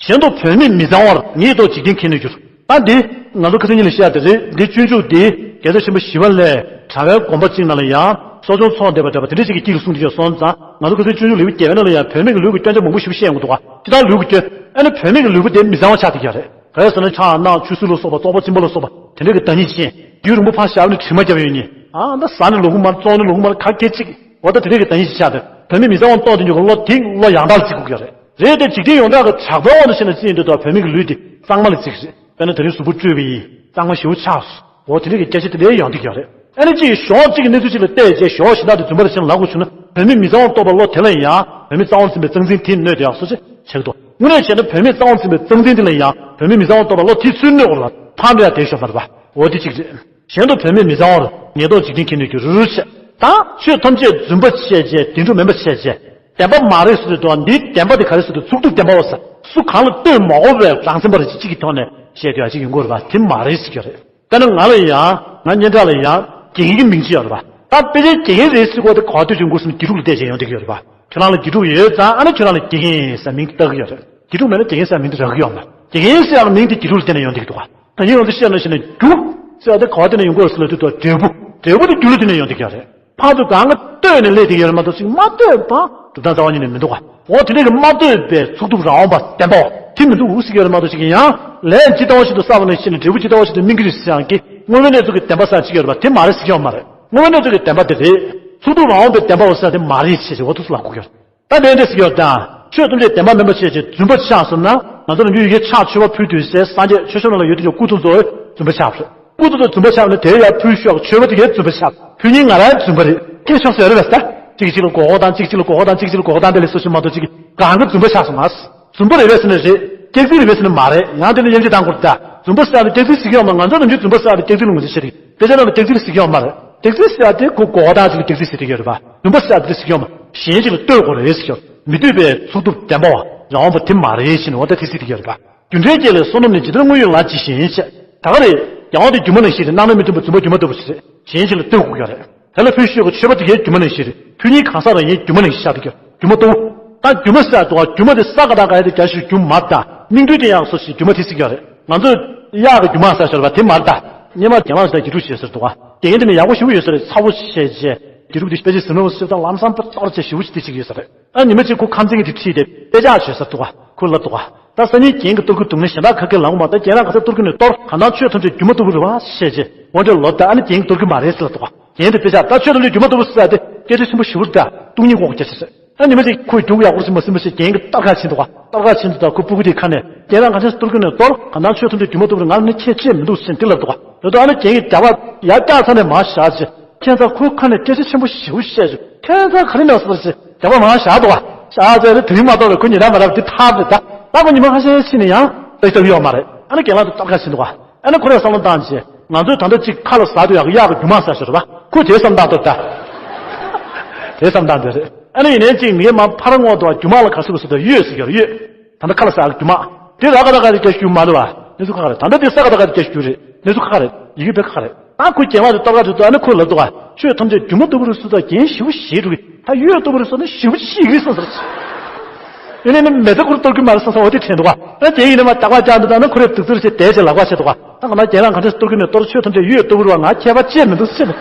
གཞན་དུ་བུད་མེད་མི་གཙང་བར་ཉེས་རྟོག་འཇིག་རྟེན་མཁྱེན་ནུས་འགྱུར། ད་འདི་ང་ཚོ་ཁ་སང་ཉིན་ལ་བཤད་དེ་རེད། འདི་སྤྱོད་འཇུག་འདི་རྒྱལ་སྲས་ཆེན་པོ་ཞི་བ་ལྷས་གྲྭ་པའི་དགོན་པ་གཅིག་ནང་ལ་ཡང་གསོ་སྦྱོང་ཚོགས་བསྡད་པ་འདྲ་བ་དེ་འདྲ་ཞིག་གི་དཀྱིལ་ལ་གསུངས་དེ་ཡོད་སོང་ཙང་ང་ཚོ་ཁ་སང་སྤྱོད་འཇུག་ལེའུ་བརྒྱད་པའི་ནང་ལ་ཡང་བུད་མེད་ཀྱི་ལུས་ཀྱི་སྐྱོན་ཆ་མང་པོ་ཞིག་བཤད་ཡོང་གི་འདུག་ག་ཅི་ལྟར་ལུས་ཀྱི་སྐྱོན་ཨ་ནི་བུད་མེད་ཀྱི་ལུས་པོ་དེ་མི་གཙང་བ་ཆགས་བསྡད་ཀྱི་ཡོད་རེད། ག་རེ་ཟེར་ན་ཆང་ནང་ཆུ་སྲིན་ལ་སོགས་པ་བཙོག་པ་གཅིན་པ་ལ་སོགས་པ་དེ་འདྲ་གི་བདག་ཉིད་ཅན། རྒྱུན་རིང་པོ་ཕར་བཞག་ནས་དྲི་མ་བརྒྱབ་ཡོད་ཉིན། ཨ་ད་ཟ་ནས་ལོག་གི་མ་རེད། བཙོང་ནས་ལོག་གི་མ་རེད། ག་གེ་གཅིག་འོ་ད་དེ་འདྲ་གི་བདག་ཉིད་ཅན་ཆགས་ཏེ་བུད་མེད་མི་གཙང་བ་མཐོང་དེ་འཇོག་གི་བློ་དེ་བློ་ཡང་དག་བརྩི་དགོས་ཀྱི་རེད། རེད་དེ་འཇིག་རྟེན་ཡོངས་གྲགས་ཀྱི་གྲགས་པའི་དབང་དུ་བྱས་ན་ཅི་ཡིན་འདུག་ད་བུད་མེད་ཀྱི་ལུས་དེ་གཙང་མ་ལ་བརྩི་གི་རེད། དཔེར་ན་དེ་རིང་གཟུགས་པོ་བཀྲུས་པ་ཡིན། གཙང་མ་ཞེ་པོ་ཆགས་སོང་། འོ་དེ་འདྲ་གི་སྐད་ཆ་དེ་འདྲ་ཡོང་གི་ཡོད་རེད། ཨ་ནི་གཅིག་གཞོགས་གཅིག་གི་གནས་ཚུལ་གཅིག་ལ་བལྟས་རྗེས་གཞོགས་གཞན་དག་དེ་རྫུན་པ་རེད་ཅེས་ལབ་དགོས་བྱུང་ན་བུད་མེད་མི་གཙང་བ་རྟོགས་པའི་བློ་དེ་ལ་ཡང་བུད་མེད་གཙང་བ་འཛིན་པའི་གཙང་འཛིན་དེས་གནོད་དེ་ཡག་སོ་ཅེས་བྱེད་ཀྱི་འདུག་དངོས་གནས་བྱས་ན་བུད་མེད་གཙང་བ་འཛིན་པའི་གཙང་འཛིན་དེ་ལ་ཡང་བུད་མེད་མི་གཙང་བ་རྟོགས་པའི་བློ་དེས་ཚུར་གནོད་དགོས་རེད་པ། ཕར་འགྲོ་ཡ་དེ་ཤོར་མ་རེད་པ། འོ་དེ་གཅིག་རེད། གཞན་དུ་བུད་མེད་མི་གཙང་བར་ཉེས་རྟོག་འཇིག་རྟེན་མཁྱེན་ནུས་འགྱུར་ཞེས་དང་ཆོས་ཐམས་ཅད་རྫུན་པ་བྱས་རྗེས་བདེན་གྲུབ་མིན་པ་བྱས་རྗེས་བདེན་པ་མ་རེད་ཟེར་དུས་དང་འདིའི་བདེན་པ་དེ་ག་རེ་ཟེར་དུས་ཚུགས་ཐུབ་བདེན་པ་བ་ཟེར་སུ་གང་ལ་ལྟོས་མ་དགོས་པའི་རང་སེམས་པ་རེ་གཅིག་གི་ཐོག་ནས་བཤད་དུས་ཡ་གཅིག་ཡོང་གི་རེད་པ། དེ་མ་རེད་ཟེར་གྱི་རེད། དཔེར་ན་ང་ལ་ཡང་ང་སྙན་གྲགས་ལ་ཡང་རྒན་གྱི་མིང་ཅིག་ཡོད་རེད་པ། ད་དཔེ་ཆའི་རྒན་རེད་ཟེར་དགོས་དེ་གོ་བ་ལྟོས་བྱུང་དགོས་སུ་དགེ་ཕྲུག་ལ་བལྟས་བྱས་ཡོང་བསྡད་ཀྱི་ཡོད་རེད་པ། ཁྱོད་རང་ལ་དགེ་ཕྲུག་ཡོད་ཙང་ཨ་ནི་ཁྱོད་རང་ལ་དགེ་རྒན་ཟེར་མིང་དེ་བཏགས་ཀྱི་ཡོད་རེད། དགེ་ཕྲུག་མེད་ན་དགེ་རྒན་ཟེར་མིང་དེ་རག་གི་ཡོད་མ་རེད། དགེ་རྒན་ཟེར་ཡག་མིང་དེ་དགེ་ཕྲུག་ལ་བརྟེན་ནས་ཡོང་བསྡད་ཀྱི་འདུག་ག་ད་ཡིན་རུང་དེ་བཤད་ན་ཞེ་ན་རྒྱུ་ཟེར་ཡག་དེ་ག་བ་བརྟེན་ནས་ཡོང་གི་ཡོད་རེད་ཟེར་ལབ་དུས་འབྲས་བུ་འབྲས་བུ་དེ་རྒྱུ་ལ་བརྟེན་ནས་ཡོང་བསྡད་ཀྱི་ཡོད་རེད། ཕར་ཚུར་གང་ག་ལྟོས་ནས་སླེབས་བསྡད་ཀྱི་ཡོད་རེད་མ་གཏོགས་ཅིག་མ་ལྟོས་པ་གྲུབ་མཐའ་རྩ་བ་ཉིད་ནས་མི་འདུག་ག་འོ་དེ་འདྲ་གི་མ་ལྟོས་པའི་ཚུགས་ཐུབ་རང་དབང་པ་བདེན་པ་དེ་མི་འདུག་ཟེར་གྱི་ཡོད་རེད་མ་གཏོགས་ཅིག་ཡང་ལས་ཇི་ལྟ་བ་བཞིན་དུ་བསགས་པ་ནང་བཞིན་འབྲས་བུ་ཇི་ལྟ་བ་བཞིན་དུ་སྨིན་གྱི་རེད་ཟེར་ཡག་གི་དངོས་པོའི་གནས་ཚུལ་གྱི་བདེན་པ་ཟེར་ཡག་ཅིག་ཡོད་རེད་པ། དེ་མ་རེད་ཟེར་གྱི་ཡོད་མ་རེད། དངོས་པོའི་གནས་ཚུལ་གྱི་བདེན་པ་དེ་རེད། ཚུགས་ཐུབ་རང་དབང་པའི་བདེན་པ་བ་ཟེར་ཡག་དེ་མ་རེད་ཞེས་ཟེར་བ་དུ་སུ་ལ་གོ་གི་ཡོད། ད་དེ་འདྲ་ཟེར་གྱི་ཡོད་དང་ཆོས་ཐམས་ཅད་བདེན་པ་མིན་པ་བྱས་ཅིང་རྫུན་པ་ཆགས་སོང་ན་ང་ཚོ་ནམ་རྒྱུན་ཡི་གེ་ཕྱག་མཆོད་པ་ཕུལ་དུས་སའི་སངས་རྒྱས་ཆོས་ཕྱོགས་ནང་ལ་ཡོད་དུས་ཀྱང་སྐུ་གདུང་རྫོགས་རྫུན་པ་ཆགས་པ་རེད། སྐུ་གདུང་རྫོགས་རྫུན་པ་ཆགས་ན་དེ་ཡང་ཕུལ་ཤོག་མཆོད་པ་དེ་གའི་རྫུན་པ་ཆགས་ཕུལ་མཁན་ང་རང་རྫུན་པ་རེད། སྐད་ཆ་བཟོས་རེད་བས་ད་གཅིག་གིས་གཅིག་ལ་མགོ་སྐོར་བཏང་གཅིག་གཅིག་ལ་མགོ་སྐོར་བཏང་གཅིག་གཅིག་ལ་མགོ་སྐོར་བཏང་དེ་ལས་སོ་ཞིག་མ་གཏོགས་གཅིག་གིས་གང་ག་རྫུན་པ་ཆགས་སོང་ང་རྫུན་པ་རེད་བས་ཟེར་ན་རེད། སྐྱག་རྫུན་རེད་བས་ཟེར་ན་མ་རེད། ཡང་དེ་ནས་དབྱེ་འབྱེད་བཏང་དགོས་རེད་ད། རྫུན་པ་ཟེར་ཡག་དེ་སྐྱག་རྫུན་ཟེར་གྱི་ཡོད་མ་རེད། ང་ཚོ་ནམ་རྒྱུན་རྫུན་པ་ཟེར་ཡག་དེ་སྐྱག་རྫུན་ལ་ངོས་འཛིན་བྱེད་ཀྱི་རེད། དཔེ་ཆ་ནང་ལ་སྐྱག་རྫུན་ཟེར་གྱི་ཡོད་མ་རེད། སྐྱག་རྫུན་ཟེར་ཡག་དེ་ཁོ་མགོ་སྐོར་བཏང་ཅིག་ལ་སྐྱག་རྫུན་ཟེར་གྱི་ཡོད་རེད་པ། རྫུན་པ་ཟེར་ཡག་དེ་ཟེར་གྱི་ཡོད་མ་རེད། གཞན་ཅིག་ལ་ལྟོས་དགོས་རེད་ཟེར་གྱི་ཡོད། མི་ལྟོས་པའི་ཚུགས་ཐུབ་བདེན་པ་བ་རང་དབང་པོ་དེ་མ་རེད་ཟེར་ནས་འོ་ད་དེ་ཟེར་གྱི་ཡོད་རེད་པ། རྒྱུ་འབྲས་རྒྱལ་ལ་བསོད་ནམས་ནི་ཇི་ལྟར་དངོས་ཡོད་ལ་ཇི་བཞིན་བཤད། ད་ག་རེད། རྒྱལ་དབང་དེ་སྒྱུ་མ་ནང་བཞིན་རེད། སྣང་ན་མི་མཐུན་པ་རྫུན་པ་སྒྱུ་མ་ལྟ་བུ་ཞིག་རེད། གཞན་ཞིག་ལ་ལྟོས་དགོས་ཀྱི་རེད། དེ་ལ་ཕུལ་ཤོག་གི་མཆོད་པ་དེ་གའི་སྒྱུ་མ་ནང་བཞིན་རེད། ཕུལ་མཁན་གང་ཟག་རང་ཡིན་སྒྱུ་མ་ནང་བཞིན་ཤར་དེ་གའི་སྒྱུ་མ་ལྟ་བུ། ད་སྒྱུ་མ་ཟེར་དུས་སྒྱུ་མ་དེ་ས་ག་དང་ག་ཡ་དེ་རྒྱ་ཞིག་སྒྱུ་མ་མ་རེད་ད། སྨིན་གྲོལ་དེ་ཡང་སོ་ཞིག་སྒྱུ་མ་དེ་ཟེར་གྱི་རེད། ང་ཚོས་གཡག་གི་སྒྱུ་མ་ཟེར་ཤོར་བ་དེ་མ་རེད་ད། སྔོན་མ་རྒན་ལགས་ཟེར་དགེ་ཕྲུག་བྱས་ཟེར་འདུག་ག་དེ་ཡིན་དེ་ནི་ཡག་པོ་ཞེ་པོ་ཡོད་ས་རེད། ཚ་བོ་བྱས་རྗེས་དགེ་ཕྲུག་དེ་དཔེ་ཆ་ཟིན་ནོ་ཞེས་དང་ལམ་སང་དཔེ་གཏོར་བྱས་ཞེ་པོ་ཞིག་དེ་ཅིག་ཡོད་ས་རེད། ཨ་ཉི་མ་གཅིག་ཁོ་ཁམས་ཚན་གྱི་དེ་ཁྲིད་དེ་དཔེ་ཆ་བྱས་ཟེར་འདུག་ག་ཁོས་ལབ་འདུག་ག་ད་སང་ཉིན་རྒན་གྱིས་གཏོར་རྒྱུ་འདུག་ན་གཞན་དག་ག་གེ་ལབ་མ་ད་རྒན་རང་ག་ཚོད་གཏོར་རྒྱུ་ནས་གཏོར། གང་ལྟར་ཆོས་ཐམས་ཅད་སྒྱུ་མ་ལྟ་བུ་རེད་བ་ཞེས་བྱས་འོ་འདྲ་ལོ་ད་ཨ་ནི་རྒན་གྱིས་གཏོར་རྒྱུ་མ་རེད་ཟེར་ལབ་འདུག་ག་རྒན་དེ་དཔེ་ཆ་ད་ཆོས་ཐམས་ཅད་སྒྱུ་མ་ལྟ་བུ་ཟེར་ཡག་དེ་སྐད་ཆ་ཆེན་པོ་ཞེ་པོ་རེད་ད། སྟོང་ཉིད་འགོག་རྒྱ་ཆེ་ཟེར། ཨ་ཉི་མ་ཅིག་ཁོས་རྒྱུགས་ཡག་པོ་ཞིག་མ་ཟིན་པ་ཞིག་རྒན་གྱིས་སྟར་ཁ་ཕྱིན་འདུག་ག་སྟར་ཁ་ཕྱིན་འདུག་ད་ཁོ་སྤུ་གུ་དེའི་ཁ་ནས་རྒན་རང་ག་ཚོད་གཏོར་རྒྱུ་ནས་གཏོར། གང་ལྟར་ཆོས་ཐམས་ཅད་སྒྱུ་མ་ལྟ་བུ་རེད། ང་ལ་ནི་ཁྱད་ཆེ་མི་འདུག་ཟེར་འདི་ལབ་འདུག་ག་ལབ་དུས་ཨ་ནི་རྒན་གྱིས་རྒྱབ་ལ་ཡར་བཀྱགས་ཚར་ནས་མར་བཞག་རྗེས་ཁྱད་མཚར་ཁོའི་ཁ་ནས་སྐད་ཆ་ཆེན་པོ་ཞེ་པོ་བཤད་བྱུང་། ཁྱད་མཚར་ག་རེ་ན་ཟེར་ཞེས་རྒྱབ་ལ་མར་བཞག་འདུག་ག་བཞག་ཚར་རེད། དེ་རིང་མ་གཏོགས་པའི་ཁོ་ཉིན་རེ་མ་རབས་འདི་ཐར་རེད་ད། ད་ཁོ་ཉི་མ་ཁ་ཤས་ཕྱིན་ནས་ཡང་ལྟ་ལྟ་གི་ཡོད་མ་རེད། ཨ་ནི་རྒན་ལགས་དེ་སྟར་ཁ་ཕྱིན་འདུག་ག་ཨ་ནི་ཁོ་རས་བསམ་བློ་བཏང་རྗེས་ང་ཚོས་ད་ལྟ་གཅིག་ཁ་ལ་ཟ་དུས་ཡག་གི་གཡག་གི་རྒྱུ་མ་ཟ་ཤོར་བ་ཁོས་དེ་བསམ་བཏང་འདུག་ད། དེ་བསམ་བཏང་འདུག་རེད། ཨ་ནི་ཡིན་ནའི་གཅིག་མིའི་མ་ཕར་ངོ་དུ་རྒྱུ་མ་ལ་ག་ཟེར་དགོས་ཟེར་དུས་གཡོས་ཟེར་གྱི་རེད། གཡོས། ད་ལྟ་ཁ་ལ་ཟ་ཡག་གི་རྒྱུ་མ། དེ་ར་ག་ད་ག་རེ་སྐད་ཤུགས་མ་རེད་བ། གནས་ཚུལ་ཁ་ཁ་རེད། ད་ལྟ་དེ་ས་ག་ད་ག་རེ་སྐད་ཤུགས་རེད། གནས་ཚུལ་ཁ་ཁ་རེད། ཡི་གེ་དཔེ་ཁ་ཁ་རེད། ད་ཁོས་རྒན་ལགས་དེ་གཏར་ག་དུས་ད་ཨ་ནི་ཁོས་ལབ་འདུག་ག་ཆོས་ཐམས་ཅད་སྒྱུ་མ་ལྟ་བུ་རེད་ཟེར་དུས་རྒན་ཞེ་པོ་ཞེད་འགྲོ་གི་ད་གཡོས་ལྟ་བུ་རེད་ཟེར་ན་ཞེ་པོ་ཞེད་གི་སོང་ཟེར། ཡིན་ནའི་ནི་མེ་མདའ་ཁུར་གཏོར་གི་མ་རེད་བསམ་བསམ་འོ་དེ་དྲན་འདུག་ག་ཨ་རྒན་ཡིན་ནའི་མ་རྟག་པར་བཅར་འདུག་ད་ནི་ཁོ་རས་དུག་རྩུབ་བྱས་བསྡད་བྱས་ལབ་པ་བྱས་འདུག་ག་ད་ང་ན་རྒན་ལགས་གང་འདྲ་གཏོར་གི་ནས་གཏོར། ཆོས་ཐམས་ཅད་གཡོས་ལྟ་བུ་རེད་བ། ང་ཁྱད་པར་ཅི་མི་འདུག་ཟེར།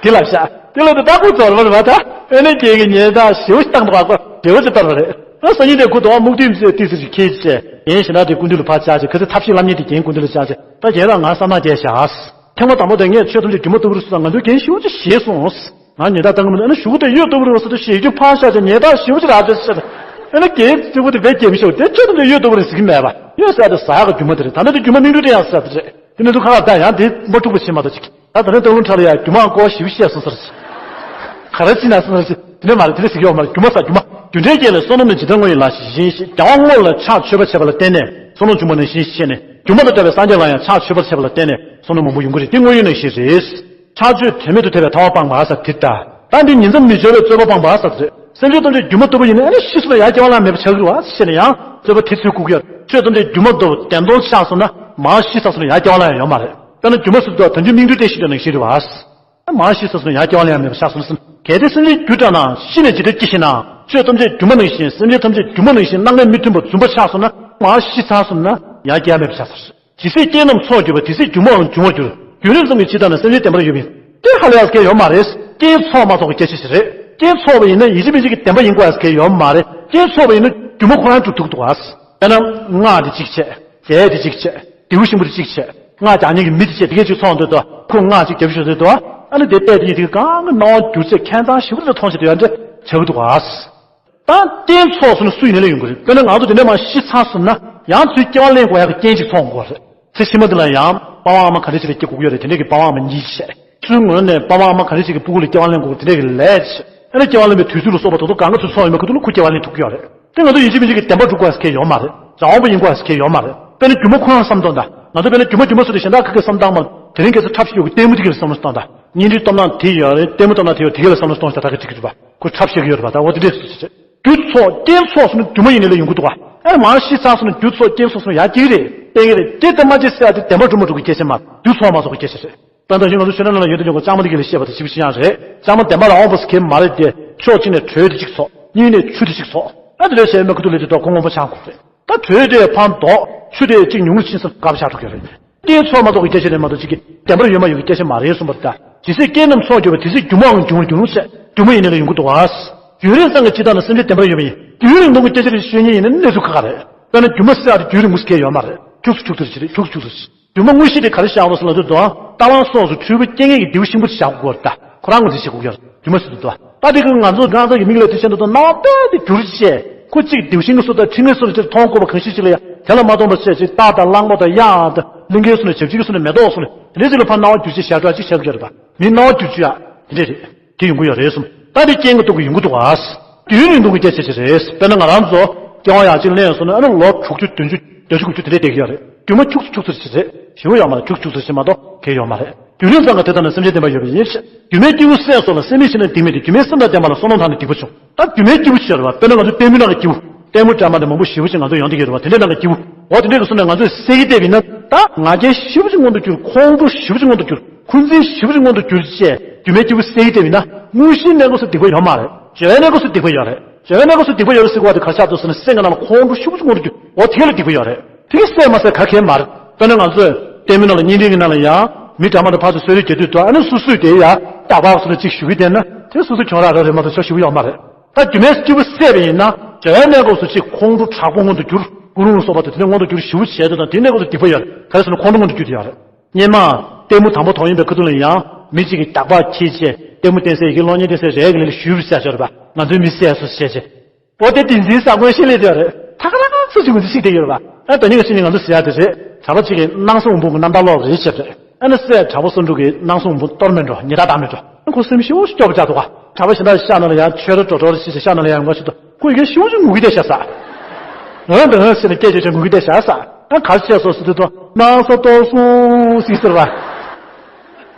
དེ་ལབ་ཤག་དེ་ལབ་དུས་ད་ཁོ་ཚོར་བ་རེད་བ། ད་ཨ་ནི་རྒན་གྱིས་ཉེས་རྡུང་ཞེ་པོ་ཞིག་བཏང་འདུག་ག་ཁོ་ཞེ་པོ་ཅིག་གཏོར་བ་རེད། ཨ་སང་ཉིན་དེ་ཁོ་དོ་བ་མུག་ཏིག་ཙེ་ཏིག་ཙེ་ཞིག་ཁྱེར་བྱས་རྒན་གཞན་དག་དེ་སྐུ་མདུན་ལ་ཕར་བཅར་བྱས། ཁ་སང་ཐབས་ཤེས་ལབ་མཁན་དེ་རྒན་སྐུ་མདུན་ལ་བཅར་བྱས། ད་རྒན་ལགས་ང་བསམ་ན་བསྡད་བཞག་ཐེངས་མ་དང་པོ་དེ་ངས་ཆོས་ཐམས་ཅད་སྒྱུ་མ་ལྟ་བུ་རེད་ཟེར་ད་ང་ཚོའི་རྒན་ཞེ་པོ་ཅིག་ཞེད་སོང་། ང་ཉེས་རྡུང་བཏང་གི་མི་འདུག་ཨ་ནི་གཞུག་གུ་དེ་གཡོས་ལྟ་བུ་རེད་ཟེར་དུས་ཞེ་གི་ཕར་བཞག་བྱས་ཉེས་རྡུང་ཞེ་པོ་ཅིག་རག་བྱས་ཟེར། ཨ་ནི་རྒན་གཅིག་པུ་དེ་དཔེ་སྐྱེ་མི་ཤོག་དེ་ཆོས་ཐམས་ཅད་གཡོས་ལྟ་བུ་རེད་ཟེར་གི་མེད་པ། གཡོས་ཟེར་ཡག་དེ་ཟ་ཡག་གི་རྒྱུ་མ་དེ་རེད། ད་ལྟ་དེ་སྒྱུ་མ་སྨིན་གྲོལ་དེ་ཡང་ཟེར་ཡག་དེ་རེད། དེ་ནི་འདུག་ཁ་ཁ་ད་ཡང་དེ་མ་འཁྲུག་པ་བྱེད་མ་གཏོགས་ཅིག་ད་ད་ནི་སྟག་ལུང་ཁྲ་ལ་ཡ་རྒྱུ་མ་ཀོ་བ་ཞིབ་བཤད་སོང་ཟེར། ག་རེ་ཅི་ན་སོང་ཟེར། དེ་འདྲ་མ་རེད། དེ་འདྲ་ཟེར་གྱི་ཡོད་མ་རེད། རྒྱུ་མ་ཟ་རྒྱུ་མ། རྒྱུ་འབྲས་རྒྱལ་ལ་བསོད་ནམས་ནི་ཇི་ལྟར་དངོས་ཡོད་ལ་ཞེས་བཞིན་ཞེས། རྒྱལ་དབང་དངོས་ལ་ཕྱག་མཆོད་པར་བྱས་པ་ལ་བརྟེན་ནས་བསོད་ནམས་བྱུང་བ་ནང་བཞིན་ཞེས་ནས། སྒྱུ་མ་དང་བྲལ་བའི་སངས་རྒྱས་ལ་ཡང་ཕྱག་མཆོད་པར་བྱས་པ་ལ་བརྟེན་ནས་བསོད་ནམས་མང་པོ་ཡོང་གི་རེད། དེ་དངོས་ཡོད་ནང་བཞིན་རེད། ཕྱག་མཆོད་དོན་མེད་དུ་ཐལ་བའི་ཐལ་བ་སྤངས་པ་ཟེར་དེ་ལྟ། ད་འདི་ཉིང་མཚམས་མི་སྦྱོར་བའི་རྩོད་པ་སྤངས་པ་ཟེར་དེ་རེད། སེམས་ཅན་ཐམས་ཅད་སྒྱུ་མ་ལྟ་བུ་ཡིན་ན་ཨ་ནི་ཤི་སོང་ན་ཡང་སྐྱེ་བ་ལ་མེད་པ་ཆགས་ཀྱི་རེད་བ་ཞེས་ནས་ཡང་རྩོད་པ་དེ་ཚུར་བཀུག་གི་ཡོད། ཆོས་ཐམས་ཅད་སྒྱུ་མ་ལྟ་བུ་བདེན་སྟོང་ཆགས་སོང་ན། མར་ཤི་ཚར་སོང་ན་ཡང་སྐྱེ་བ་ལེན་ཡ་ཡོད་མ་རེད། དཔེར་ན་སྒྱུ་མ་སོགས་དང་དོན་གྱི་སྙིང་བྲལ་བསྟན་བཤིག་འདྲ་ནང་བཞིན་རེད་བ། མར་ཤི་ཚར་སོང་ན་ཡང་སྐྱེ་བ་ལེན་ཡ་མེད་པ་ཆགས་སོང་ཟེར། གལ་ཏེ་སེམས་ཅན་རྒྱུ་དགྲ་ན་ཤི་ནས་ཇི་ལྟར་སྐྱེ་ཞིག་ན། ཆོས་ཐམས་ཅད་སྒྱུ་མ་ནང་བཞིན་སེམས་ཅན་ཐམས་ཅད་སྒྱུ་མ་ནང་བཞིན་སྣང་གནས་མི་མཐུན་པ་རྫུན་པ་ཆགས་སོང་ན་མར་ཤི་ཚར་སོང་ན་ཡང་སྐྱེ་བ་མེད་པ་ཆགས་ཚར། ཇི་སྲིད་རྐྱེན་རྣམས་ཚོགས་གྱུར་པ། དེ་སྲིད་སྒྱུ་མའང་འབྱུང་བར་འགྱུར། རྒྱུན་རིང་ཙམ་གྱི་ཕྱིར་ལྟ་ན་སེམས་ཅན་བདེན་པར་ཡོད་པ་ཡིན། དེ་ཧ་ལས་ཡ་སྐལ་ཡོད་མ་རེད། རྐྱེན་ཚོགས་མ་གཏོགས་ཀྱི་སྐད་ཆ་ཞིག་རེད། རྐྱེན་ཚོགས་པ་ཡིན་ན་ཡིན་གཅིག་མིན་གཅིག་གི་བདེན་པ་ཡིན་དགོས་ཡ་སྐལ་ཡོད་མ་རེད། རྐྱེན་ཚོགས་པ་ཡིན་ན་སྒྱུ་མ་ཁོ་རང་འགྲུབ་ཐུབ་འདུག་ག། དཔེར་ན་སྔགས་དེ་གཅིག་བྱས། རྫས་དེ་གཅིག་བྱས། རྡེའུ་ཤིང་བུ་དེ་གཅིག་བྱས། སྔགས་རྒྱག་མཁན་གྱི་མི་དེ་བྱས། དེ་གས་གཅིག་ཚོགས་འདུག་དོ། ཁོ་སྔགས་གཅིག་རྒྱབ་ཤོག་ཟེར་དོ། ཨ་ནི་དེ་བལྟས་དེ་ཉིད་དེ་གང་གི་སྣང་བ་འགྱུར་ཚད་ཁྱད་མཚར་ཞིག་རེ་མཐོང་བྱེད་དུ་ཡ་འདྲ་བྱ་གི་འདུག་ག། ད་རྐྱེན་ཚོགས་སོང་ན་སུ་ཡིན་ནའི་ཡོང་གི་རེད། དཔེར་ན་ང་ཚོ་དེ་འདྲ་མར་ཤི་ཚར་སོང་ན་ཡང་ཚུར་སྐྱེ་བ་ལེན་དགོས་ཡག་གི་རྐྱེན་ཅིག་ཚོགས་དགོས་རེད། ཚེ་ཕྱི་མ་འདི་ལ་ཡང་པ་ཝང་ཨ་མ་ག་འདྲ་ཞིག་ལ་སྐྱེ་དགོས་ཀྱི་ཡོད་རེད། དེ་འདྲ་གི་པ་ཝང་ཨ་མ་གཉིས་བྱས། སུའི་ངོས་ནས་པ་ཝང་ཨ་མ་ག་འདྲ་ཞིག་གི་སྤུ་གུ་ལ་སྐྱེ་བ་ལེན་དགོས་ཀྱི་དེ་འདྲ་གི་ལས་བྱས། ཨ་ནི་སྐྱེ་བ་ལེན་པའི་དུས་ཚོད་ལ་སོགས་པ་དོ་དོ་གང་ག་ཚུར་ཚོགས་ཡོད་མེད་ཁ་ཐུག་ལ་ཁོ་སྐྱེ་བ་ལེན་ཐུབ་ཀྱི་ཡོད་རེད། དེ་ང་ཚོ་ཡིན་གཅིག་མིན་གཅིག་གི་བདེན་པ་སྒྲུབ་དགོས་ཡ་ཟེར་མཁན་ཡོད་མ་རེད། རང་དབང་པོ་ཡིན་དགོས་ཡ་ཟེར་མཁན་ཡོད་མ་རེད། དཔེར་ན་སྒྱུ་མ་ཁོ་རང་བསམ་སྟངས་དང་། ང་ཚོ་དཔེར་ན་སྒྱུ་མ་སྒྱུ་མ་ཟེར་དུས་གཞན་དག་ག་གེ་བསམ་སྟངས་མ། དེ་རིང་ཁ་སང་འཁྲབ་ཞིག་ཡོད་གི་ལྟད་མོ་དེ་ག་ལ་བསམ་བློ་གཏོང་དང་། བརྙན་འཕྲིན་སྟོན་སྟངས་དེ་ཡོད་རེད། ལྟད་མོ་སྟོན་སྟངས་དེ་ཡོད་དེ་ག་ལ་བསམ་བློ་གཏོང་བྱ་ད་ག་འགྲིག་གི་འདུག་པ། ཁོ་འཁྲབ་བྱེད་ཀྱི་ཡོད་རེད་པ། ད་འོ་དེ་འདྲས་སུ་བྱེད། རྒྱུ་ཚོགས་རྐྱེན་ཚོགས་སོང་ན་སྒྱུ་མ་ཡིན་ནའི་ལ་ཡོང་གི་འདུག་པ། ཨ་མར་ཤི་ཚར་སོང་ན་རྒྱུ་ཚོགས་རྐྱེན་ཚོགས་སོང་ན་ཡང་སྐྱེ་གི་རེད། སྐྱེ་གི་རེད། དེ་ལྟ་མ་བྱེད་ཟེར་ཡ་དེ་བདེན་པ་སྒྲུབ་མ་སྒྲུབ་ཀྱི་སྐད་ཆ་མ་རེད། རྒྱུ་ཚོགས་མ་ཚོགས་ཀྱི་སྐད་ཆ་རེད། ད་ལྟ་ཞིག་ང་ཚོ་ཆོས་ནང་ལ་ཡོད་དུས་ཀྱང་གཙང་མ་དེ་ག་ལ་བཤད་པ་དེ་ཞིབ་ཞིབ་ཡང་རེད། གཙང་མ་བདེན་པ་རང་དབང་པོ་ཟེར་མཁན་མ་རེད་དེ། ཕྱོགས་གཅིག་ནས་དྲོད་དེ་གཅིག་ཚོགས། གཉིས་ནས་ཆུ་དེ་གཅིག་ཚོགས། ཨ་དེ་འདྲ་བྱས་མེད་ཁ་ཐུག་ལ་དེ་ཐོག་ཁོ་སྔོན་པོ་ཆགས་དགོས་རེད། ད་དྲོད་དེ་ཕར་ལྡོག་ཆུ་དེ་གཅིག་ཉུང་རུ་ཕྱིན་ཙང་དགའ་པོ་ཆགས་འགྲོ་གི་རེད། རྐྱེན་ཚོགས་མ་གཏོགས་ཀྱི་སྐད་ཆ་རེད་མ་གཏོགས་གཅིག་གི་བདེན་པར་ཡོད་མ་ཡོད་ཀྱི་སྐད་ཆ་མ་རེད་གསུངས་པ་རེད་ད། ཇི་སྲིད་རྐྱེན་རྣམས་ཚོགས་གྱུར་པ། དེ་སྲིད་སྒྱུ་མའང་འབྱུང་བར་འགྱུར་ཟེར། སྒྱུ་མ་ཡིན་ནའི་ལ་ཡོང་གི་འདུག་ག། རྒྱུན་རིང་ཙམ་གྱི་ཕྱིར་ལྟ་ན་སེམས་ཅན་བདེན་པར་ཡོད་པ་ཡིན། རྒྱུན་རིང་ཐུང་གི་སྐད་ཆ་རེ་ཤོད་མཁན་ཡིན་ན་གནས་ཚུལ་ཁག་ཁག་རེད། དཔེར་ན་སྒྱུ་མ་ཟེར་ཡག་དེ་རྒྱུན་རིང་པོ་ཟེར་མཁན་ཡོད་མ་རེད། འཁྱུག་སུ་འཁྱུག་ཐུབ་ཅིག་རེད། འཁྱུག་སུ་འཁྱུག་ཐུབ་ཅིག། སྒྱུ་མ་དངོས་གཞི་དེ་ག་རེ་བཞག་འདུག་ཟེར་ན་དུས་དང་རྟ་གླང་སོགས་སུ་འཁྲུལ་པ་སྐྱེ་མཁན་གྱི་རྡེའུ་ཤིང་བུ་དེ་བཞག་དགོས་རེད་ད། ཁོ་རང་ངོས་འཛིན་བྱེད་དགོས་ཀྱི་རེད། སྒྱུ་མ་ཟེར་དུས་དང་། ད་དེ་གི་ང་ཚོ་རང་ཚོ་གི་མིག་ལ་དེ་བཞིན་དུ་སྣང་བ་དཔེ་དེ་བསྒྱུར་བྱས། ཁོ་གཅིག་རྡེའུ་ཤིང་གི་སོ་དང་འཕྲིན་ལས་སོ་ལ་ཅིག་མཐོང་དགོས་པ་གང་ཞིག་ཅིག་ལ་ཡང་དེ་ལ་མ་མཐོང་པ་བྱས་ཅིག་སྟག་དང་གླང་པོ་དང་གཡག་དང་གླིང་གའི་སོ་ནས་བྱབ་ཆུ་གི་སོ་ནས་མེ་ཏོག་སོ་ནས་དེ་འདྲ་ཅིག་ལ་ཕར་སྣང་བ་བསྒྱུར་བྱས་ཞར་ཁྲ་ཅིག་བྱ་དགོས་ཀྱི་རེད་པ། མི་སྣང་བ་བསྒྱུར་བཅུག་ཡ་དེ་འདྲ་རེད། དེ་ཡོང་གི་ཡོད་རེད་གསུངས། ད་དེ་རྐྱེན་གྱི་སྟོབས་ཀྱིས་ཡོང་གི་འདུག་ག། རྒྱུན་རིང་ཐུང་གི་སྐད་ཆ་ཞིག་རེད། དཔེར་ན་ང་རང་ཚོ་སྐྱེ་བ་ཡང་གཅིག་ལེན་སོང་ན་ཨ་ནི་ལོ་དྲུག་ཅུ་བདུན་ཅུ་བརྒྱད་ཅུ་དགུ་བཅུ་དེ་འདྲས་བསྡད་ཀྱི་ཡོད་རེད། རྒྱུ་མ་འཁྱུག་ཚུར་འཁྱུག་ཚུར་ཞིག་རེད། ཞེ་པོ་ཡོད་མ་རེད། འཁྱུག་འཁྱུག་ཚུར་ཞིག་མ་གཏོགས་གལ་ཡོད་མ་རེད། རྒྱུན་རིང་ཙམ་གྱི་ཕྱིར་ལྟ་ན་སེམས་ཅན་བདེན་པར་ཡོད་པ་ཡིན། རྒྱུ་མའི་སྐྱེས་བུ་བསད་སོང་ལ་སྲེད་མེད་ཕྱིར་ན་སྡིག་མེད་དེ། རྒྱུ་མའི་སེམས་དང་ལྡན་པ་ལ་བསོད་ནམས་དང་ནི་སྡིག་པ་བྱུང་། ད་རྒྱུ་མའི་སྐྱེས་བུ་ཞེས་པ་དཔེར་ན་ང་ཚོ་ལྟད་མོའི་ནང་གི་སྐྱེས་བུ། ལྟད་མོ་འདྲ་མ་དེ་མང་པོ་ཞེ་པོ་ཅིག་ང་ཚོ་ཡོང་བསྡད་ཀྱི་ཡོད་རེད་པ། དེ་འདྲའི་ནང་གི་སྐྱེས་བུ། འོ་དེ་འདྲས་ཀྱི་སོ་ནས་ང་ཚོས་བསད་ཀྱི་བསྡད་པ་ཡིན་ན། ད་ང་རྒྱལ་ཞེ་པོ་ཅིག་མངོན་དུ་གྱུར། ཁོང་ཁྲོ་ཞེ་པོ་ཅིག་མངོན་དུ་གྱུར། འཁོན་འཛིན་ཞེ་པོ་ཅིག་མངོན་དུ་གྱུར་བྱས་རྒྱུ་མའི་སྐྱེས་བུ་བསད་ཀྱི་བསྡད་པ་ཡིན་ན། དངོས་གཞིའི་གནས་སྐབས་སུ་སྡིག་པ་ཡོད་མ་རེད། འབྱོར་བའི་གནས་སྐབས་སུ་སྡིག་པ་ཡོད་རེད། འབྱོར་བའི་གནས་སྐབས་སུ་སྡིག་པ་ཡོད་རེད་ཟེར་གྱི་བ་དེ་ག་རེ་ཆགས་འདུག་ཟེར་ན་སེམས་ཀྱི་ནང་ལ་ཁོང་ཁྲོ་ཞེ་པོ་ཅིག་མངོན་དུ་གྱུར། འོ་དེ་ག་ལ་སྡིག་པ་ཡོད་རེད། དེ་ག་བསད་མ་བསད་ག་གེ་མ་རེད། དཔེར་ན་ང་ཚོས་ལྟད་མོའི་ནང་ལ་བརྙན་འཕྲིན་གྱི་ནང་ལ་ཡང་མི་འདྲ་མ་འདྲ་ཕར་ཚུར་གསོད་རེས་བྱེད་དུས་དང་། ཨ་ནི་སོ་སོས་དེ་ཡ་རྟག་པར་སོ་སོ་ཅིག་ཞུ་གི་བསྡད་ན་དེ་སོ་སོ་གྱོང་རག་རག་རེད་མ་གཏོགས་ཆོ་ཞུ་གི་ཡོད་མ་རེད། ད་རྒྱུ་མའི་སྐྱེས་བུ་བསད་པ་ཡིན་ན་འབྱོར་བའི་གནས་སྐབས་སུ་ཅིག་ཁོང་ཁྲོ་དྲག་པོ་མངོན་དུ་གྱུར། ཀུན་སློང་གི་སོ་པ་དང་དེ་ནས་མངོན་དུ་གྱུར་ཞེ་པོ་བྱས་དུས་དང་དེའི་གནས་སྐབས་སུ་སྡིག་པ་ཡོད་རེད། ག་རེ་ཟེར་ན་ཁོང་ཁྲོ་མངོན་དུ་གྱུར་དེ་ཡོད་རེད། སྔོན་མ་ལྟད་མོ་དང་པོ་མཐོང་ཡོང་པའི་ཁ་ཐུག་ལ་ཡང་མི་གཅིག་གིས་རྟག་པར་ཁྱེར་བྱས་ལྟད་མོ་བསྟན་སའི་ཡི་གེ་གློག་བརྙན་བསྟན་སའི་རས་ཀྱི་ལས་ལ་ཞུས་པ་བྱས་ཤོར་བ། ང་ཚོའི་མི་བསད་སོ་བྱས་བྱས། འོ་དེ་དེ་འཛིན་ས་དགོན་ཤེས་ལས་དེ་རེད། ཐ་ཀ་ཐ་ཀ་ཚུར་ཅིག་ངོས་འཛིན་ཞིག་དེ་ཡོད་རེད་པ། ཨ་ད་ནི་ང་ཤི་ནི་ང་ཚོ་ཟེར་ཡ་དེ་རེད། གྲྭ་པ་གཅིག་གིས་སྣང་ས་འོད་འབུམ་གྱི་རྣམ་ཐར་ཀློག་རེ་བྱས་པ་རེད། ཨ་ནི་སྲས་གྲྭ་པ་བསམ་འགྲུབ་ཀྱིས་སྣང་ས་འོད་འབུམ་གཏོར་མེད་འགྲོ་ཉེས་དག་དག་མེད་འགྲོ། ཨ་ཁོ་སེམས་ཤི་བོ་ཤི་སྐྱོ་པོ་ཆགས་འདུག་ག། གྲྭ་པ་གཞན་དག་ཤག་ན་ལ་ཡང་ཆོས་ར་འགྲོ་གྲོགས་ར་ཤི་ཤག་ཤག་ན་ལ་ཡང་ང་ཤི་འདུག་ཁོ་ཡི་གེ་ཤི་བོ་ཤི་ངུ་གི་བསྡད་ཤག་ས། འོན་ཏེ་འོན་ཟེར་ནས་སྐད་ཆ་ཆ་ངུ་གི་བསྡད་ཤག་ས། ཨ་གར་ཆས་སོ་སི་དུ་དོ་སྣང་ས་ཏོག་སུ་སི་ཟེར་བ།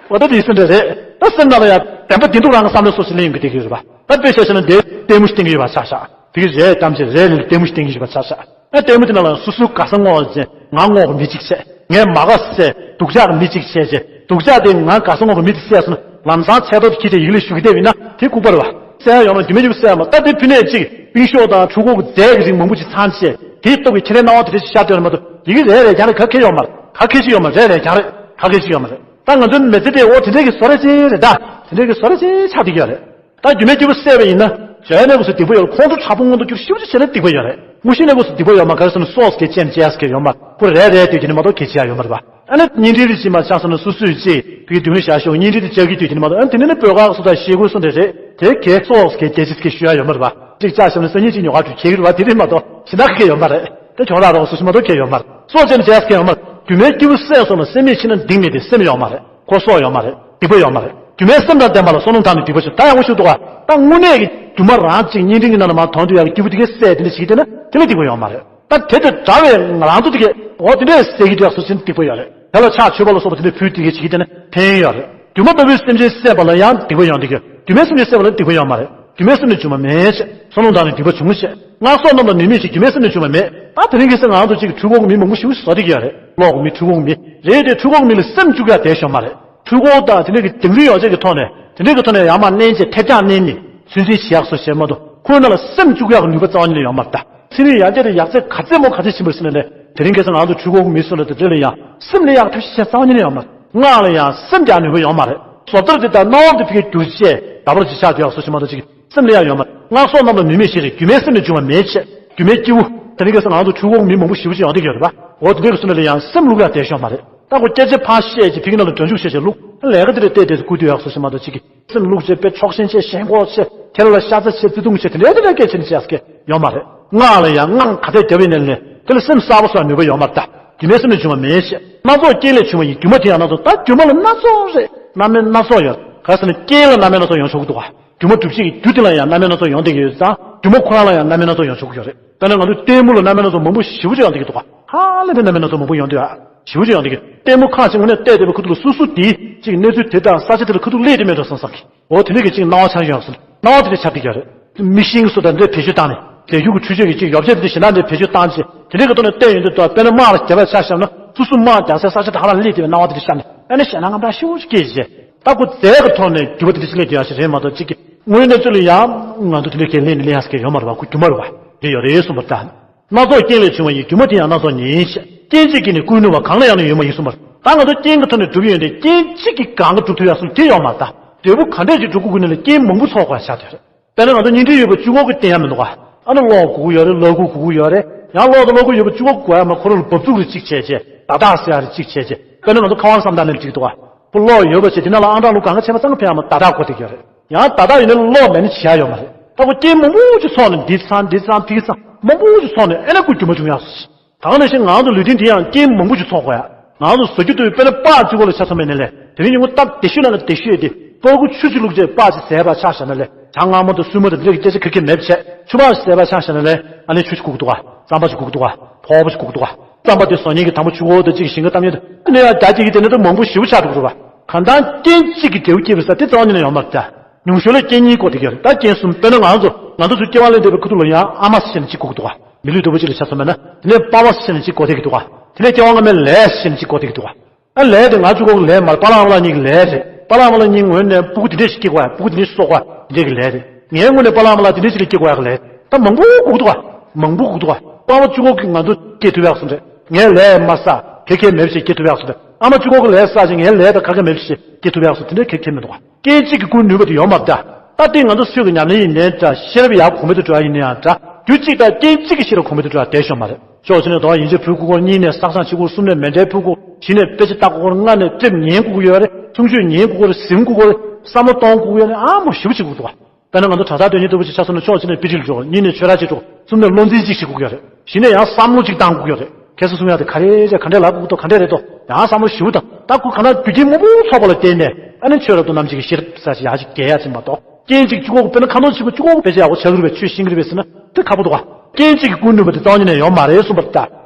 འོ་ད་དེ་སེམས་འདྲ་རེད། ད་སེམས་ནང་ལ་ཡང་བདེན་པ་བདེན་སྡུག་རང་གི་བསམ་བློ་སོ་སི་ལེན་གི་དེ་གི་རེད་བ། ད་དཔེ་བཤད་ཤེ་ན་འདི་ལྟད་མོ་ཞིག་བསྟན་གི་ཡོད་པ་ཆགས་ཤག་དེ་གི་རེད་གཏམ་བྱེད་རེད་ལས་ལྟད་མོ་ཞིག་བསྟན་གི་ཡོད་པ་ཆགས་ཤག་ཨ་ལྟད་མོ་དེ་ནང་ལ་སོ་སོའི་དགའ་ས་སྔོག་བྱས་ང་སྔོག་གི་མི་གཅིག་བྱས། ངས་མ་དགའ་ས་སྡུག་ཅག་གི་མི་གཅིག་བྱས་བྱས་སྡུག་ཅག་དེ་ང་དགའ་ས་སྔོག་གི་མི་དེ་བསད་སོང་ན་ལམ་སང་ཚེ་ཐར་དུ་འཁྱེར་ཏེ་ཡི་གེ་ལས་ཞུ་གི་བསྡད་པ་ཡིན་ན་དེ་ལྐུགས་པ་རེད་བ། བསད་ཡ་ཡོང་ན་རྒྱུ་མེད་རྒྱུ་བསད་ཡ་མ་ད་དེ་ཕུ་ནས་གཅིག་པིང་ཤོག་དང་ཕྲུ་གུ་གི་རྫས་ཀྱི་རིགས་མང་པོ་ཅིག་ཚང་བྱས་དེའི་སྟོབས་ཀྱིས་ཁྱེད་རའི་སྣང་བ་དེ་འདྲ་ཞིག་ཤར་སྡོད་ན་མ་གཏོགས་ཡི་གེ་རེ་རེ་རྒྱག་ན་ག་གེ་ཡོད་མ་རེད། ག་གེ་ཅིག་ཡོད་མ་རེད། རེ་རེ་རྒྱག་རེད། ག་གེ་ཅིག་ཡོད་མ་རེད། ད་ང་ཚོའི་མི་ཚེ་དེ་འོ་དེ་འདྲ་གི་བཟོ་འདྲ་ཅིག་རེད་ད། དེ་འདྲ་གི་བཟོ་འདྲ་ཅིག་ཆགས་བསྡད་ཀྱི་ཡོད་རེད། ད་རྒྱུ་མེད་རྒྱུ་མེད་བསད་པ་ཡིན་ན་འབྱོར་བའི་གནས་སྐབས་སུ་སྡིག་པ་ཡོད་ལ་ཁོང་ཁྲོ་དྲག་པོ་མངོན་དུ་གྱུར་ཞེ་པོ་ཅིག་བྱས་ན་སྡིག་པ་ཡོད་རེད། དངོས་གཞིའི་གནས་སྐབས་སུ་སྡིག་པ་ཡོད་མ་ག་རེ་ཟེར་ན་སོགས་སྐད་ཅེས་ཅེས་སྐད་ཡོད་མ་ཁོ་རེ་རེ་དུས་ཀྱི་ནི་མ་གཏོགས་གལ་ཆེ་ཡ་ཡོད་མ་རེད་པ། ཨ་ནི་བརྙན་འཕྲིན་རེ་ཅིག་མ་ཆགས་སོང་ན་སོ་སོས་ཅིག་དེ་གི་མདུན་ལ་བཞག་ཤོག་བརྙན་འཕྲིན་དེ་བཅར་གི་དུས་ཀྱི་ནི་མ་གཏོགས་ཨ་ནི་དེ་ནི་ནི་བོད་ཁ་སོ་ད་ཤེས་དགོས་སོ་འདྲ་རེད། དེ་གས་སོགས་སྐད་ཅེས་ཅེས་སྐད་ཞུ་ཡ་ཡོད་མ་རེད་པ། ཅིག་བཅར་ཤོག་ན་སང་ཉིན་ཅིག་ཉོ་ག་འགྲོ་ཁྱེད་ཀྱི་རེད་པ། དེ་རེད་མ་གཏོགས་གཞན་དག་གི་སྐད་ཡོད་མ་རེད། དེ་གྱོང་རག་རོགས་སོ་སོ་མ་གཏོགས་སྐད་ཡོད་མ་རེད། སོགས་ཅེས་ཅེས་སྐད་ཡོད་མ་རེད། རྒྱུ་མའི་སྐྱེས་བུ་བསད་སོང་ན་སེམས་མེད་ཕྱིར་ན་སྡིག་མེད་དེ་སེམས་ཡོད་མ་རེད། ཁོ་སྲོག་ཡོད་མ་རེད། སྡིག་པ་ཡོད་མ་རེད། རྒྱུ་མའི་སེམས་དང་ལྡན་པ་ལ་བསོད་ནམས་དང་ནི་སྡིག་པ་ཞེས་ད་ཡང་ངོ་ཤེས་འདུག་ག། ད་དངོས་གནས་ཀྱི་སྒྱུ་མ་རང་གཅིག་བརྙན་འཕྲིན་གྱི་ནང་ལ་མར་མཐོང་དུས་ཡག་གི་སྐྱེས་བུ་དེ་གས་བསད་དེ་འདྲ་བྱེད་ཀྱི་བསྡད་ན་དེ་ལ་སྡིག་པ་ཡོད་མ་རེད། ད་དེ་དང་འདྲ་བའི་ང་རང་ཚོ་དེ་གས་འོ་དེ་འདྲས་བསད་ཀྱི་འདུག་ཟེར་ཕྱིན་སྡིག་པ་ཡོད་རེད། དེ་ལ་ཕྱག་མཆོད་པ་ལ་སོགས་པ་དེ་འདྲས་ཕུལ་དེ་གས་བྱེད་ཀྱི་བསྡད་ན་ཕན་ཡོན་ཡོད་རེད། སྒྱུ་མ་ལྟ་བུའི་སེམས་ཅན་བསད་པ་ལ་ཡང་སྡིག་པ་ཡོད་འདུག་གི། སྒྱུ་མའི་སེམས་ཅན་བསད་པ་ལ་སྡིག་པ་ཡོད་མ་རེད། སྒྱུ་མའི་སེམས་ནི་སྒྱུ་མ་མེད་ཅེས། བསོད་ནམས་དང་ནི་སྡིག་པ་བྱུང་ཞེས། སྔགས་སོགས་རྣམས་ལ་ནུས་མེད་ཅིང་། སྒྱུ་མའི་སེམས་ནི་འབྱུང་བ་མེད། ད་དེ་རིང་ཁ་སང་ང་ཚོ་གཅིག་གི་འཁྲུལ་འཁོར་གྱི་མི་མང་པོ་ཞིག་བཟོ་བསྡད་ཀྱི་ཡོད་རེད། གློག་གི་མི་འཁྲུལ་འཁོར་གྱི་མི་རེད་དེ། འཁྲུལ་འཁོར་གྱི་མི་ལ་སེམས་བཅུག་ཡག་དེ་ཤོར་མ་རེད། འཁྲུལ་འཁོར་དང་དེ་འདྲ་གི་དིང་རི་ཡོ་བྱད་ཀྱི་ཐོག་ནས་དེ་འདྲ་གི་ཐོག་ནས་ཡར་མར་མནན་བྱས་ཐེབས་ཆག་མནན་ནས་ཚོད་འཛིན་བྱེད་ཡག་བཟོ་བྱས་མ་གཏོགས། ཁོའི་ནང་ལ་སེམས་བཅུག་ཡག་གི་ནུས་པ་རྩ་བ་ཉིད་ནས་ཡོད་མ་རེད་ད། ཚེ་རིང་ཡར་རྒྱས་དེ་ཡག་ཚད་ག་ཚད་མོ་ག་ཚད་ཕྱིན་པ་རེད་ཟེར་ན་ལས། དེ་རིང་ཁ་སང་ང་ཚོ་འཁྲུལ་འཁོར་གྱི་མི་ཚོ་ལ་དེ་འདྲ་ལ་ཡང་སེམས་ལ་ཡག་ཐབས་ཤེས་བྱས་རྩ་བ་ཉིད་ནས་ཡོད་མ་རེད། སྔགས་ལ་ཡང་སེམས་ཀྱང་ནུས་པ་ཡོད་མ་རེད། བཟོ་ལྟར་དེ་དང་སྣང་བ་དེ་ཕ་གིར་བསྒྱུར་བྱས་ད་བར་ཅི་ཆགས་དུ་ཡག་བཟོ་བྱེད་མ་གཏོགས་ཅིག་སེམས་ལ་ཡང་ཡོད་མ་རེད། སྔགས་སོགས་རྣམས་ལ་ནུས་མེད་ཞེས་རེད། སྒྱུ་མའི་སེམས་ནི་འབྱུང་བ་མེད་ཅེས། སྒྱུ་མའི་སྐྱེས་བུ། དེ་རིང་ཁ་སང་ང་ཚོ་འཁྲུལ་འཁོར་མི་མང་པོ་ཞེ་པོ་ཅིག་ཡོང་བསྡད་ཀྱི་ཡོད་རེད་པ། འོ་དེ་འདྲའི་གི་སོང་ནས་ལ་ཡང་སེམས་བླུག་ཡག་དེ་ཤོར་མ་རེད། ད་ཁོ་སྐད་ཆ་ཕར་བཤད་ཅིག་ཕ་གི་ནང་ལ་སྒྲ་འཇུག་བཤད་ཅིག་བླུག་ལས་ཀ་དེ་འདྲ་བལྟས་བལྟས་སུ་བསྐུར་དུ་ཡག་བཟོ་ཞིག་མ་གཏོགས་ཅིག་གི་སེམས་བླུག་བྱས་དཔེ་ཕྱོགས་ཞེན་བྱས་ཞེན་ཁོག་བྱས་ཁྱེད་ལ་ཤ་ཚ་བྱས་བརྩེ་དུང་བྱས་དེ་འདྲའི་དེ་འདྲའི་སྐད་ཆ་ནི་བཤད་ས་སྐད་ཡོད་མ་རེད། སྔགས་ལ་ཡང་སྔགས་ག་ཚད་རྒྱབ་ཡིན་ནའི་ལས་དེ་ལ་སེམས་གསལ་པོ་བཟོ་ནུས་པ་ཡོད་མ་རེད་ད། སྒྱུ་མའི་སེམས་ནི་འབྱུང་བ་མེད་ཅེས། སྣ་ཚོགས་རྐྱེན་ལས་བྱུང་བ་ཡིན། སྒྱུ་མ་དེ་ཡང་སྣ་ཚོགས། ད་སྒྱུ་མ་ལ་སྣ་ཚོགས་རེད། རྣམ་སྨིན་སྣ་ཚོགས་ཡོད། ག་ཟེར་ན་རྐྱེན་ལ་རྣམ་སྨིན་སྣ་ཚོགས་ཡོང་ཆོག་གི་འདུག་ག་སྒྱུ་མ་སྒྲུབ་བྱེད་ཀྱི་རྒྱུ་དེ་ལ་ཡང་རྣམ་སྨིན་སྣ་ཚོགས་ཡོང་བསྡད་ཀྱི་ཡོད་ཙང་། སྒྱུ་མ་ཁོ་རང་ལ་ཡང་རྣམ་སྨིན་སྣ་ཚོགས་ཡོང་ཆོག་གི་ཡོད་རེད། དཔེར་ན་ང་ཚོ་ལྟད་མོ་ལ་རྣམ་སྨིན་སྣ་ཚོགས་མང་པོ་ཞེ་པོ་ཅིག་ཡོང་བསྡད་ཀྱི་འདུག་ག་ཧ་ལས་པའི་རྣམ་སྨིན་སྣ་ཚོགས་མང་པོ་ཡོང་བསྡད་ཡ། ཞེ་པོ་ཅིག་ཡོང་བསྡད་ཀྱི། ལྟད་མོ་ཁག་ཅིག་དངོས་གནས་བལྟས་བསྡད་པའི་ཁ་ཐུག་ལ་སོ་སོ་དེའི་ཅིག་གནས་ཚུལ་དེ་དང་ས་ཆ་དེ་ལ་ཁ་ཐུག་སླེབས་བསྡད་མེད་འགྲོ་བསམ་བསམ་གྱི། འོ་དེ་འདྲ་གི་ཅིག་སྣང་བ་འཆར་ཡོང་སོང་། སྣང་བ་དེ་འདྲ་འཆར་བསྡད་ཀྱི་ཡོད་རེད། མི་ཤེས་ཀྱི་སུ་དང་འདྲ་བེད་སྤྱོད་བཏང་ནས་ལས་རྒྱུ་གི་འཕྲུལ་ཆས་ཀྱི་ཅིག་ཡོ་བྱད་དེ་འདྲ་ཞེ་དྲག་འདྲ་བེད་སྤྱོད་བཏང་བྱས་དེ་འདྲའི་གི་ཐོག་ནས་བལྟས་ཡོང་དུས་ད་དཔེར་ན་དམག་ལ་རྒྱབ་པ་ཆ་བཞག་ན་སོ་སོ་དམག་རྒྱག་སའི་ས་ཆ་དེ་ཧ་ལམ་སླེབས་བསྡད་པའི་སྣང་བ་དེ་འདྲ་ཤར་ནས་ཨ་ནི་ཞེད་སྣང་ངམ་ད་ཤུགས་ཀྱིས་སྐྱེས་བྱས། ད་ཁོ་རྫས་ཀྱི་ཐོག་ནས་འགྱུར་བ་དེ་འདྲ་ཞིག་སླེབས་བསྡད་ཡ་ཞིག་རེད་མ་གཏོགས་ཅིག་གི་དངོས་གནས་ཚུལ་ལ་ཡང་ང་ཚོ་དེ་འདྲའི་གི་ལས་ནི་ལས་ཡ་ཟེར་མཁན་ཡོད་མ་རེད་བ། ཁོ་སྒྱུ་མ་རེད་བ། དེ་ཡོད་རེད་གསུངས་པ་རེད་ད། སྣ་ཚོགས་རྐྱེན་ལས་བྱུང་བ་ཡིན། སྒྱུ་མ་དེ་ཡང་སྣ་ཚོགས་ཉིད། རྐྱེན་གཅིག་གིས་ནི་ཀུན་ནུས་པ། གང་ལ་ཡང་ནི་ཡོད་མ་ཡིན་གསུངས་པ་རེད། ད་ང་ཚོ་རྐྱེན་གྱི་ཐོག་ནས་སྒྲུབ་ཡོང་དུས་རྐྱེན་གཅིག་གིས་གང་ག་སྒྲུབ་ཐུབ་ཡ་གསུངས་དེ་ཡོད་མ་རེད་ད། འབྲས་བུ་ག་འདྲས་ཅིག་སྒྲུབ་དགོས་དགོས་ནི་ལ་རྐྱེན་མང་པོ་ཚོགས་དགོས་ཡ་ཆགས་བསྡད་རེད། དཔེར་ན་ང་ཚོ་གཉེན་སྒྲིག་ཡོད་པ་གཅིག་པོ་གིས་བརྟེན་ཡ་མི་འདུག་ག་ཨ་ནི་གློག་དགོས་ཀྱི་ཡོད་རེད། ལག་འཁུར་དགོས་ཀྱི་ཡོད་རེད། ཡང་གློག་དང་གློག་འཁུར་ཡོད་པ་གཅིག་པོ་དགོས་ཡ་མ་ཁོ་རང་ལ་འབབ་ཚུགས་རེ་གཅིག་བྱས་བྱས་བརྡ་རྟགས་ཟེར་ཡ་རེ་གཅིག་བྱས་བྱས། དཔེར་ན་ང་ཚོ་ཁ་དབང་བསམ་གཏན་ནས་གཅིག་འདུག་ག་ཁོ་གློག་ཡོད་པ་བྱས་དེ་ནང་ལ་ཨང་གྲངས་ལུགས་གང་ག་བྱས་པ་ཚང་ག་ཕན་ཡ་མ་བརྡ་རྟགས་དགོས་བསྡད་ཀྱི་ཡོད་རེད། ཡང་བརྡ་རྟགས་ཡོད་ནའི་གློག་མེད་ན་བྱེད་ཡ་ཡོད་མ་རེད། ད་ཁོ་རྐྱེན་མང་པོ་ཅིག་ཚོགས་ནས་འདི་ཚང་འདི་ཚང་ཕ་གི་ཚང་མང་པོ་ཅིག་ཚོགས་ནས་ཨེ་ན་ཁོ་སྒྱུ་མ་བྱུང་ཡ། ད་ག་ནང་བཞིན་ང་ཚོ་ལུས་རྟེན་འདི་ཡང་རྐྱེན་མང་པོ་ཅིག་ཚོགས་དགོས་ཡ། ང་ཚོ་བཟོ་རྒྱུ་དེ་དཔེར་ན་པགས་གཅིག་པོ་ལ་ཆ་མཚོན་པ་ཡིན་ནའི་ལས་དེ་རིང་ཉིན་མོ་སྟབས་བདེ་ཤོས་ནང་གི་བདེ་ཤོས་དེ་པགས་ཀོ་ཆུ་ཅིག་བླུགས་བྱས་པགས་ཅིག་བཟས་པ་ཆ་བཞག་ན་ལས་ཇ་མངར་མོ་དང་སྲུབས་མ་དང་དེ་འདྲ་གི་སྐད་ཆ་ག་གེ་མེད་བྱས་ཆུ་བག་ཅིག་བཟས་པ་ཆ་བཞག་ན་ལས་ཨ་ནི་ཆུ་ཅིག་དགོས་ཀྱི་འདུག་ག་རྩམ་པ་ཅིག་དགོས་ཀྱི་འདུག་ག་ཕོར་པ་ཅིག་དགོས་ཀྱི་འདུག་ག་རྩམ་པ་དེ་བཟོ་མཁན་གྱི་དང་པོ་ཆུ་བོ་དང་གཅིག་ཞིང་ཁ་བཏབ་མཁན་དང་ཨ་ནི་ཡང་རྒྱ་སྐྱེད་ཀྱི་དེ་འདྲ་དང་མང་པོ་ཞེ་པོ་ཆགས་འགྲོ་གི་རེད་པ། གང་ལྟར་རྐྱེན་གཅིག་གིས་འབྲས་བུ་སྐྱེད་པའི་ས་དེ་རྩ་བ་ཉིད་ནས་ཡོད་མ་རེད་ད། ཉུང་ཤོས་ལ་རྐྱེན་གཉིས་བཀོད་བསྡད་ཀྱི་རེད། ད་རྐྱེན་གསུམ། དཔེར་ན་ང་ཚོ་ང་ཚོ་ཚོའི་སྐྱེ་བ་ལེན་བསྡད་པའི་ཁ་ཐུག་ལ་ཡང་ཨ་མ་ཟེར་ནས་གཅིག་དགོས་ཀྱི་འདུག་ག་མི་ལུས་ལྟ་བུ་གཅིག་ལ་ཆ་མཚོན་པ་ན་དེ་ནས་པ་ཕ་ཟེར་ནས་གཅིག་དགོས་བསྡད་ཀྱི་འདུག་ག་དེ་ནས་སྐྱེ་བ་སྔ་མའི་ལས་ཟེར་ནས་གཅིག་དགོས་བསྡད་ཀྱི་འདུག་ག་ཨ་ལས་དེ་ང་གཅིག་པོ་གི་ལས་མ་རེད། པཱ་ལགས་ཨ་མ་ལགས་གཉིས་ཀྱི་ལས་རེད། པཱ་ལགས་ཨ་མ་ལགས་གཉིས་ངོས་ནས་ཕྲུ་གུ་དེ་འདྲས་ཞིག་སྐྱེ་དགོས་ཡ། ཕྲུ་གུ་དེ་འདྲས་ཞིག་གསོ་དགོས་ཡ། དེ་འདྲས་ཀྱི་ལས་རེད། ངའི་ངོས་ནས་པཱ་ལགས་ཨ་མ་ལགས་དེ་འདྲས་ཞིག་ལ་སྐྱེ་དགོས་ཡ་གི་ལས་རེད། ད་མང་པོ་དགོས་ཀྱི་འདུག་ག་མང་པོ་དགོས་ཀྱི་འདུག་ག་པ་ཕ་གཅིག་པོ་གིས་ང་ཚོ་སྐྱེ་ཐུབ་ཡག་གསུངས་རེད། ངའི་ལས་མ་བསགས་གེ་གེ་མེད་པ་ཞིག་སྐྱེ་ཐུབ་ཡག་གསུངས་རེད། ཨ་མ་གཅིག་པོ་གིས་ལས་བསགས་ཤིང་ངའི་ལས་དང་ག་གེ་མེད་པ་ཞིག་སྐྱེ་ཐུབ་ཡག་གསུངས་དེ་འདྲས་གེ་གེ་མི་འདུག་ག་རྐྱེན་གཅིག་གིས་ཀུན་ནུས་པ་དེ་ཡོད་མ་རེད་ད། ད་ལྟའི་ང་ཚོ་སུས་ཀྱི་ཉམས་ལེན་ཡིན་ནའི་འདྲ། ཤེས་རབ་ཡར་གོང་འཕེལ་དུ་འགྲོ་ཡ་ཡིན་ནའི་ཡང་འདྲ། རྒྱུ་གཅིག་དང་རྐྱེན་གཅིག་གིས་ཤེས་རབ་གོང་འཕེལ་དུ་འགྲོ་ཡ་དེ་ཤོར་མ་རེད། ཕྱོགས་གཅིག་ནས་དོ་ཡིན་གཅིག་ཕུལ་དགོས་སྐོར། གཉིས་ནས་བསགས་སྦྱང་བྱེད་དགོས། གསུམ་ནས་མཎྜལ་ཕུལ་དགོས། བཞི་ནས་དཔེ་ཆ་ལྟ་དགོས་སྐོར། ལྔ་ནས་ལྟེབ་ཉན་དགོས་ཀྱི་ཡོད་རེད། ཆུང་ཆུང་ཉན་དགོས་ཀྱི་རེད། གཟིམ་དགོས་ཀྱི་རེད། བསམ་བློ་གཏོང་དགོས་ཀྱི་ཡོད་རེད། ཨ་མོ་ཞེ་པོ་བྱེད་དགོས་འདུག་ག་དཔེར་ན་ང་ཚོ་གྲྭ་ས་སྡོད་མཁན་ལྟ་བུ་ཞིག་ཆ་མཚོན་ན་ཕྱོགས་གཅིག་ནས་དཔེ་ཁྲིད་ལ་འགྲོ། གཉིས་ནས་ཆོས་ར་ཅིག་འགྲོ། གསུམ་ནས་བློ་འཛིན་ཅིག་བྱེད་དགོས་ཀྱི་ཡོད་རེད། བཞི་ནས་ཡང་བསམ་བློ་ཅིག་བཏང་དགོས་ཀྱི་ཡོད་རེད། ཁ་སང་གསུང་ཡག་དེ་ག་རེ་རེད། ག་འདྲས་ལབ་དགོས་འདུག་ག་འདྲས་རེད་དོ། ཡང་བསམ་བློ་ཞེ་པོ་བཏང་། ད་ཁོ་ག་ན་རྒྱུ་རྐྱེན་མང་པོ་ཚོགས་པ་ལ་བརྟེན་ནས་ཨ་ནི་ཆོས་རབ་ཏུ་རྣམ་འབྱེད་ཀྱི་ཤེས་རབ་ས་ཞིག་ཡག་ཅིག་རྒྱས་ཡག་ཅིག་མ་གཏོགས། རྐྱེན་གཅིག་གཅིག་པོ་དཔེར་ན་ཁ་འདོན་ཆེན་པོ་གཅིག་པོ་དཔེ་ཆ་ཡག་པོ་ཆགས་ཀྱི་རེད་པས། ཆོས་ཤེས་ཀྱི་རེད་པས་ཟེར་ན་དེ་ཁག་པོ་འདུག་ག་རྐྱེན་གཅིག་གིས་ཀུན་ནུས་པ་དེ་རྩ་བ་ཉིད་ནས་ཡོད་མ་རེད་གསུངས་པ་རེད་ད།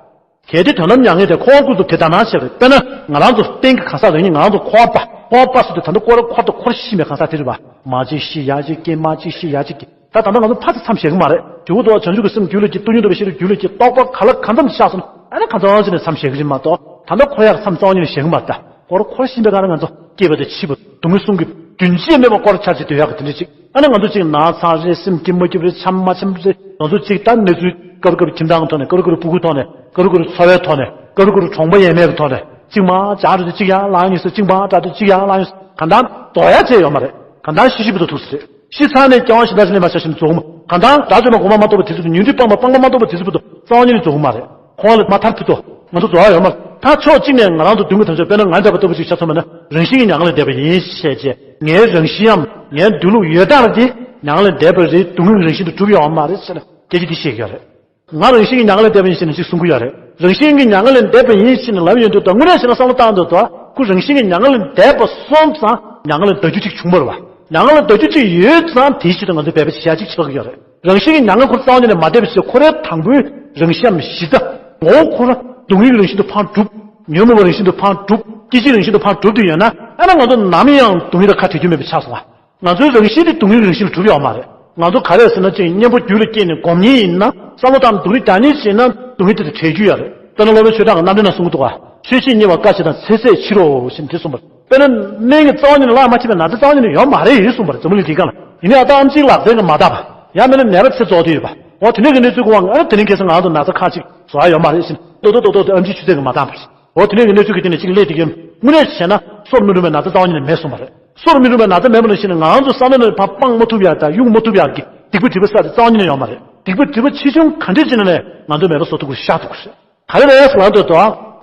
གལ་ཏེ་དོན་དམ་མྱ་ངན་དེ་འཁོར་བ་ཀུན་ཏུ་དེ་ལྟར་སྣང་ཞེས་པ་རེད། དཔེར་ན་ང་རང་ཚོ་རྟེན་གྱི་གང་ཟག་རང་ཉིད་ང་རང་ཚོ་འཁོར་བ་པ། འཁོར་བ་པ་ཟེར་དུས་ད་ལྟ་འཁོར་བ་འཁོར་དང་འཁོར་ཤེས་པའི་གང་ཟག་དེ་རེད་པ། མ་གཅིག་ཤི་ཡར་གཅིག་སྐྱེ། མ་གཅིག་ཤི་ཡར་གཅིག་སྐྱེ། ད་ད་ལྟ་ང་ཚོ་ཕར་ཚུར་མཚམས་བཞག་གི་མ་རེད། དེ་འུ་ཐུག་བྱང་ཆུབ་ཀྱི་སེམས་རྒྱུད་ལ་སྐྱེ། སྟོང་ཉིད་རྟོགས་པའི་ཤེས་རབ་རྒྱུད་ལ་སྐྱེ། རྟོགས་པ་ག་ལ་གང་འཚམ་ཤར་སོང་ན་ཨ་ནི་གང་འཚམ་ཅིག་ནས་མཚམས་བཞག་གི་རེད་མ་གཏོགས། ད་ལྟ་འཁོར་ཡག་མཚམས་རྩ་བ་ཉིད་ནས་བཞག་གི་མ་རེད་ད། འཁོར་འཁོར་ཤེས་པའི་སྒང་ལ་ང་ཚོ་སྐྱེས་པ་དང་འཆི་བ་སྡུག་བསྔལ་གསུམ་གྱི་རྒྱུན་ཆད་མེད་པར་སྐོར་ཆ་ཅིག་སྡོད་ཡག་གི་དེ་འདྲ་ཅིག་ཨ་ནི་ང་ཚོ་ཅིག་ན་ཚ་རེད། སེམས་སྐྱིད་མ་སྐྱིད་རེད། འཆམ་མ་འཆམ་རེད། ང་ཚོ་ཅིག་ད་གནས་ཚུལ་སྐབས་རེ་སྐབས་རེ་ཁྱིམ་ཚང་གི་ཐོག་ནས། སྐབས་རེ་སྐབས་རེ་ཕྲུ་གུའི་ཐོག་ནས། སྐབས་རེ་སྐབས་རེ་འཚོ་བའི་ཐོག་ནས། སྐབས་རེ་སྐབས་རེ་གྲོང་པ་ཡས་མས་ཀྱི་ཐོག་ནས། གཅིག་མར་སྦྱར་འགྲོ་དུས་གཅིག་ཡར་ལངས་ཡོང་ཟེར། གཅིག་མར་སྦྱར་དུས་གཅིག་ཡར་ལངས་ཡོང་ཟེར། གང་ལྟར་འདོར་ཡག་ཅིག་ཡོད་མ་རེད། གང་ལྟར་ཤི་ཤི་བར་དུ་ཐུག་ས་རེད། ཤི་ཚར་ནས་སྐྱེ་བ་གཞན་དག་ཅིག་ལེན་པར་བྱ་ཞིང་རྫོགས་མ། གང་ལྟར་དགྲ་བཅོམ་པ་གོང་མ་མ་ཐོབ་པ་དེ་ཚོ་དང་ཉོན་སྒྲིབ་སྤངས་པ་སྤངས་པ་མ་ཐོབ་པ་དེ་ཚོ་བར་དུ་རྩ་བ་ཉིད་ནས་རྫོགས་མ་རེད། ཁོང་ལ་མ་ཐར་ཕུད་དོ། ང་ཚོ་རྫོགས་ཡ་ཡོད་མ་རེད། ད་ཕྱོགས་གཅིག་ནས་ང་རང་ཚོ་སྡུག་བསྔལ་ཐམས་ཅད་དཔེར་ན་ང་འདྲ་པ་ལྟ་བུ་ཞིག་ཆ་མཚོན་པ་ན་རང་བཞིན་གྱིས་མྱ་ངན་ལས་འདས་པ་ཡིན་ཞེས་བྱས། ངའི་རང་བཞིན་འམ་ངའི་འདུག་ལུགས་ཡོད་སྟངས་དེ་མྱ་ངན་ལས་འདས་པ་རེད། སྡུག་བསྔལ་གྱི་རང་བཞིན་དུ་གྲུབ་ཡོད་མ་རེད་ཟེར་ནས་སྐད་ཆ་འདི་བཤད་ཀྱི་ཡོད་རེད། ང་རང་བཞིན་གྱིས་མྱ་ངན་ལས་འདས་པ་ཡིན་ཞེས་ནས་ཅིག་གསུང་གི་ཡོད་རེད། རང་བཞིན་གྱིས་མྱ་ངན་ལས་འདས་པ་ཡིན་ཞེས་ནས་ལབ་ཡོང་དུས་ད་དངོས་གནས་བྱས་ན་བསམ་བློ་བཏང་དུས་ད་ཁོ་རང་བཞིན་གྱིས་མྱ་ངན་ལས་འདས་པ་སོང་ཙང་མྱ་ངན་ལས་འདའ་རྒྱུ་ཅིག་བྱུང་བ་རེད་བ། མྱ་ངན་ལས་འདའ་རྒྱུ་ཅིག་ཡོད་ཙང་དེའི་ཆེད་དུ་ང་ཚོས་འབད་པ་བྱེད་ཡ་ཅིག་ཆགས་ཀྱི་ཡོད་རེད། རང་བཞིན་གྱིས་མྱ་ངན་ཁོ་རང་རྩ་བ་ཉིད་ནས་མ་འདས་པ་ཞིག་ཁོ་རའི་དང་པོའི་རང་བཞིན་ནམ་གཞི་རྩ་ངོ་བོ་ཁོ་རང་སྡུག་བསྔལ་གྱི་རང་བཞིན་དུ་ཕར་གྲུབ། ཉོན་མོངས་པའི་རང་བཞིན་དུ་ཕར་གྲུབ། སྐྱེ་འཆིའི་རང་བཞིན་དུ་ཕར་གྲུབ་སྟེ་ཡོད་ན་ཨ་ནི་ང་ཚོ་ནམ་ཡང་སྡུག་བསྔལ་དང་ཁ་བྲལ་རྒྱུ་མེད་པ་ཆགས་སོང་བ། ང་ཚོའི་རང་བཞིན་དེ་སྡུག་བསྔལ་གྱི་རང་བཞིན་ལ་གྲུབ་ཡོད་མ་རེད། ང་ཚོ་ག་རེ་ཟེར་ན་ཅིག་གཉེན་པོ་རྒྱུད་ལ་སྐྱེས་ནས་སྒོམ་མཁན་ཡིན་ན་བསམ་བློ་བཏང་སྡུག་རུས་རྒྱག་མཁན་ཞིག་ཡིན་ན་སྡུག་བསྔལ་དེ་དང་བྲལ་རྒྱུ་ཡོད་རེད། དཔེར་ན་སློབ་དཔོན་ཆོས་གྲགས་ཀྱིས་རྣམ་འདྲེན་ནང་གསུང་གི་འདུག་ག་ཆོས་བཤད་ཉེ་བར་དཀའ་བྱེད་དང་ཚེ་ཟད་ཕྱིར་རོ་ཞེས་འདི་གསུངས་པ་རེད། དཔེར་ན་སྨན་གྱི་རྩ་བ་ཉིད་ནས་བརླག་མ་ཐེབས་པའི་ན་ཚ་རྩ་བ་ཉིད་ནས་ཡོད་མ་རེད་གསུངས་པ་རེད། འཛམ་བུ་གླིང་འདིའི་སྒང་ལ། ཡིན་ནའི་ཨ་སྟག་ཨམ་ཆིའི་ལག་རྩལ་གྱིས་མ་དག་པ། ཡང་མིན་ན་ནད་པ་ཚེ་རྫོགས་བསྡད་ཡོད་པ། འོ་དེ་འདྲའི་གི་གནས་ཚུལ་གྱི་དབང་གིས་ཨ་ནི་དེ་རིང་ཁ་སང་ང་ཚོ་ན་ཚ་ཁག་ཅིག་བཟོ་ཡ་ཡོད་མ་རེད་ཟེར་ནས་རྡོག་རྡོག་རྡོག་རྡོག་དེ་ཨམ་ཆིའི་ཆུ་ཚད་ཀྱིས་མ་འདང་བ་རེད། འོ་དེ་འདྲའི་གི་གནས་ཚུལ་གྱི་སྟེང་ནས་ཅིག་སླེབས་བསྡད་ཀྱི་ཡོད། དངོས་གནས་བྱས་ན་གསོ་རུ་མི་འགྲོ་བའི་ན་ཚ་རྩ་བ་ཉིད་ནས་མེད་གསུངས་པ་རེད། གསོ་རུ་མི་འགྲོ་བའི་ན་ཚ་མེད་པ་ནང་བཞིན་ནས་ང་ཚོ་བསམ་བློ་ནས་ཕར་སྤང་མ་ཐུབ་ཡ་དང་གཡུག་མ་ཐུབ་ཡ་གི་སྡིག་པ་སྒྲིབ་པ་བསགས་དེ་རྩ་བ་ཉིད་ནས་ཡོད་མ་རེད། སྡིག་པ་སྒྲིབ་པ་ཆེ་ཆུང་ག་འདྲ་ཅིག་ནས་ང་ཚོ་མེད་པ་བཟོ་ཐུབ་ཀྱི་ཤར་ཐུབ་ཀྱི་རེད། ག་རེ་རེད་ཟེར་ལབ་དུས་ད་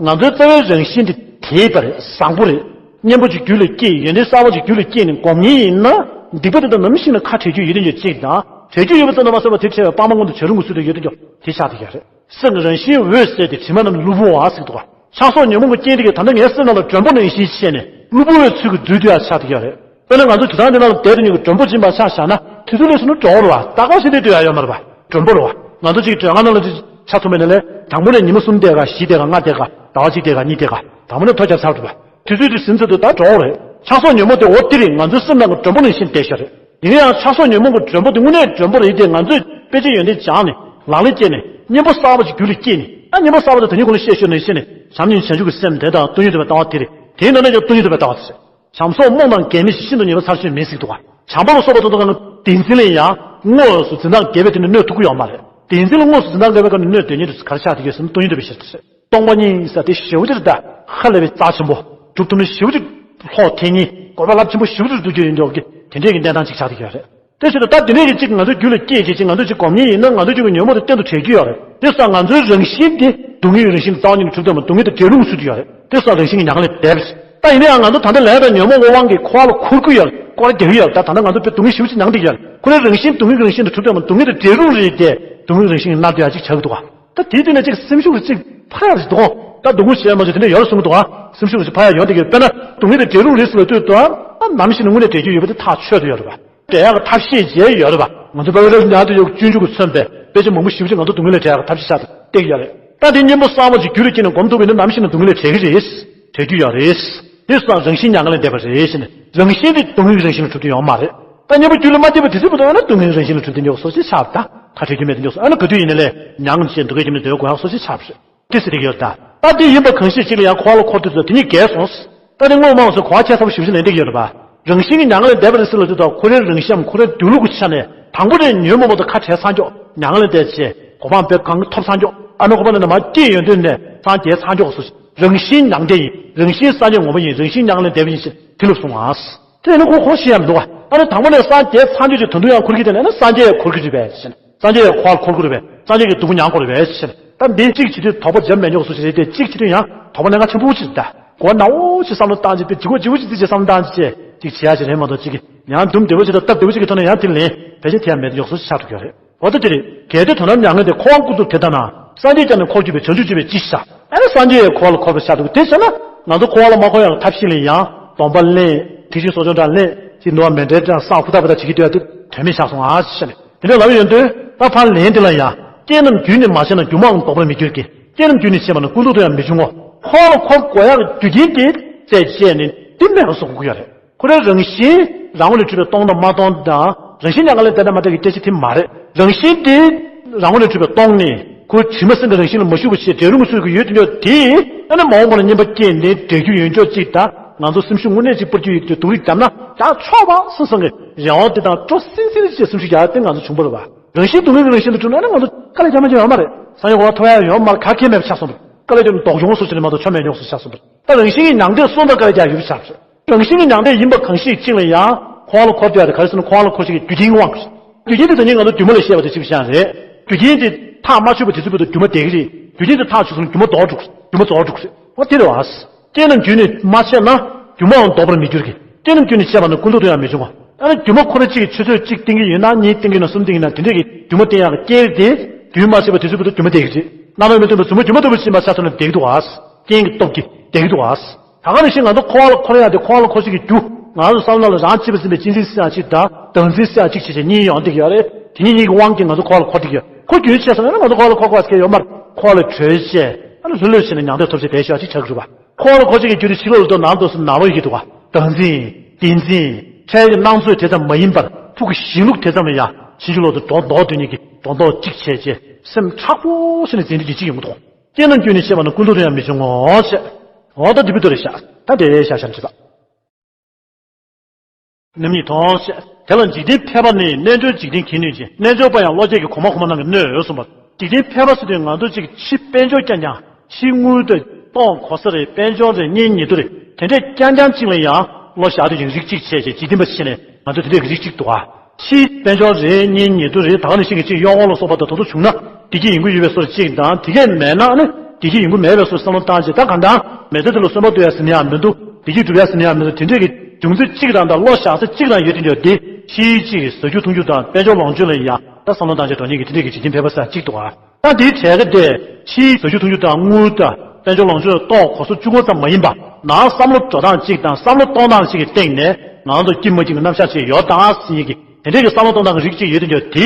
ང་ཚོའི་རྩ་བའི་རང་བཞིན་དེ་དེ་ཡིན་པ་རེད། བཟང་པོ་རེད། གཉེན་པོ་ཅིག་རྒྱུད་ལ་སྐྱེས་ཡོན་ཏན་གསར་པ་ཅིག་རྒྱུད་ལ་སྐྱེས་ནས་སྒོམ་མཁན་ཡིན་ན་སྡིག་པ་དེ་དག་ནམ་ཞིག་ན་ཁ་བྲལ་རྒྱུ་ཡོད་དོན་ཅིག་དང་བྲལ་རྒྱུ་ཡོད་པ་ཙམ་དུ་མ་ཟད་པར་དེ་བྲལ་བའི་སྤང་བླང་ཀུན་ཏུ་བྱ་རུང་གི་ཚུལ་དུ་ཡོད་དོན་ཅིག་དེ་ཆགས་བསྡད་ཀྱི་རེད། སེམས་ཀྱི་རང་བཞིན་འོད་གསལ་ཏེ་དྲི་མ་རྣམས་གློ་བུར་བ་ཟེར་འདུག་ག་ཆགས་སོགས་ཉོན་མོངས་ཀྱི་རྐྱེན་དེ་གིས་ད་ལྟ་ངའི་སེམས་ནང་ལ་མགྲོན་པོ་ནང་བཞིན་བྱས་ནས་གློ་བུར་བའི་ཚུལ་གྱིས་འཛུལ་སྡོད་ཡ་ཆགས་བསྡད་ཀྱི་རེད། དཔེར་ན་ང་ཚོ་དུས་ཚོད་འདི་ནང་ལ་བསྡད་དུས་ཉིད་ཀྱི་མགྲོན་པོ་སྦྱིན་པ་ཆ་བཞག་ན་དུས་ཚོད་སླེབས་སོང་ན་གྲོགས་རེད་བ། ད་ག་ཞིག་འདི་སྡོད་ཡ་ཡོད་མ་རེད་བ། མགྲོན་པོ་རེད་བ། ང་ཚོ་གཅིག་གྲོས་ཁང་ནང་ལ་ཆ་མཚོན་པ་ཡིན་ན་ལས་དང་པོ་ནས་ཉི་མ་གསུམ་བསྡད་ག་བཞི་བསྡད་ག་ལྔ་བསྡད་ག་ཟླ་བ་གཅིག་བསྡད་ག་གཉིས་བསྡད་ག་ད་མ་ནས་ཐོ་རྒྱབ་ཚར་འགྲོ་བ། དུས་ཚོད་དེ་ཟིན་ཚར་དུས་ད་གྲོགས་རེད། ཆགས་སོགས་ཉོན་མོངས་དེ་འོ་དེ་རེད། ང་ཚོའི་སེམས་ནང་གི་མགྲོན་པོ་ནང་བཞིན་བསྡད་ཤག་རེད། ཡིན་ན་ཡང་ཆགས་སོགས་ཉོན་མོངས་ཀྱི་མགྲོན་པོ་དེ་དངོས་གནས་མགྲོན་པོ་རེད་དེ། ང་ཚོས་དཔེ་ཆ་ཡོན་ཏན་སྦྱངས་ནས་ལག་ལེན་བསྟར་ནས་གཉེན་པོ་གསར་པ་ཅིག་རྒྱུད་ལ་སྐྱེས་ནས་ཨ་གཉེན་པོ་གསར་པ་དེ་ད་ནི་གོང་ལ་བཤད་ཤོད་ནས་བཤད་ནས་བྱམས་སྙིང་བྱང་ཆུབ་ཀྱི་སེམས་དེ་དང་སྟོང་ཉིད་རྟོགས་པའི་ལྟ་བ་དེ་རེད། དེའི་ནང་ནས་ཀྱང་སྟོང་ཉིད་རྟོགས་པའི་ལྟ་བ་དེ་རེད། བྱམས་སོགས་རྨོངས་དང་འགལ་མེད་ཞིང་ཤིན་ཏུ་ཉེ་བ་ཚར་གཅོད་མིན་ཟེར་འདུག་ག་བྱམས་པ་ལ་སོགས་པ་དེ་དག་ནི་བདེན་འཛིན་ལ་ཡང་དངོས་སུ་འཛིན་སྟངས་འགལ་བའི་དེ་ནི་གནོད་ཐུབ་ཀྱི་ཡོད་མ་རེད། བདེན་འཛིན་ལ་དངོས་སུ་འཛིན་སྟངས་འགལ་བའི་སྐབས་ནི་གནོད་དོན་གཉེར་དུ་ག་རེ་ཆགས་བསྡད་ཀྱི་ཡོད་ཟེར་ན་སྟོང་ཉིད་རྟོགས་པའི་ཤེས་རབ་ཟེར། སྟོང་པ་ཉིད་ཟེར་དེ་ཞེ་པོ་ཅིག་ད་ཧ་ལས་པའི་རྩ་ཆེན་པོ། སྒྲུབ་ཐུབ་ན་ཞེ་པོ་ཅིག་ལྷོག་ཐེག་ཉིད་དགོས་པ་རླབས་ཆེན་པོ་ཞེ་པོ་ཅིག་སྒྲུབ་རྒྱུ་ཡིན་འདུག་གི་དེ་འདྲས་ཀྱི་གནས་སྟངས་ཅིག་ཆགས་བསྡད་ཀྱི་ཡོད་རེད། དེ་བྱས་ཙང་ད་དེ་ནས་ཀྱི་གཅིག་ང་ཚོའི་རྒྱུད་ལ་སྐྱེས་ཀྱི་གཅིག་ང་ཚོས་གཅིག་སྒོམ་མཁན་ཡིན་ན་ང་ཚོའི་རྒྱུད་ཀྱི་ཉོན་མོངས་དེ་གཏན་དུ་བྲལ་རྒྱུ་ཡོད་རེད། དེ་སོགས་ང་ཚོའི་རང་བཞིན་དེ་སྡུག་བསྔལ་གྱི་རང་བཞིན་རྩ་བ་ཉིད་ནས་གྲུབ་སྟེ་མ་སྡུག་བསྔལ་དེ་བྲལ་རུང་ཚུལ་དུ་ཡོད་རེད། དེ་སོགས་རང་བཞིན་གྱི་མྱ་ངན་ལས་འདས་པ་རེད། ད་ཡིན་ན་ཡང་ང་ཚོ་ད་ལྟ་ལས་དང་ཉོན་མོངས་ཀྱི་དབང་གིས་འཁོར་བ་ལ་འཁོར་གྱི་ཡོད་རེད། སྐོར་ར་རྒྱག་གི་ཡོད་རེད། ད་ད་ལྟ་ང་ཚོ་དཔེ་སྡུག་བསྔལ་ཞེ་པོ་ཅིག་མྱངས་བསྡད་ཀྱི་ཡོད་རེད། ཁོ་རའི་རང་བཞིན་སྡུག་བསྔལ་གྱི་རང་བཞིན་དུ་གྲུབ་སྟེ་མ་སྡུག་བསྔལ་དེ་བྲལ་རུང་རེད་དེ་སྡུག་བསྔལ་གྱི་རང་བཞིན་གྱིས་མནར་སྡོད་ཡ་ཅིག་ཆགས་ཀྱི་འདུག་ག་ད་དེའི་སྟེང་ནས་ཅིག་སེམས་ཤུགས་ཅིག་འཕར་ཡག་ཅིག་འདུག་ག་ད་སྡུག་ངོ་ཞེས་མ་བྱུང་དེ་འདྲ་ཡོད་རེད་གསུང་གི་འདུག་ག་སེམས་ཤུགས་ཅིག་འཕར་ཡག་ཡོད་འདུག་གི་དཔེར་ན་སྡུག་བསྔལ་དེ་བྲལ་རུང་རེད་ཟེར་ལབ་དུས་ད་ནམ་ཞིག་ནས་དངོས་གནས་བྲལ་རྒྱུ་ཡོད་པ་དེ་ཐག་ཆོད་དུ་ཡོད་རེད་པ། བྲལ་ཡག་གི་ཐབས་ཤེས་བྱས་ཡོད་རེད་པ། ང་ཚོ་དཔེ་རབ་ཉག་དུ་ཡོད་སྤྱོད་འཇུག་གི་མཚོན་པའི་དཔེ་ཆ་མང་པོ་ཞེ་པོ་ཅིག་ང་ཚོ་སྡུག་བསྔལ་ལས་བྲལ་ཡག་གི་ཐབས་ཤེས་ཆགས་བསྡད་ཀྱི་ཡོད་རེད། ད་དེ་གཉེན་པོ་གསར་པ་ཅིག་རྒྱུད་ལ་སྐྱེས་ནས་སྒོམ་ཐུབ་པ་ཡིན་ན་ནམ་ཞིག་ནས་སྡུག་བསྔལ་ལས་བྲལ་གི་རེད། བྲལ་རྒྱུ་ཡོད་རེད། དེ་སོགས་རང་བཞིན་མྱ་ངན་ལས་འདས་པ་རེད་ཟེར་ནས་རང་བཞིན་དེ་སྡུག་བསྔལ་གྱི་རང་བཞིན་ལ་གྲུབ་ཀྱི་ཡོད་མ་རེད། ད་གཉེན་པོ་རྒྱུད་ལ་མ་སྐྱེས་པ་དེ་ཚོའི་བུ་དང་ཡང་ན་སྡུག་བསྔལ་གྱི་རང་བཞིན་ལ་གྲུབ་བསྡད་ཀྱི་ཡོད་བཟོ་ཅིག་ཆགས་པ་དང་ཁ་བྲལ་རྒྱུ་མེད་བསྡད་ཀྱི་ཡོད་བཟོ། ཨ་ནི་ག་དུས་ཡིན་ན་ལས་མྱ་ངམ་ཞེས་སྡུག་བསྔལ་གྱིས་མི་འདོད་དགོས་ཡག་བཟོ་ཅིག་ཆགས་པ་རེད། དེ་ཟེར་གྱི་ཡོད་ད། ད་དེ་ཡིན་པ་གང་ཞིག་ཅིག་ལ་ཡང་འཁོར་བ་ལ་འཁོར་དུས་ཚོད་དེ་ཉིད་རྒས་སོང་། ད་དེ་སྔོན་མ་སོང་གོ་བ་ཆེ་ས་པོ་ཞིབ་ཞིབ་ལེན་བསྡད་ཀྱི་ཡོད་རེད་པ། རང་བཞིན་གྱི་མྱ་ངན་ལས་འདས་པ་རེད་ཟེར་ལབ་དུས་ད་ཁོ་རའི་རང་བཞིན་ཁོ་རའི་སྡོད་ལུགས་ཀྱི་ཆ་ནས་དང་པོ་དེ་ཉོན་མོངས་པ་དང་ཁ་བྲལ་ཚར་མགྱོགས། མྱ་ངན་ལས་འདས་བྱས་གོ་འཕང་བོད་གང་གི་ཐོབ་ཚར་མགྱོགས། ཨ་ནི་ཁོ་པ་ནས་ནས་མ་སྐྱེས་ཡོང་དུས་ནས་སངས་རྒྱས་ཚར་མགྱོགས་སོ། རང་བཞིན་མྱང་འདས་ཡིན། རང་བཞིན་སངས་རྒྱས་ངོ་མ་ཡིན། རང་བཞིན་མྱ་ངན་ལས་འདས་པ་ཡིན་ཞེས་དེ་ལབ་སོང་ཨ། དེ་ནི་ཁོ་ཁོ་ཤེས་ཡ་མི་འདུག་ག་ཨ་ནི་དང་པོ་ནས་སངས་རྒྱས་ཚར་མགྱོགས་ཀྱི་ད་དུང་ཡང་ཁུར་གྱི་དེ་ནས་ཨ་ནི་སངས་རྒྱས་ཁུར་གྱི་རེད་པས་ཟེར། སངས་རྒྱས་ཡང་འཁོར་བ་ལ་འཁོར་གྱི་རེད་པས། སངས་རྒྱས་ཀྱི་སྡུག་པོ་མྱང་དགོས་རེད་པས་ཟེར། ད་འདི་གཅིག་བྱེད་དུས་དོགས་པ་འཇམ་མེད་ཉོག་སུ་ཞིག་རེད་དེ། གཅིག་བྱེད་དུས་ཡང་དོགས་པ་གནད་འགག་ཆེན་པོ་ཞིག་རེད་ད། གོ་ནའོ་ཞེས་བསམ་བློ་བཏང་བྱས་པའི་འཇིགས་པ་འཇིགས་པ་ཅིག་བྱེད་བསམ་བློ་བཏང་བྱས་བྱས་གཅིག་བྱེད་ཡ་ཞིག་རེད་མ་གཏོགས་གཅིག་གིས་ཡང་འདུམ་བདེ་བོ་ཞིག་དང་སྟབས་བདེ་བོ་ཞིག་གི་ཐོག་ནས་ཡང་དེ་ལན་ཕལ་ཆེར་ཐེབས་ཡ་མེད་ཉོག་སུ་ཞིག་ཆགས་འགྲོ་གི་རེད། འོ་ད་དེ་རེད། གལ་ཏེ་དོན་དམ་མྱ་ངན་འདས་འཁོར་བ་ཀུན་རྫོབ་དེ་ལྟ་ན། སངས་རྒྱས་ཀྱང་ནི་འཁོར་གྱུར་པའི། བྱང་ཆུབ་སྤྱོད་པས་ཅི་ཞིག་བྱ། ཨ་ནི་སངས་རྒྱས་ཡང་འཁོར་བ་ལ་འཁོར་བར་བྱ་འདུག་དེ་བྱས་ན་ང་ཚོ་འཁོར་བ་ལ་མ་འཁོར་ཡག་ཐབས་ཤེས་ལེན་ཡང་སྡོམ་པ་ལེན། ཐེག་ཆེན་གསོ་སྦྱོང་འདྲ་ལེན། ཅིག་འདུག་བ་མཎྜལ་འདྲ་བསགས་ཧུར་ཐག་པ་ཐག་བྱེད་ཀྱི་འདུག་ཡ་དེ་དོན་མེད་ཆགས་སོང་ཨ་ཞེས་བྱས་ནས་དེ་འདྲ་ལབ་ཡོང་དུས་ད་ཕར་ལན་དེ་ལ་ཡང་རྐྱེན་རྣམས་རྒྱུད་ནི་མ་ཆད་ན་སྒྱུ་མའང་ལྡོག་པར་མི་འགྱུར་གྱི། རྐྱེན་རྣམས་རྒྱུད་ནི་ཆད་པ་ན་ཀུན་རྫོབ་ཏུ་ཡང་མི་འབྱུང་ངོ་། འཁོར་བ་ལ་འཁོར་དགོས་ཡག་གི་རྒྱུ་རྐྱེན་དེ་བཙལ་བྱས་ནས་དེ་མེད་པ་བཟོ་དགོས་ཀྱི་ཡོད་རེད། ཁོ་རའི་རང་བཞིན་རང་ངོས་ནས་གྲུབ་པའི་སྟོང་དང་མ་སྟོང་དང་རང་བཞིན་མྱ་ངན་ལས་འདས་དང་མ་འདས་ཀྱི་སྐད་ཆ་དེ་མ་རེད། རང་བཞིན་དེ་རང་ངོས་ནས་གྲུབ་པའི་སྟོང་ནི་ཁོའི་དྲི་མ་སེམས་ཀྱི་རང་བཞིན་ལ་མ་ཞུགས་པ་བྱས་བྲལ་རུང་གི་ཚུལ་གྱིས་ཡོད་དེ་ཡོད་དེ། ཨ་ནི་མ་འོངས་པ་ལ་བསྙེན་པ་བསྐྱེད་ནས་བསྒྲལ་རྒྱུ་ཡོད་ཆོག་ཅིག་དང་ང་ཚོ་སེམས་ཤུགས་དངོས་གནས་ཅིག་སྤར་རྒྱུ་ཡོད་དུས་སྡུག་རུས་བརྒྱབ་ན་ད་ཆོག་པ་སེམས་བཟང་གི་རེ་བ་དེ་དང་སྤྲོ་སིང་སིང་ཅིག་སེམས་ཤུགས་རྒྱག་ཡ་དེ་ང་ཚོ་བྱུང་བ་རེད་བ། རང་བཞིན་སྡུག་བསྔལ་གྱི་རང་བཞིན་དུ་གྲུབ་ན་ཨ་ནི་ང་ཚོ་དཀའ་ལས་རྒྱག་མ་རྒྱག་ཡོད་མ་རེད། སངས་རྒྱས་གོ་འཕང་ཐོབ་ཡ་ཡོད་མ་རེད། ག་གེ་མེད་པ་ཆགས་སོང་བ་རེད། དཀའ་ལས་རྒྱག་ནས་ལྡོག་འབྱུང་བཟོ་བྱས་ནས་མ་གཏོགས་ཆོ་མེད་ཉོག་སུ་ཆགས་སོང་བ་རེད། ད་རང་བཞིན་གྱི་མྱང་འདས་སོང་ཙང་དཀའ་ལས་རྒྱག་ཡོད་པ་ཆགས་སོང་། རང་བཞིན་གྱི་མྱང་འདས་ཡིན་པ་གང་ཞིག་ཅིག་ལ་ཡང་འཁོར་བ་ལ་འཁོར་དུ་ཡ་དེ་ག་རེ་ཟེར་ན་འཁོར་བ་ལ་འཁོར་བྱེད་ཀྱི་རྒྱུ་རྐྱེན་གྱི་དབང་གིས། རྒྱུ་རྐྱེན་དེ་ད་ནི་ང་ཚོ་རྒྱུ་མ་ལས་བཤད་པ་དེ་ཅིག་བཤད་རེད། རྒྱུ་རྐྱེན་དེ་ཐག་མ་ཆོད་པ་དེ་ཚོའི་བར་དུ་རྒྱུ་མ་བསྡད་ཀྱི་རེད། རྒྱུ་རྐྱེན་དེ་ཐག་ཆོད་སོང་ན་རྒྱུ་མ་ལྡོག་འགྲོ་གི་རེད། རྒྱུ་མ་རྫོགས་འགྲོ་གི་རེད། འོ་དེ་རེད་བ། རྐྱེན་རྣམས་རྒྱུད་ནི་མ་ཆད་ན། སྒྱུ་མའང་ལྡོག་པར་མི་འགྱུར་གྱི། རྐྱེན་རྣམས་རྒྱུད་ནི་ཆད་པ་ན་ཀུན་རྫོབ་ཏུ་ཡང་མི་འབྱུང་བ། ཨ་ནི་སྒྱུ་མ་ཁོ་ར་གཅིག་གིས་ཆུ་ཚོད་གཅིག་བསྟན་གྱི་ཡོད་ན་གཉིས་བསྟན་གྱི་ཡོད་ན་གསུམ་བསྟན་གྱི་ཡོད་ན་དེ་འདྲས་ཀྱི་སྒྱུ་མ་བསྟན་ཡག་གི་རྐྱེན་དེ། རྒྱུན་མ་ཆད་པ་དེ་ཚོའི་བར་དུ་སྒྱུ་མ་བསྡད་ཀྱི་རེད། རྣམ་པར་མི་རྟོག་པའི་གཟུགས་མ་སྒྱུ་མ་ལྡོག་པའི་ཕྱིར་མ་ཆགས་ཐུབ་ན་བསྡད་ཀྱི་འདུག་ག་རྐྱེན་གྱི་སྟོབས་ཀྱིས་བསྡད་ཀྱི་འདུག་ག་ད་ག་ནང་བཞིན་ང་ཚོ་འཁོར་བ་ལ་འཁོར་ཡག་དེ་འཁོར་བ་ལ་འཁོར་བྱེད་ཀྱི་རྒྱུ། ང་ཚོ་བསམ་བློ་ལ་རང་གཅེས་པར་འཛིན་པའི་གཅེས་འཛིན་སྲིད་ཡག་གཅིག་དང་བདག་འཛིན་སྲིད་ཡག་གཅིག་བྱས་བྱས་གཉིས་ཡོང་བསྡད་ཀྱི་ཡོད་རེད། དེ་གཉིས་གཉིས་ཀྱི་དབང་གིས་ང་ཚོ་འཁོར་བ་ལ་འཁོར་བསྡད་ཀྱི་ཡོད། ཁོ་རྒྱུན་ཆད་སོང་ན་ང་ཚོ་འཁོར་བ་ལ་འཁོར་དགོས་པ་ཟེར་མཁན་ཡོད་མ་རེད། འཁོར་བ་ལས་གྲོལ་བྱས་ཨ་ནི་ལྷོད་ལྷོད་བྱས་ནས་མྱང་འདས་ཐོབ་བྱས་བསྡད་ཤོག་ཅིག་ཆགས་ཀྱི་རེད་པ། འཁོར་བ་ལ་འཁོར་བྱེད་ཀྱི་རྒྱུ་དེ་ཕྱི་ལོགས་ལ་ལྡོག་ནང་ལྡོག་ཟེར་ནང་ལོགས་ཡོད་ཀྱི་འདུག་ག་བདག་འཛིན། བདེན་འཛིན། འཕྲལ་གྱི་སྣང་ཚོད་དེ་ཙམ་མ་ཡིན་པར་ཐུགས་ཀྱི་གཞི་ལུགས་དེ་ཙམ་ལ་ཡང་ ཕྱིན་ཅི་ལོག་ཏུ་སྒྲོ་འདོགས་སྟོན་ནས་ཀྱི་སྒྲོ་འདོགས་གཅིག་བྱས་རྗེས་སེམས་མཁྲེགས་པོ་བྱས་ནས་འཛིན་དུས་ཀྱི་གཅིག་ཡོང་གི་འདུག་སྐྱེས་ན་སྐྱོན་ནི་ཤེས་པ་ན་ཀུན་རྟོག་ཏུ་ཡང་མི་འབྱུང་ངོ་ཞེས། འོ་ད་འདི་བུ་ཏོ་རེ་བཞག་ད་དེ་བཞག་བཞག་ནས་བྱེད་པ། རྣམ་གཉིས་མཐོང་ཞེས། དེ་ལ་འཇིག་རྟེན་ཕལ་པ་ནི་རྣལ་འབྱོར་འཇིག་རྟེན་གྱི་སྣོད་ཅན། རྣལ་འབྱོར་པ་ཡང་བློ་སྐྱེད་ཀྱི་གོང་མ་གོང་མ་རྣམས་ཀྱི་སྣོད་གསུངས་པ། འཇིག་རྟེན་ཕལ་པ་ཟེར་དུས་ང་ཚོ་གཅིག་ཕྱི་དཔལ་འབྱོར་རྐྱང་རྐྱང་། ཕྱི་དངུལ་དང་ཏོག་གོ་ས་རེད། དཔལ་འབྱོར་རེད། གཉེན་ཉེ་དུ་རེད། དེ་འདྲས་རྐྱང་རྐྱང་གཅིག་ལ་ཡང་བློ་བཞག་དུས་ཀྱང་རིགས་གཅིག་བྱས་བྱས་འཇིག་རྟེན་པ་ཕྱི་ནས་ང་ཚོ་དེ་འདྲས་ཀྱི་རིགས་གཅིག་འདུག་ཨ། ཕྱིའི་དཔལ་འབྱོར་རེད། གཉེན་ཉེ་དུ་རེད། ད་ག་ནང་བཞིན་གྱི་གཅིག་གཡོག་མོ་ལ་སོགས་པ་དང་དེ་ཚོ་བྱུང་ན་བདེ་སྐྱིད་ཡོང་གི་ཡོད་པའི་བཟོ་འདྲ་གཅིག་དང་། དེ་གས་མེད་ན་ནི་བདེ་སྐྱིད་ཡོང་གི་མེད་པའི་བཟོ་འདྲ་བསམ་བློ་བཏང་བྱས། ད་གང་ལྟར་མེ་མདའ་དེ་ལ་གསོན་པོ་སྡོད་ཡ་ཟེར་ནི་ཡང་མི་འདུག་བདེ་སྐྱིད་སྒྲུབ་ཡ་ཟེར་ནི་ཡང་མི་འདུག་དེ་འདྲས་ཀྱི་འབྱུང་རྩིས་གཅིག་རང་དང་བློ་བཞག་ས་གཅིག་རང་ཡོད་དེ་འདྲ་དེ་ཕྱིའི་གཅིག་གིས་ཟ་རྒྱུ་འཐུང་རྒྱུ་དང་དཔལ་འབྱོར་ལོངས་སྤྱོད་ལ་ཡ་ད་བསམ་བློ་བཏང་བྱས་འགྲོ་མཁན་གྱི་དེ་འདྲས་ཀྱི་འཇིག་རྟེན་ཕལ་པ་ཟེར་གཅིག་འདུག་ཨ། ད་དེའི་གྲས་ཀ་དེ་ཕྱིའི་ཟ་རྒྱུ་འཐུང་རྒྱུ་དང་དངུལ་དང་དཔལ་འབྱོར་ལོངས་སྤྱོད་ཏོག་གོ་ས་གཅིག་པོ་ཙམ་མ་ཡིན་པ། ནང་བསམ་བློ་འགྲོ་སྟངས་གཅིག་དང་བསམ་བློ་གཏོང་སྟངས་གཅིག་གི་སྟེང་ནས་ང་ཚོ་སྐྱིད་མ་སྐྱིད་ཀྱི་རྣམ་གཞག་ཅིག་ཡོད་དང་ཟེར་མཁན་གྱི་དེ་འདྲས་ཀྱི་བསམ་བློ་གཏོང་སྟངས་ཀྱི་རིགས་གཅིག་ཡོད་དེ་འདྲ་དེ་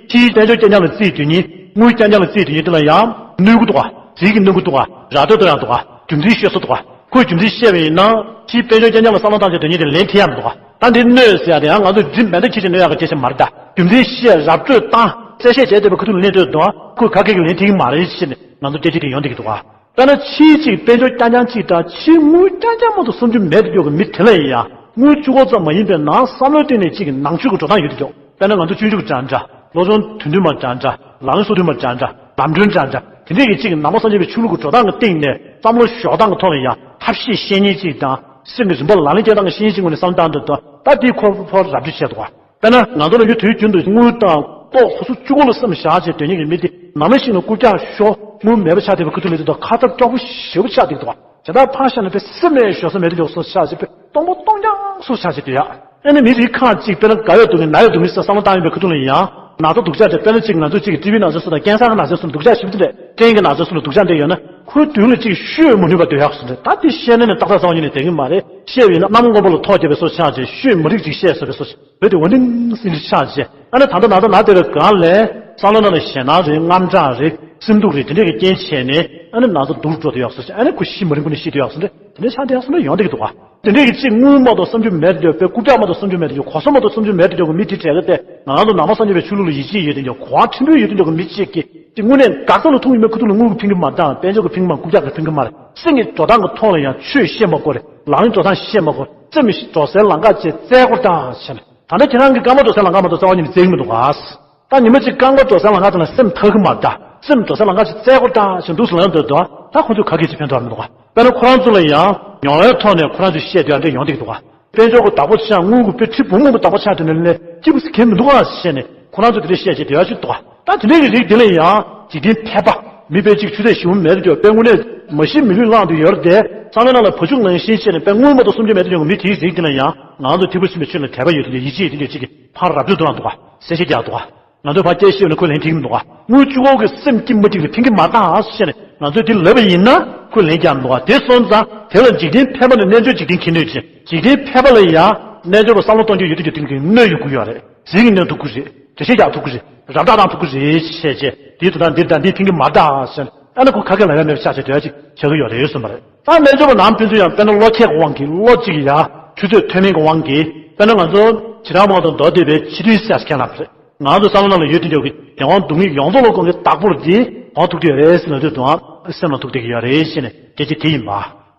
ཕྱིའི་དཔལ་འབྱོར་རྐྱང་རྐྱང་ལ་རྩིས་སྟོན་མཁན། དངུལ་རྐྱང་རྐྱང་ལ་རྩིས་སྟོན་མཁན་དེ་ལ་ཡང་གནོད་ཀྱི་འདུག་ག་ཟིལ་གྱིས་གནོན་གྱི་འདུག་ག་ར་སྤྲོད་དུ་ཡང་འདུག་ག་རྒྱུ་མཚན་ཤོད་ས་འདུག་ག་ཁོས་རྒྱུ་མཚན་བཤད་པ་ཡིན་ན་ཕྱིའི་དཔལ་འབྱོར་རྐྱང་རྐྱང་ལ་བསམ་བློ་བཏང་བྱས་སྡོད་མཁན་དེ་ལན་འདེབས་ཡ་མི་འདུག་ག་ད་འདི་གནོད་ཟེར་ཡ་དེ་ཡང་ང་ཚོས་འདི་མེ་མདའ་ཁྱེར་བྱས་གནོད་ཡག་གི་སྐད་ཆ་མ་རེད་ད། རྒྱུ་མཚན་བཤད། ར་སྤྲོད་བཏང་། གསལ་བཤད་བྱས་བསྡད་པའི་ཁ་ཐུག་ལ་གནས་ཚུལ་དང་ཁོས་ག་གེ་གི་ལན་འདེབས་ཀྱི་མ་རེད་ཟེར་ནས་ང་ཚོ་སྐད་ཆ་དེ་ཡོང་བསྡད་ཀྱི་འདུག་ག་དཔེར་ན་ཕྱིའི་གཅིག་དཔལ་འབྱོར་རྐྱང་རྐྱང་གཅིག་དང་ཕྱིའི་དངུལ་རྐྱང་རྐྱང་མ་གཏོགས་བསམ་རྒྱུ་མེད་དུ་འགྱོ་གི་མི་དེ་ལ་ཡང་དངུལ་གཅིག་པོ་ཙམ་མ་ཡིན་པའི་ནང་བསམ་བློའི་སྟེང་ནས་གཅིག་གི་ནང་ཆོས་ཀྱི་འགྲོ་སྟངས་ཡོད་དུ་འགྱོ། དཔེར་ན་ང་ཚོ་སྤྱོད་འཇུག་འདྲ་འདྲ། སློབ་སྦྱོང་དོན་མཐུན་པ་འདྲ་འདྲ། ལག་ལེན་སོ་བདུན་པ་འདྲ་འདྲ། ལམ་སྒྲོན་འདྲ་འདྲ། དེ་འདྲས་ཀྱི་གཅིག་གི་ནང་པ་སངས་རྒྱས་པའི་ཆོས་ལུགས་ཀྱི་འགྲོ་སྟངས་ཀྱི་སྟེང་ནས་བསམ་བློ་འཇོག་སྟངས་ཀྱི་ཐོག་ལ་ཡང་ཐབས་ཤེས་བཤད་མཁན་གཅིག་དང་སེམས་ཀྱི་རིམ་པ་ལག་ལེན་བསྐྱེད་སྟངས་ཀྱི་བཤད་མཁན་གཅིག་ངོས་ནས་བསམ་བློ་བཏང་དུས་ད་ལྟ་དེའི་ཁོ་ཕོ་རབ་ཏུ་བྱས་འདུག་ག་དཔེར་ན་ང་ཚོ་ནམ་རྒྱུན་དུས་རྒྱུན་དུ་དངུལ་དང་ཏོག་སོ་སོ་གཅིག་པོ་ལ་སེམས་བཞག་བྱས་སྡོད་མཁན་གྱི་མི་དེ་ནམ་ཞིག་ན་རྐུབ་བཀྱག་ཤོར་དངུལ་མེད་པ་ཆགས་བསྡད་པའི་ཁ་ཐུག་ལ་དེ་དང་ཁ་ཚ་སྐྱོ་པོ་ཞེ་པོ་ཆགས་བསྡད་འདུག་ག་དེ་དག་ཕར་བཞག་ན་དཔེ་སེམས་ནས་ཞོ་ས་མེད་དུ་འཇོག་སོ་ཆགས་བྱས་དཔེ་སྟོང་པ་སྟོང་རྐྱང་སོ་ཆགས་བྱས་བསྡད་ཡ། ཨ་ནི་མི་རིགས་ཁག་ཅིག་དཔེར་ན་དགའ་ཡོད་འདུག་གི་ན་ཡོད་འདུག་མི་ཟེར་བསམ་བློ་བཏང་ཡོད་པའི་ཁ་ཐུག་ལ་ཡང་ན་ཚ་སྡུག་ཅག་དེ་དཔེར་ན་ཅིག་ང་ཚོ་ཅིག་ཊི་བི་ན་ཚ་སུ་དང་ཀེན་སར་གྱི་ན་ཚ་སུ་ལ་སྡུག་ཅག་ཞིག་དེ་འདྲས་སྐྲན་གྱི་ན་ཚ་སུ་ལ་སྡུག་ཅག་འདྲས་ཡོད་ན་ཁོའི་མདུན་ལ་ཅིག་བཤོད་མ་ནུས་པ་སྡོད་ཡག་སུ་འདྲ་ད་དེ་བཤད་ན་ནི་ཏག་ཏག་རྩ་བ་ཉིད་ནས་བསྡད་ཀྱི་མ་རེད། བཤད་པ་ཡིན་ན་གནམ་སྔོན་པོ་ལ་ཐོག་བརྒྱབ་པའི་བཟོ་ཆགས་བྱས་བཤོད་མ་རིགས་ཅིག་བཤད་བཟོ་བའི་བཟོ་བྱས་བོད་དེ་འོ་འདི་སྲིད་འདི་ཆགས་བྱས་ཨ་ནི་ད་ལྟ་ན་ཚ་ན་བསྡད་པའི་སྒང་ལས་བསམ་བློ་ནང་ལ་ཞེད་སྣང་རེད། དངངས་སྐྲག་རེད། སེམས་སྡུག་རེད། དེ་འདྲས་ཀྱི་རྐྱེན་བྱས་ནས་ཨ་ནི་ན་ཚ་སྡུག་རུ་འགྲོ་བསྡད་ཡག་སུ་ཨ་ནི་ཁོ་ཤི་མ་རན་ཁོ་ནས་ཤི་བསྡད་ཡག་སུ་འདྲ་དེ་འདྲས་ཆགས་བསྡད་ཡག་སུ་འདྲ་ཡོང་བསྡད་ཀྱི་འདུག་ག་དེ་འདྲས་ཀྱི་གཅིག་དངུལ་མ་གཏོགས་བསམ་རྒྱུ་མེད་དུ་འགྱོ་བའི་རྐུབ་བཀྱག་མ་གཏོགས་བསམ་རྒྱུ་མེད་དུ་འགྱོ་གོ་ས་མ་གཏོགས་བསམ་རྒྱུ་མེད་དུ་འགྱོ་གི་མི་དེ་གྲས་ཀ་དེ་ང་རང་ཚོ་ནང་པ་སངས་རྒྱས་པའི་ཆོས་ལུགས་ལ་ཡིད་ཆེས་ཡོད་དུ་འགྱོ་གོ་བ་ཕྲན་བུ་ཡོད་དུ་འགྱོ་གི་མི་གཅིག་གིས་དེ་དངོས་གནས་འགག་རྩ་ལ་ཐུག་ཡིན་པའི་ཁུ་ཐུག་ལ་དངུལ་གྱི་ཕན་གྱི་མ་རེད་དང་དཔལ་འབྱོར་གྱི་ཕན་གྱི་མ་རེད། དཔལ་འབྱོར་གྱི་འགྲོ་སྟངས་ཀྱི་ཐོག་ལ་ཡང་ཆོས་བཤད་མ་དགོས་རེད། ལག་ལེན་འགྲོ་སྟངས་བཤད་མ་དགོས་རེད། སེམས་འགྲོ་སའི་ལམ་ཁ་ཅིག་བཙལ་དགོས་ད་བྱས་ནས་ད་ལྟ་ཁྱེད་རང་གི་རྐང་པ་འགྲོ་སའི་ལམ་ཁ་མ་གཏོགས་རྩ་བ་ཉིད་ནས་བཙལ་གྱི་མི་འདུག་ག་ད་ཉི་མ་གཅིག་རྐང་པ་འགྲོ་སའི་ལམ་ཁ་དེ་ལ་སེམས་ཐར་གྱི་མ་རེད་ད། སེམས་འགྲོ་སའི་ལམ་ཁ་ཅིག་བཙལ་དགོས་ད་ཞེས་འདུག་སེ་ལབ་འདོད་འདུག་ད་ཁོ་ཚོས་ག་གེ་ཅིག་ཕན་ཐོགས་མི་འདུག་ག་དཔེར་ན་ཁོ་རང་ཚོ་ལ་ཡང་མྱོང་བའི་ཐོག་ནས་ཁོ་རང་ཚོས་བཤད་སྡོད་ཡ་འདྲ་ཡོང་བསྡད་ཀྱི་འདུག་ག་དཔལ་འབྱོར་གྱི་བདག་པོ་ཆགས། དངུལ་གྱི་དཔེ་ཁྲི་འབུམ་སྔོན་པོ་བདག་པོ་ཆགས་དེ་ནས་ལས་སྐྱིད་པོ་ཟེར་མཁན་མི་འདུག་ག་ཞེས་ནས་ཁོ་རང་ཚོས་དེ་འདྲ་བཤད་བྱས་སྡོད་ཡ་ཅིག་འདུག་ག་ད་དེ་འདྲའི་རིགས་དེ་ལ་ཡང་འཇིག་རྟེན་ཕལ་པ། མི་དཔེ་གཅིག་ཆུ་ཚོད་བཞི་པོ་མེད་དུ་འགྱོ་དཔེ་དངོས་གནས་མ་ཤི་མི་ལུས་བླངས་དུ་ཡོད་རེད་དེ། བསམ་བློའི་ནང་ལ་བ་ཕྱུགས་ནང་བཞིན་བྱས་ནས་དཔེ་དངུལ་མ་གཏོགས་བསམ་རྒྱུ་མེད་དུ་འགྱོ་གི་མི་དེའི་རིགས་དེ་ལ་ཡང་ང་ཚོ་ཐེག་པ་ཆེན་པོའི་ཆོས་ལ་དད་པ་ཡོད་དུ་འགྱོ་ཡིད་ཆེས་ཡོད་དུ་འགྱོ་གཅིག་གིས་ཕར་ར་སྤྲོད་དུ་བླངས་འདུག་ག་གསལ་བཤད་རྒྱག་འདུག་ག་ང་ཚོས་ཕར་སྐད་བཤད་ན་ཁོས་ལན་འགྲིག་མི་འདུག་ག་དངུལ་གཅིག་པོ་གིས་སེམས་སྐྱིད་མ་སྐྱིད་ལ་ཕན་གྱི་མ་རེད་ད་ཞེས་ནས་ང་ཚོས་དེ་ལབ་པ་ཡིན་ན་ཁོས་ལན་རྒྱག་མི་འདུག་ག་དེ་སོང་ཙང་དེ་ལ་འཇིག་རྟེན་ཕལ་པ་ནི་རྣལ་འབྱོར་འཇིག་རྟེན་གྱི་སྣོད་ཅན། འཇིག་རྟེན་ཕལ་པ་ལ་ཡང་རྣལ་འབྱོར་པ་བསམ་བློ་གཏོང་རྒྱུ་ཡོད་དུ་འགྱོ་དེ་གི་གནོད་ཡོང་གི་ཡོད་རེད། ཟིལ་གྱིས་གནོན་ཐུབ་ཀྱི་རེད། འགྲེལ་བཤད་རྒྱག་ཐུབ་ཀྱི་རེད། ར་སྤྲོད་བཏང་ཐུབ་ཀྱི་རེད་ཞེས་བྱས། དེའི་དོན་དག་འདིར་དང་འདིར་ཕན་གྱི་མ་རེད་ད་ཟེར། ཨ་ནི་ཁོ་ཁ་སྐད་ལབ་ཡ་མེད་པ་ཆགས་བྱས་སྡོད་ཡ་ཅིག་བྱེད་ཀྱི་ཡོད་རེད་གསུངས་པ་རེད། ད་རྣལ་འབྱོར་པ་ནང་ཕན་ཚུན་ཡང་དཔེར་ན་བློ་ཁེགས་དབང་གིས་བློ་གཅིག་ཡ་ཆུ་ཚོད་མཐོ་དམན་གྱི་དབང་གིས་དཔེར་ན་ང་ཚོ་བྱེ་བྲག་སྨྲ་བ་དང་མདོ་སྡེ་པའི་ཕྱི་དོན་གསལ་ཁས་བླངས་པ་རེད། ང་ཚོ་བསམ་བློ་ནང་ལ་ཡོད་དུ་འཇོག་གི་བདེན་དཔང་སྡུག་བསྔལ་ཡོངས་རྫོགས་ལ་དགོངས་ཀྱི་བདག་པོ་རེད་དེ་གང་ཐུག་གི་ཡོད་རེད་ཟེར་ན་དུས་དང་སེམས་ལ་ཐུག་བསྡད་ཀྱི་ཡོད་རེད་ཞེས་ནས་སྐད་ཆ་དེ་ཡིན་པ།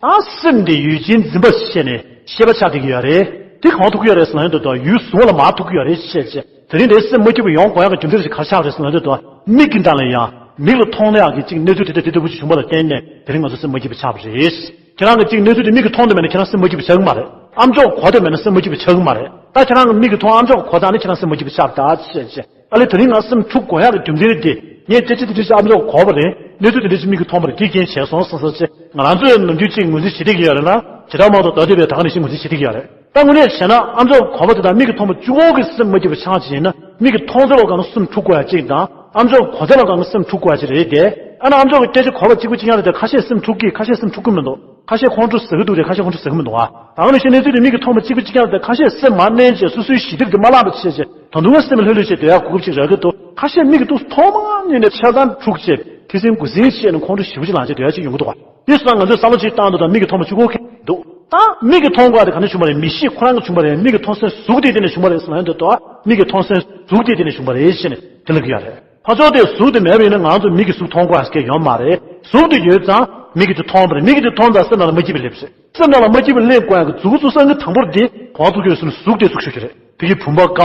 ད་སེམས་དེ་ཡུལ་ཅན་འཛིན་པ་ཞེས་ནས་ཤེས་པ་ཆགས་བསྡད་ཀྱི་ཡོད་རེད། དེ་གང་ཐུག་གི་ཡོད་རེད་ཟེར་ན་ཡོད་དོ་ཡུལ་གཟུང་བ་ལ་མར་ཐུག་གི་ཡོད་རེད་ཅེས་བྱས། དེ་རིང་དེ་སེམས་མ་སྐྱིད་པ་ཡོང་དགོས་ཡག་གི་རྒྱུ་མཚན་ཞིག་ག་རེ་ཆགས་རེད་ཟེར་ན་ཡོད་དོ་མིག་གི་འདྲ་ལ་ཡང་མིག་ལ་མཐོང་ན་ཡག་གི་གཅིག་གནས་ཚུལ་དེ་འདྲ་དེ་ལྟ་བུ་ཞིག་བྱུང་བ་ལ་བརྟེན་ནས་དེ་རིང་ང་ཚོ་སེམས་མ་སྐྱིད་པ་ཆགས་པ་རེད། ཁྱེད་རང་གི་གཅིག་གནས་ཚུལ་དེ་མིག་གིས་མཐོང་དུ་མེད་ན་ཁྱེད་རང་སེམས་མ་སྐྱིད་པ་ཆགས་ཀྱི་མ་རེད། ཨ་མཆོག་གིས་གོ་དུ་མེད་ན་སེམས་མ་སྐྱིད་པ་ཆགས་ཀྱི་མ་རེད། ད་ཁྱེད་རང་གི་མིག་གིས་མཐོང་ཨ་མཆོག་གིས་གོ་ད་ནི་ཁྱེད་རང་སེམས་མ་སྐྱིད་པ་ཆགས་པ་ད་ཅེས་བྱས། ཨ་ལས་དེ་རིང་ང་སེམས་འཁྲུག་དགོས་ཡག་གི་རྒྱུ་མཚན་རེད་དེ། ངས་སྐད་ཆ་དེ་འདྲ་ཞིག་ཨ་མཆོག་གིས་གོ་བ་རེད། གནས་ཚུལ་དེ་འདྲ་ཞིག་མིག་གིས་མཐོང་བ་རེད། དེ་རྐྱེན་བྱས་སོང་ཟེར་ཟེར་བྱས། ང་རང་ཚོས་ནམ་རྒྱུན་གཅིག་ངོས་འཛིན་བྱེད་བསྡད་ཀྱི་ཡོད་རེད་ལ། བྱེ་བྲག་སྨྲ་བ་དང་མདོ་སྡེ་པས་ད་ག་ནང་བཞིན་ངོས་འཛིན་བྱེད་བསྡད་ཀྱི་ཡོད་རེད། ད་དངོས་གནས་བྱས་ན་ཨ་མཆོག་གིས་གོ་བ་དེ་དང་མིག་གིས་མཐོང་བ་གཅིག་པོ་གིས་སེམས་མ་སྐྱིད་པ་ཆགས་བྱས་ན། མིག་གིས་མཐོང་ཚད་ལ་དགའ་ན་སེམས་འཁྲུག་དགོས་ཡག་གཅིག་དང་། ཨ་མཆོག་གིས་གོ་ཚད་ལ་དགའ་ན་སེམས་འཁྲུག་དགོས་ཡག་གཅིག་རེད་དེ། ཨ་ནི་ཨ་མཆོག་གིས་སྐད་ཆ་གོ་བ་གཅིག་པ་གཅིག་རྐྱང་རེད་དེ། ཁ་ཤས་སེམས་འཁྲུག་གི། ཁ་ཤས་སེམས་འཁྲུག་གི་མི་འདུག་ཁ་ཤས་ཁོང་ཁྲོ་ཟ་གི་འདུག་རེད། ཁ་ཤས་ཁོང་ཁྲོ་ཟ་གི་མི་འདུག་ཨ། ད་ག་ནང་བཞིན་གནས་ཚུལ་དེ་མིག་གིས་མཐོང་བ་གཅིག་པ་གཅིག་རྐྱང་རེད་དེ། ཁ་ཤས་སེམས་མར་མནན་བྱས་སོ་སོའི་ཞི་བདེ་དེ་མ་བླངས་པ་བྱས་བྱས། ད་དུང་སེམས་ལྷོད་ལྷོད་བྱས་སྡོད་ཡག་གོ་སྐབས་ཅིག་རག་གི་འདུག་ཁ་ཤས་མིག་གིས་ཏོག་ཙམ་མཐོང་མ་ཉན་ནས་འཆལ་གཏམ་འཁྲུག་བྱས་ཐེ་ཚོམ་དགུ་ཚིགས་བཤད་ནས་ཁོང་ཁྲོ་ཞེ་པོ་ཅིག་ལངས་བྱས་སྡོད་ཡག་ཅིག་ཡོང་གི་འདུག་ག་དེ་སོང་ང་ཚོས་བསམ་བློ་ཅིག་བཏང་འདུག་ད་མིག་གིས་མཐོང་བ་གཅིག་པོ་གིས་འདུག་ད་མིག་གིས་མཐོང་དགོས་དེ་ག་ནས་བྱུང་བ་རེད། མིག་ཤེས་ཁོ་རང་གིས་བྱུང་བ་རེད། མིག་གིས་མཐོང་སའི་གཟུགས་དེ་དེ་ནས་བྱུང་བ་རེད་ཟེར་ལབ་ཡོང་དུས་དོ། མིག་གིས་མཐོང་སའི་གཟུགས་དེ་དེ་ནས་བྱུང་བ་རེད་ཟེར་ནས་དེ་ལབ་ཀྱི་ཡོད་རེད། ཕར་ཕྱོགས་དེ་གཟུགས་དེ་མེད་པ་ཡིན་ན་ང་ཚོ་མིག་གིས་གཟུགས་མཐོང་དགོས་ཟེར་མཁན་ཡོད་མ་རེད། གཟུགས་དེ་ཡོད་ཙང་མིག་གིས་དེ་མཐོང་བ་རེད། མིག་གིས་དེ་མཐོང་ཙང་སེམས་ནང་ལ་མ་སྐྱིད་པ་སླེབས་ཟེར། སེམས་ནང་ལ་མ་སྐྱིད་པ་སླེབས་དགོས་ཡག་གི་མཛུབ་གུ་བཙུགས་ས་གི་དང་པོར་དེ་གོ་བ་བཙུགས་རྒྱུ་ཡོད་ཟེར་ནས་གཟུགས་དེ་བཙུགས་ཆོག་གི་རེད། དེ་གི་བུམ་པ་ཀ་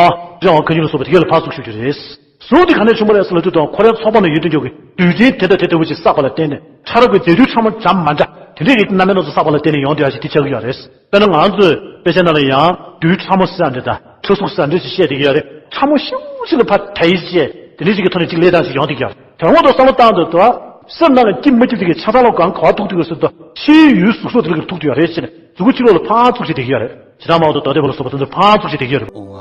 ཡང་ཁ་ཉིན་ལ་སོགས་པ་དེ་ག་ལ་ཕར་བཙུགས་ཆོག་གི་རེད། གཟུགས་དེ་ག་ནས་བྱུང་བ་རེད་ཟེར་ལབ་དུས་དང་ཁོ་རའི་ཚོགས་པ་ནང་ཡོད་དུས་འཇོག་གི་རྡུལ་ཕྲན་དེ་དང་དེ་ལྟ་བུ་ཅིག་བསགས་པ་ལ་བརྟེན་ནས། ཕྲ་རབ་ཀྱི་རྫས་རྡུལ་ཕྲ་མོ་འཇམ་མ་འདྲ་དེ་འདྲའི་གི་རྣམ་སྨིན་སྣ་ཚོགས་བསགས་པ་ལ་བརྟེན་ནས་ཡོང་བསྡད་ཡག་ཅིག་དེ་ཆགས་ཀྱི་ཡོད་རེད། དཔེར་ན་ང་ཚོས་དཔེ་ཆ་ནང་ལ་ཡང་རྡུལ་ཕྲ་མོ་ཟེར་ཡག་འདྲ་དང་ཕྲ་གཟུགས་ཟེར་ཡག་འདྲ་ཞིག་བཤད་བསྡད་ཀྱི་ཡོད་རེད། ཕྲ་མོ་ཤིན་ཏུ་ཞིག་ལ་ཕར་དལ་བྱས་དེ་འདྲ་ཞིག་གི་ཐོག་ནས་ཅིག་ལས་སྟངས་ཤིག་ཡོང་བསྡད་ཀྱི་ཡོད་རེད། དོན་དངོས་ཐོག་བསམ་བློ་བཏང་དུས་དོ། སེམས་ནང་ལ་སྐྱིད་མ་སྐྱིད་དེ་གི་ཆ་ཚང་ལ་གང་ག་བ་ཐུག་དུས་སུ་དོ། ཕྱིའི་ཡུལ་གཟུགས་སོགས་དེ་ལ་གི་ཐུག་དུས་ཡོད་རེད་ཟེར་ནས་གཟུགས་པོ་ཕྱི་ལོགས་ལ་ཕར་བཙུགས་བྱས་བསྡད་ཀྱི་ཡོད་རེད། ཇི་ལྟར་མང་དུ་རྡོ་རྡེ་པ་ལ་སོགས་པ་དེ་ཚོ་ཕར་བཙུགས་བྱས་བསྡད་ཀྱི་ཡོད་རེད།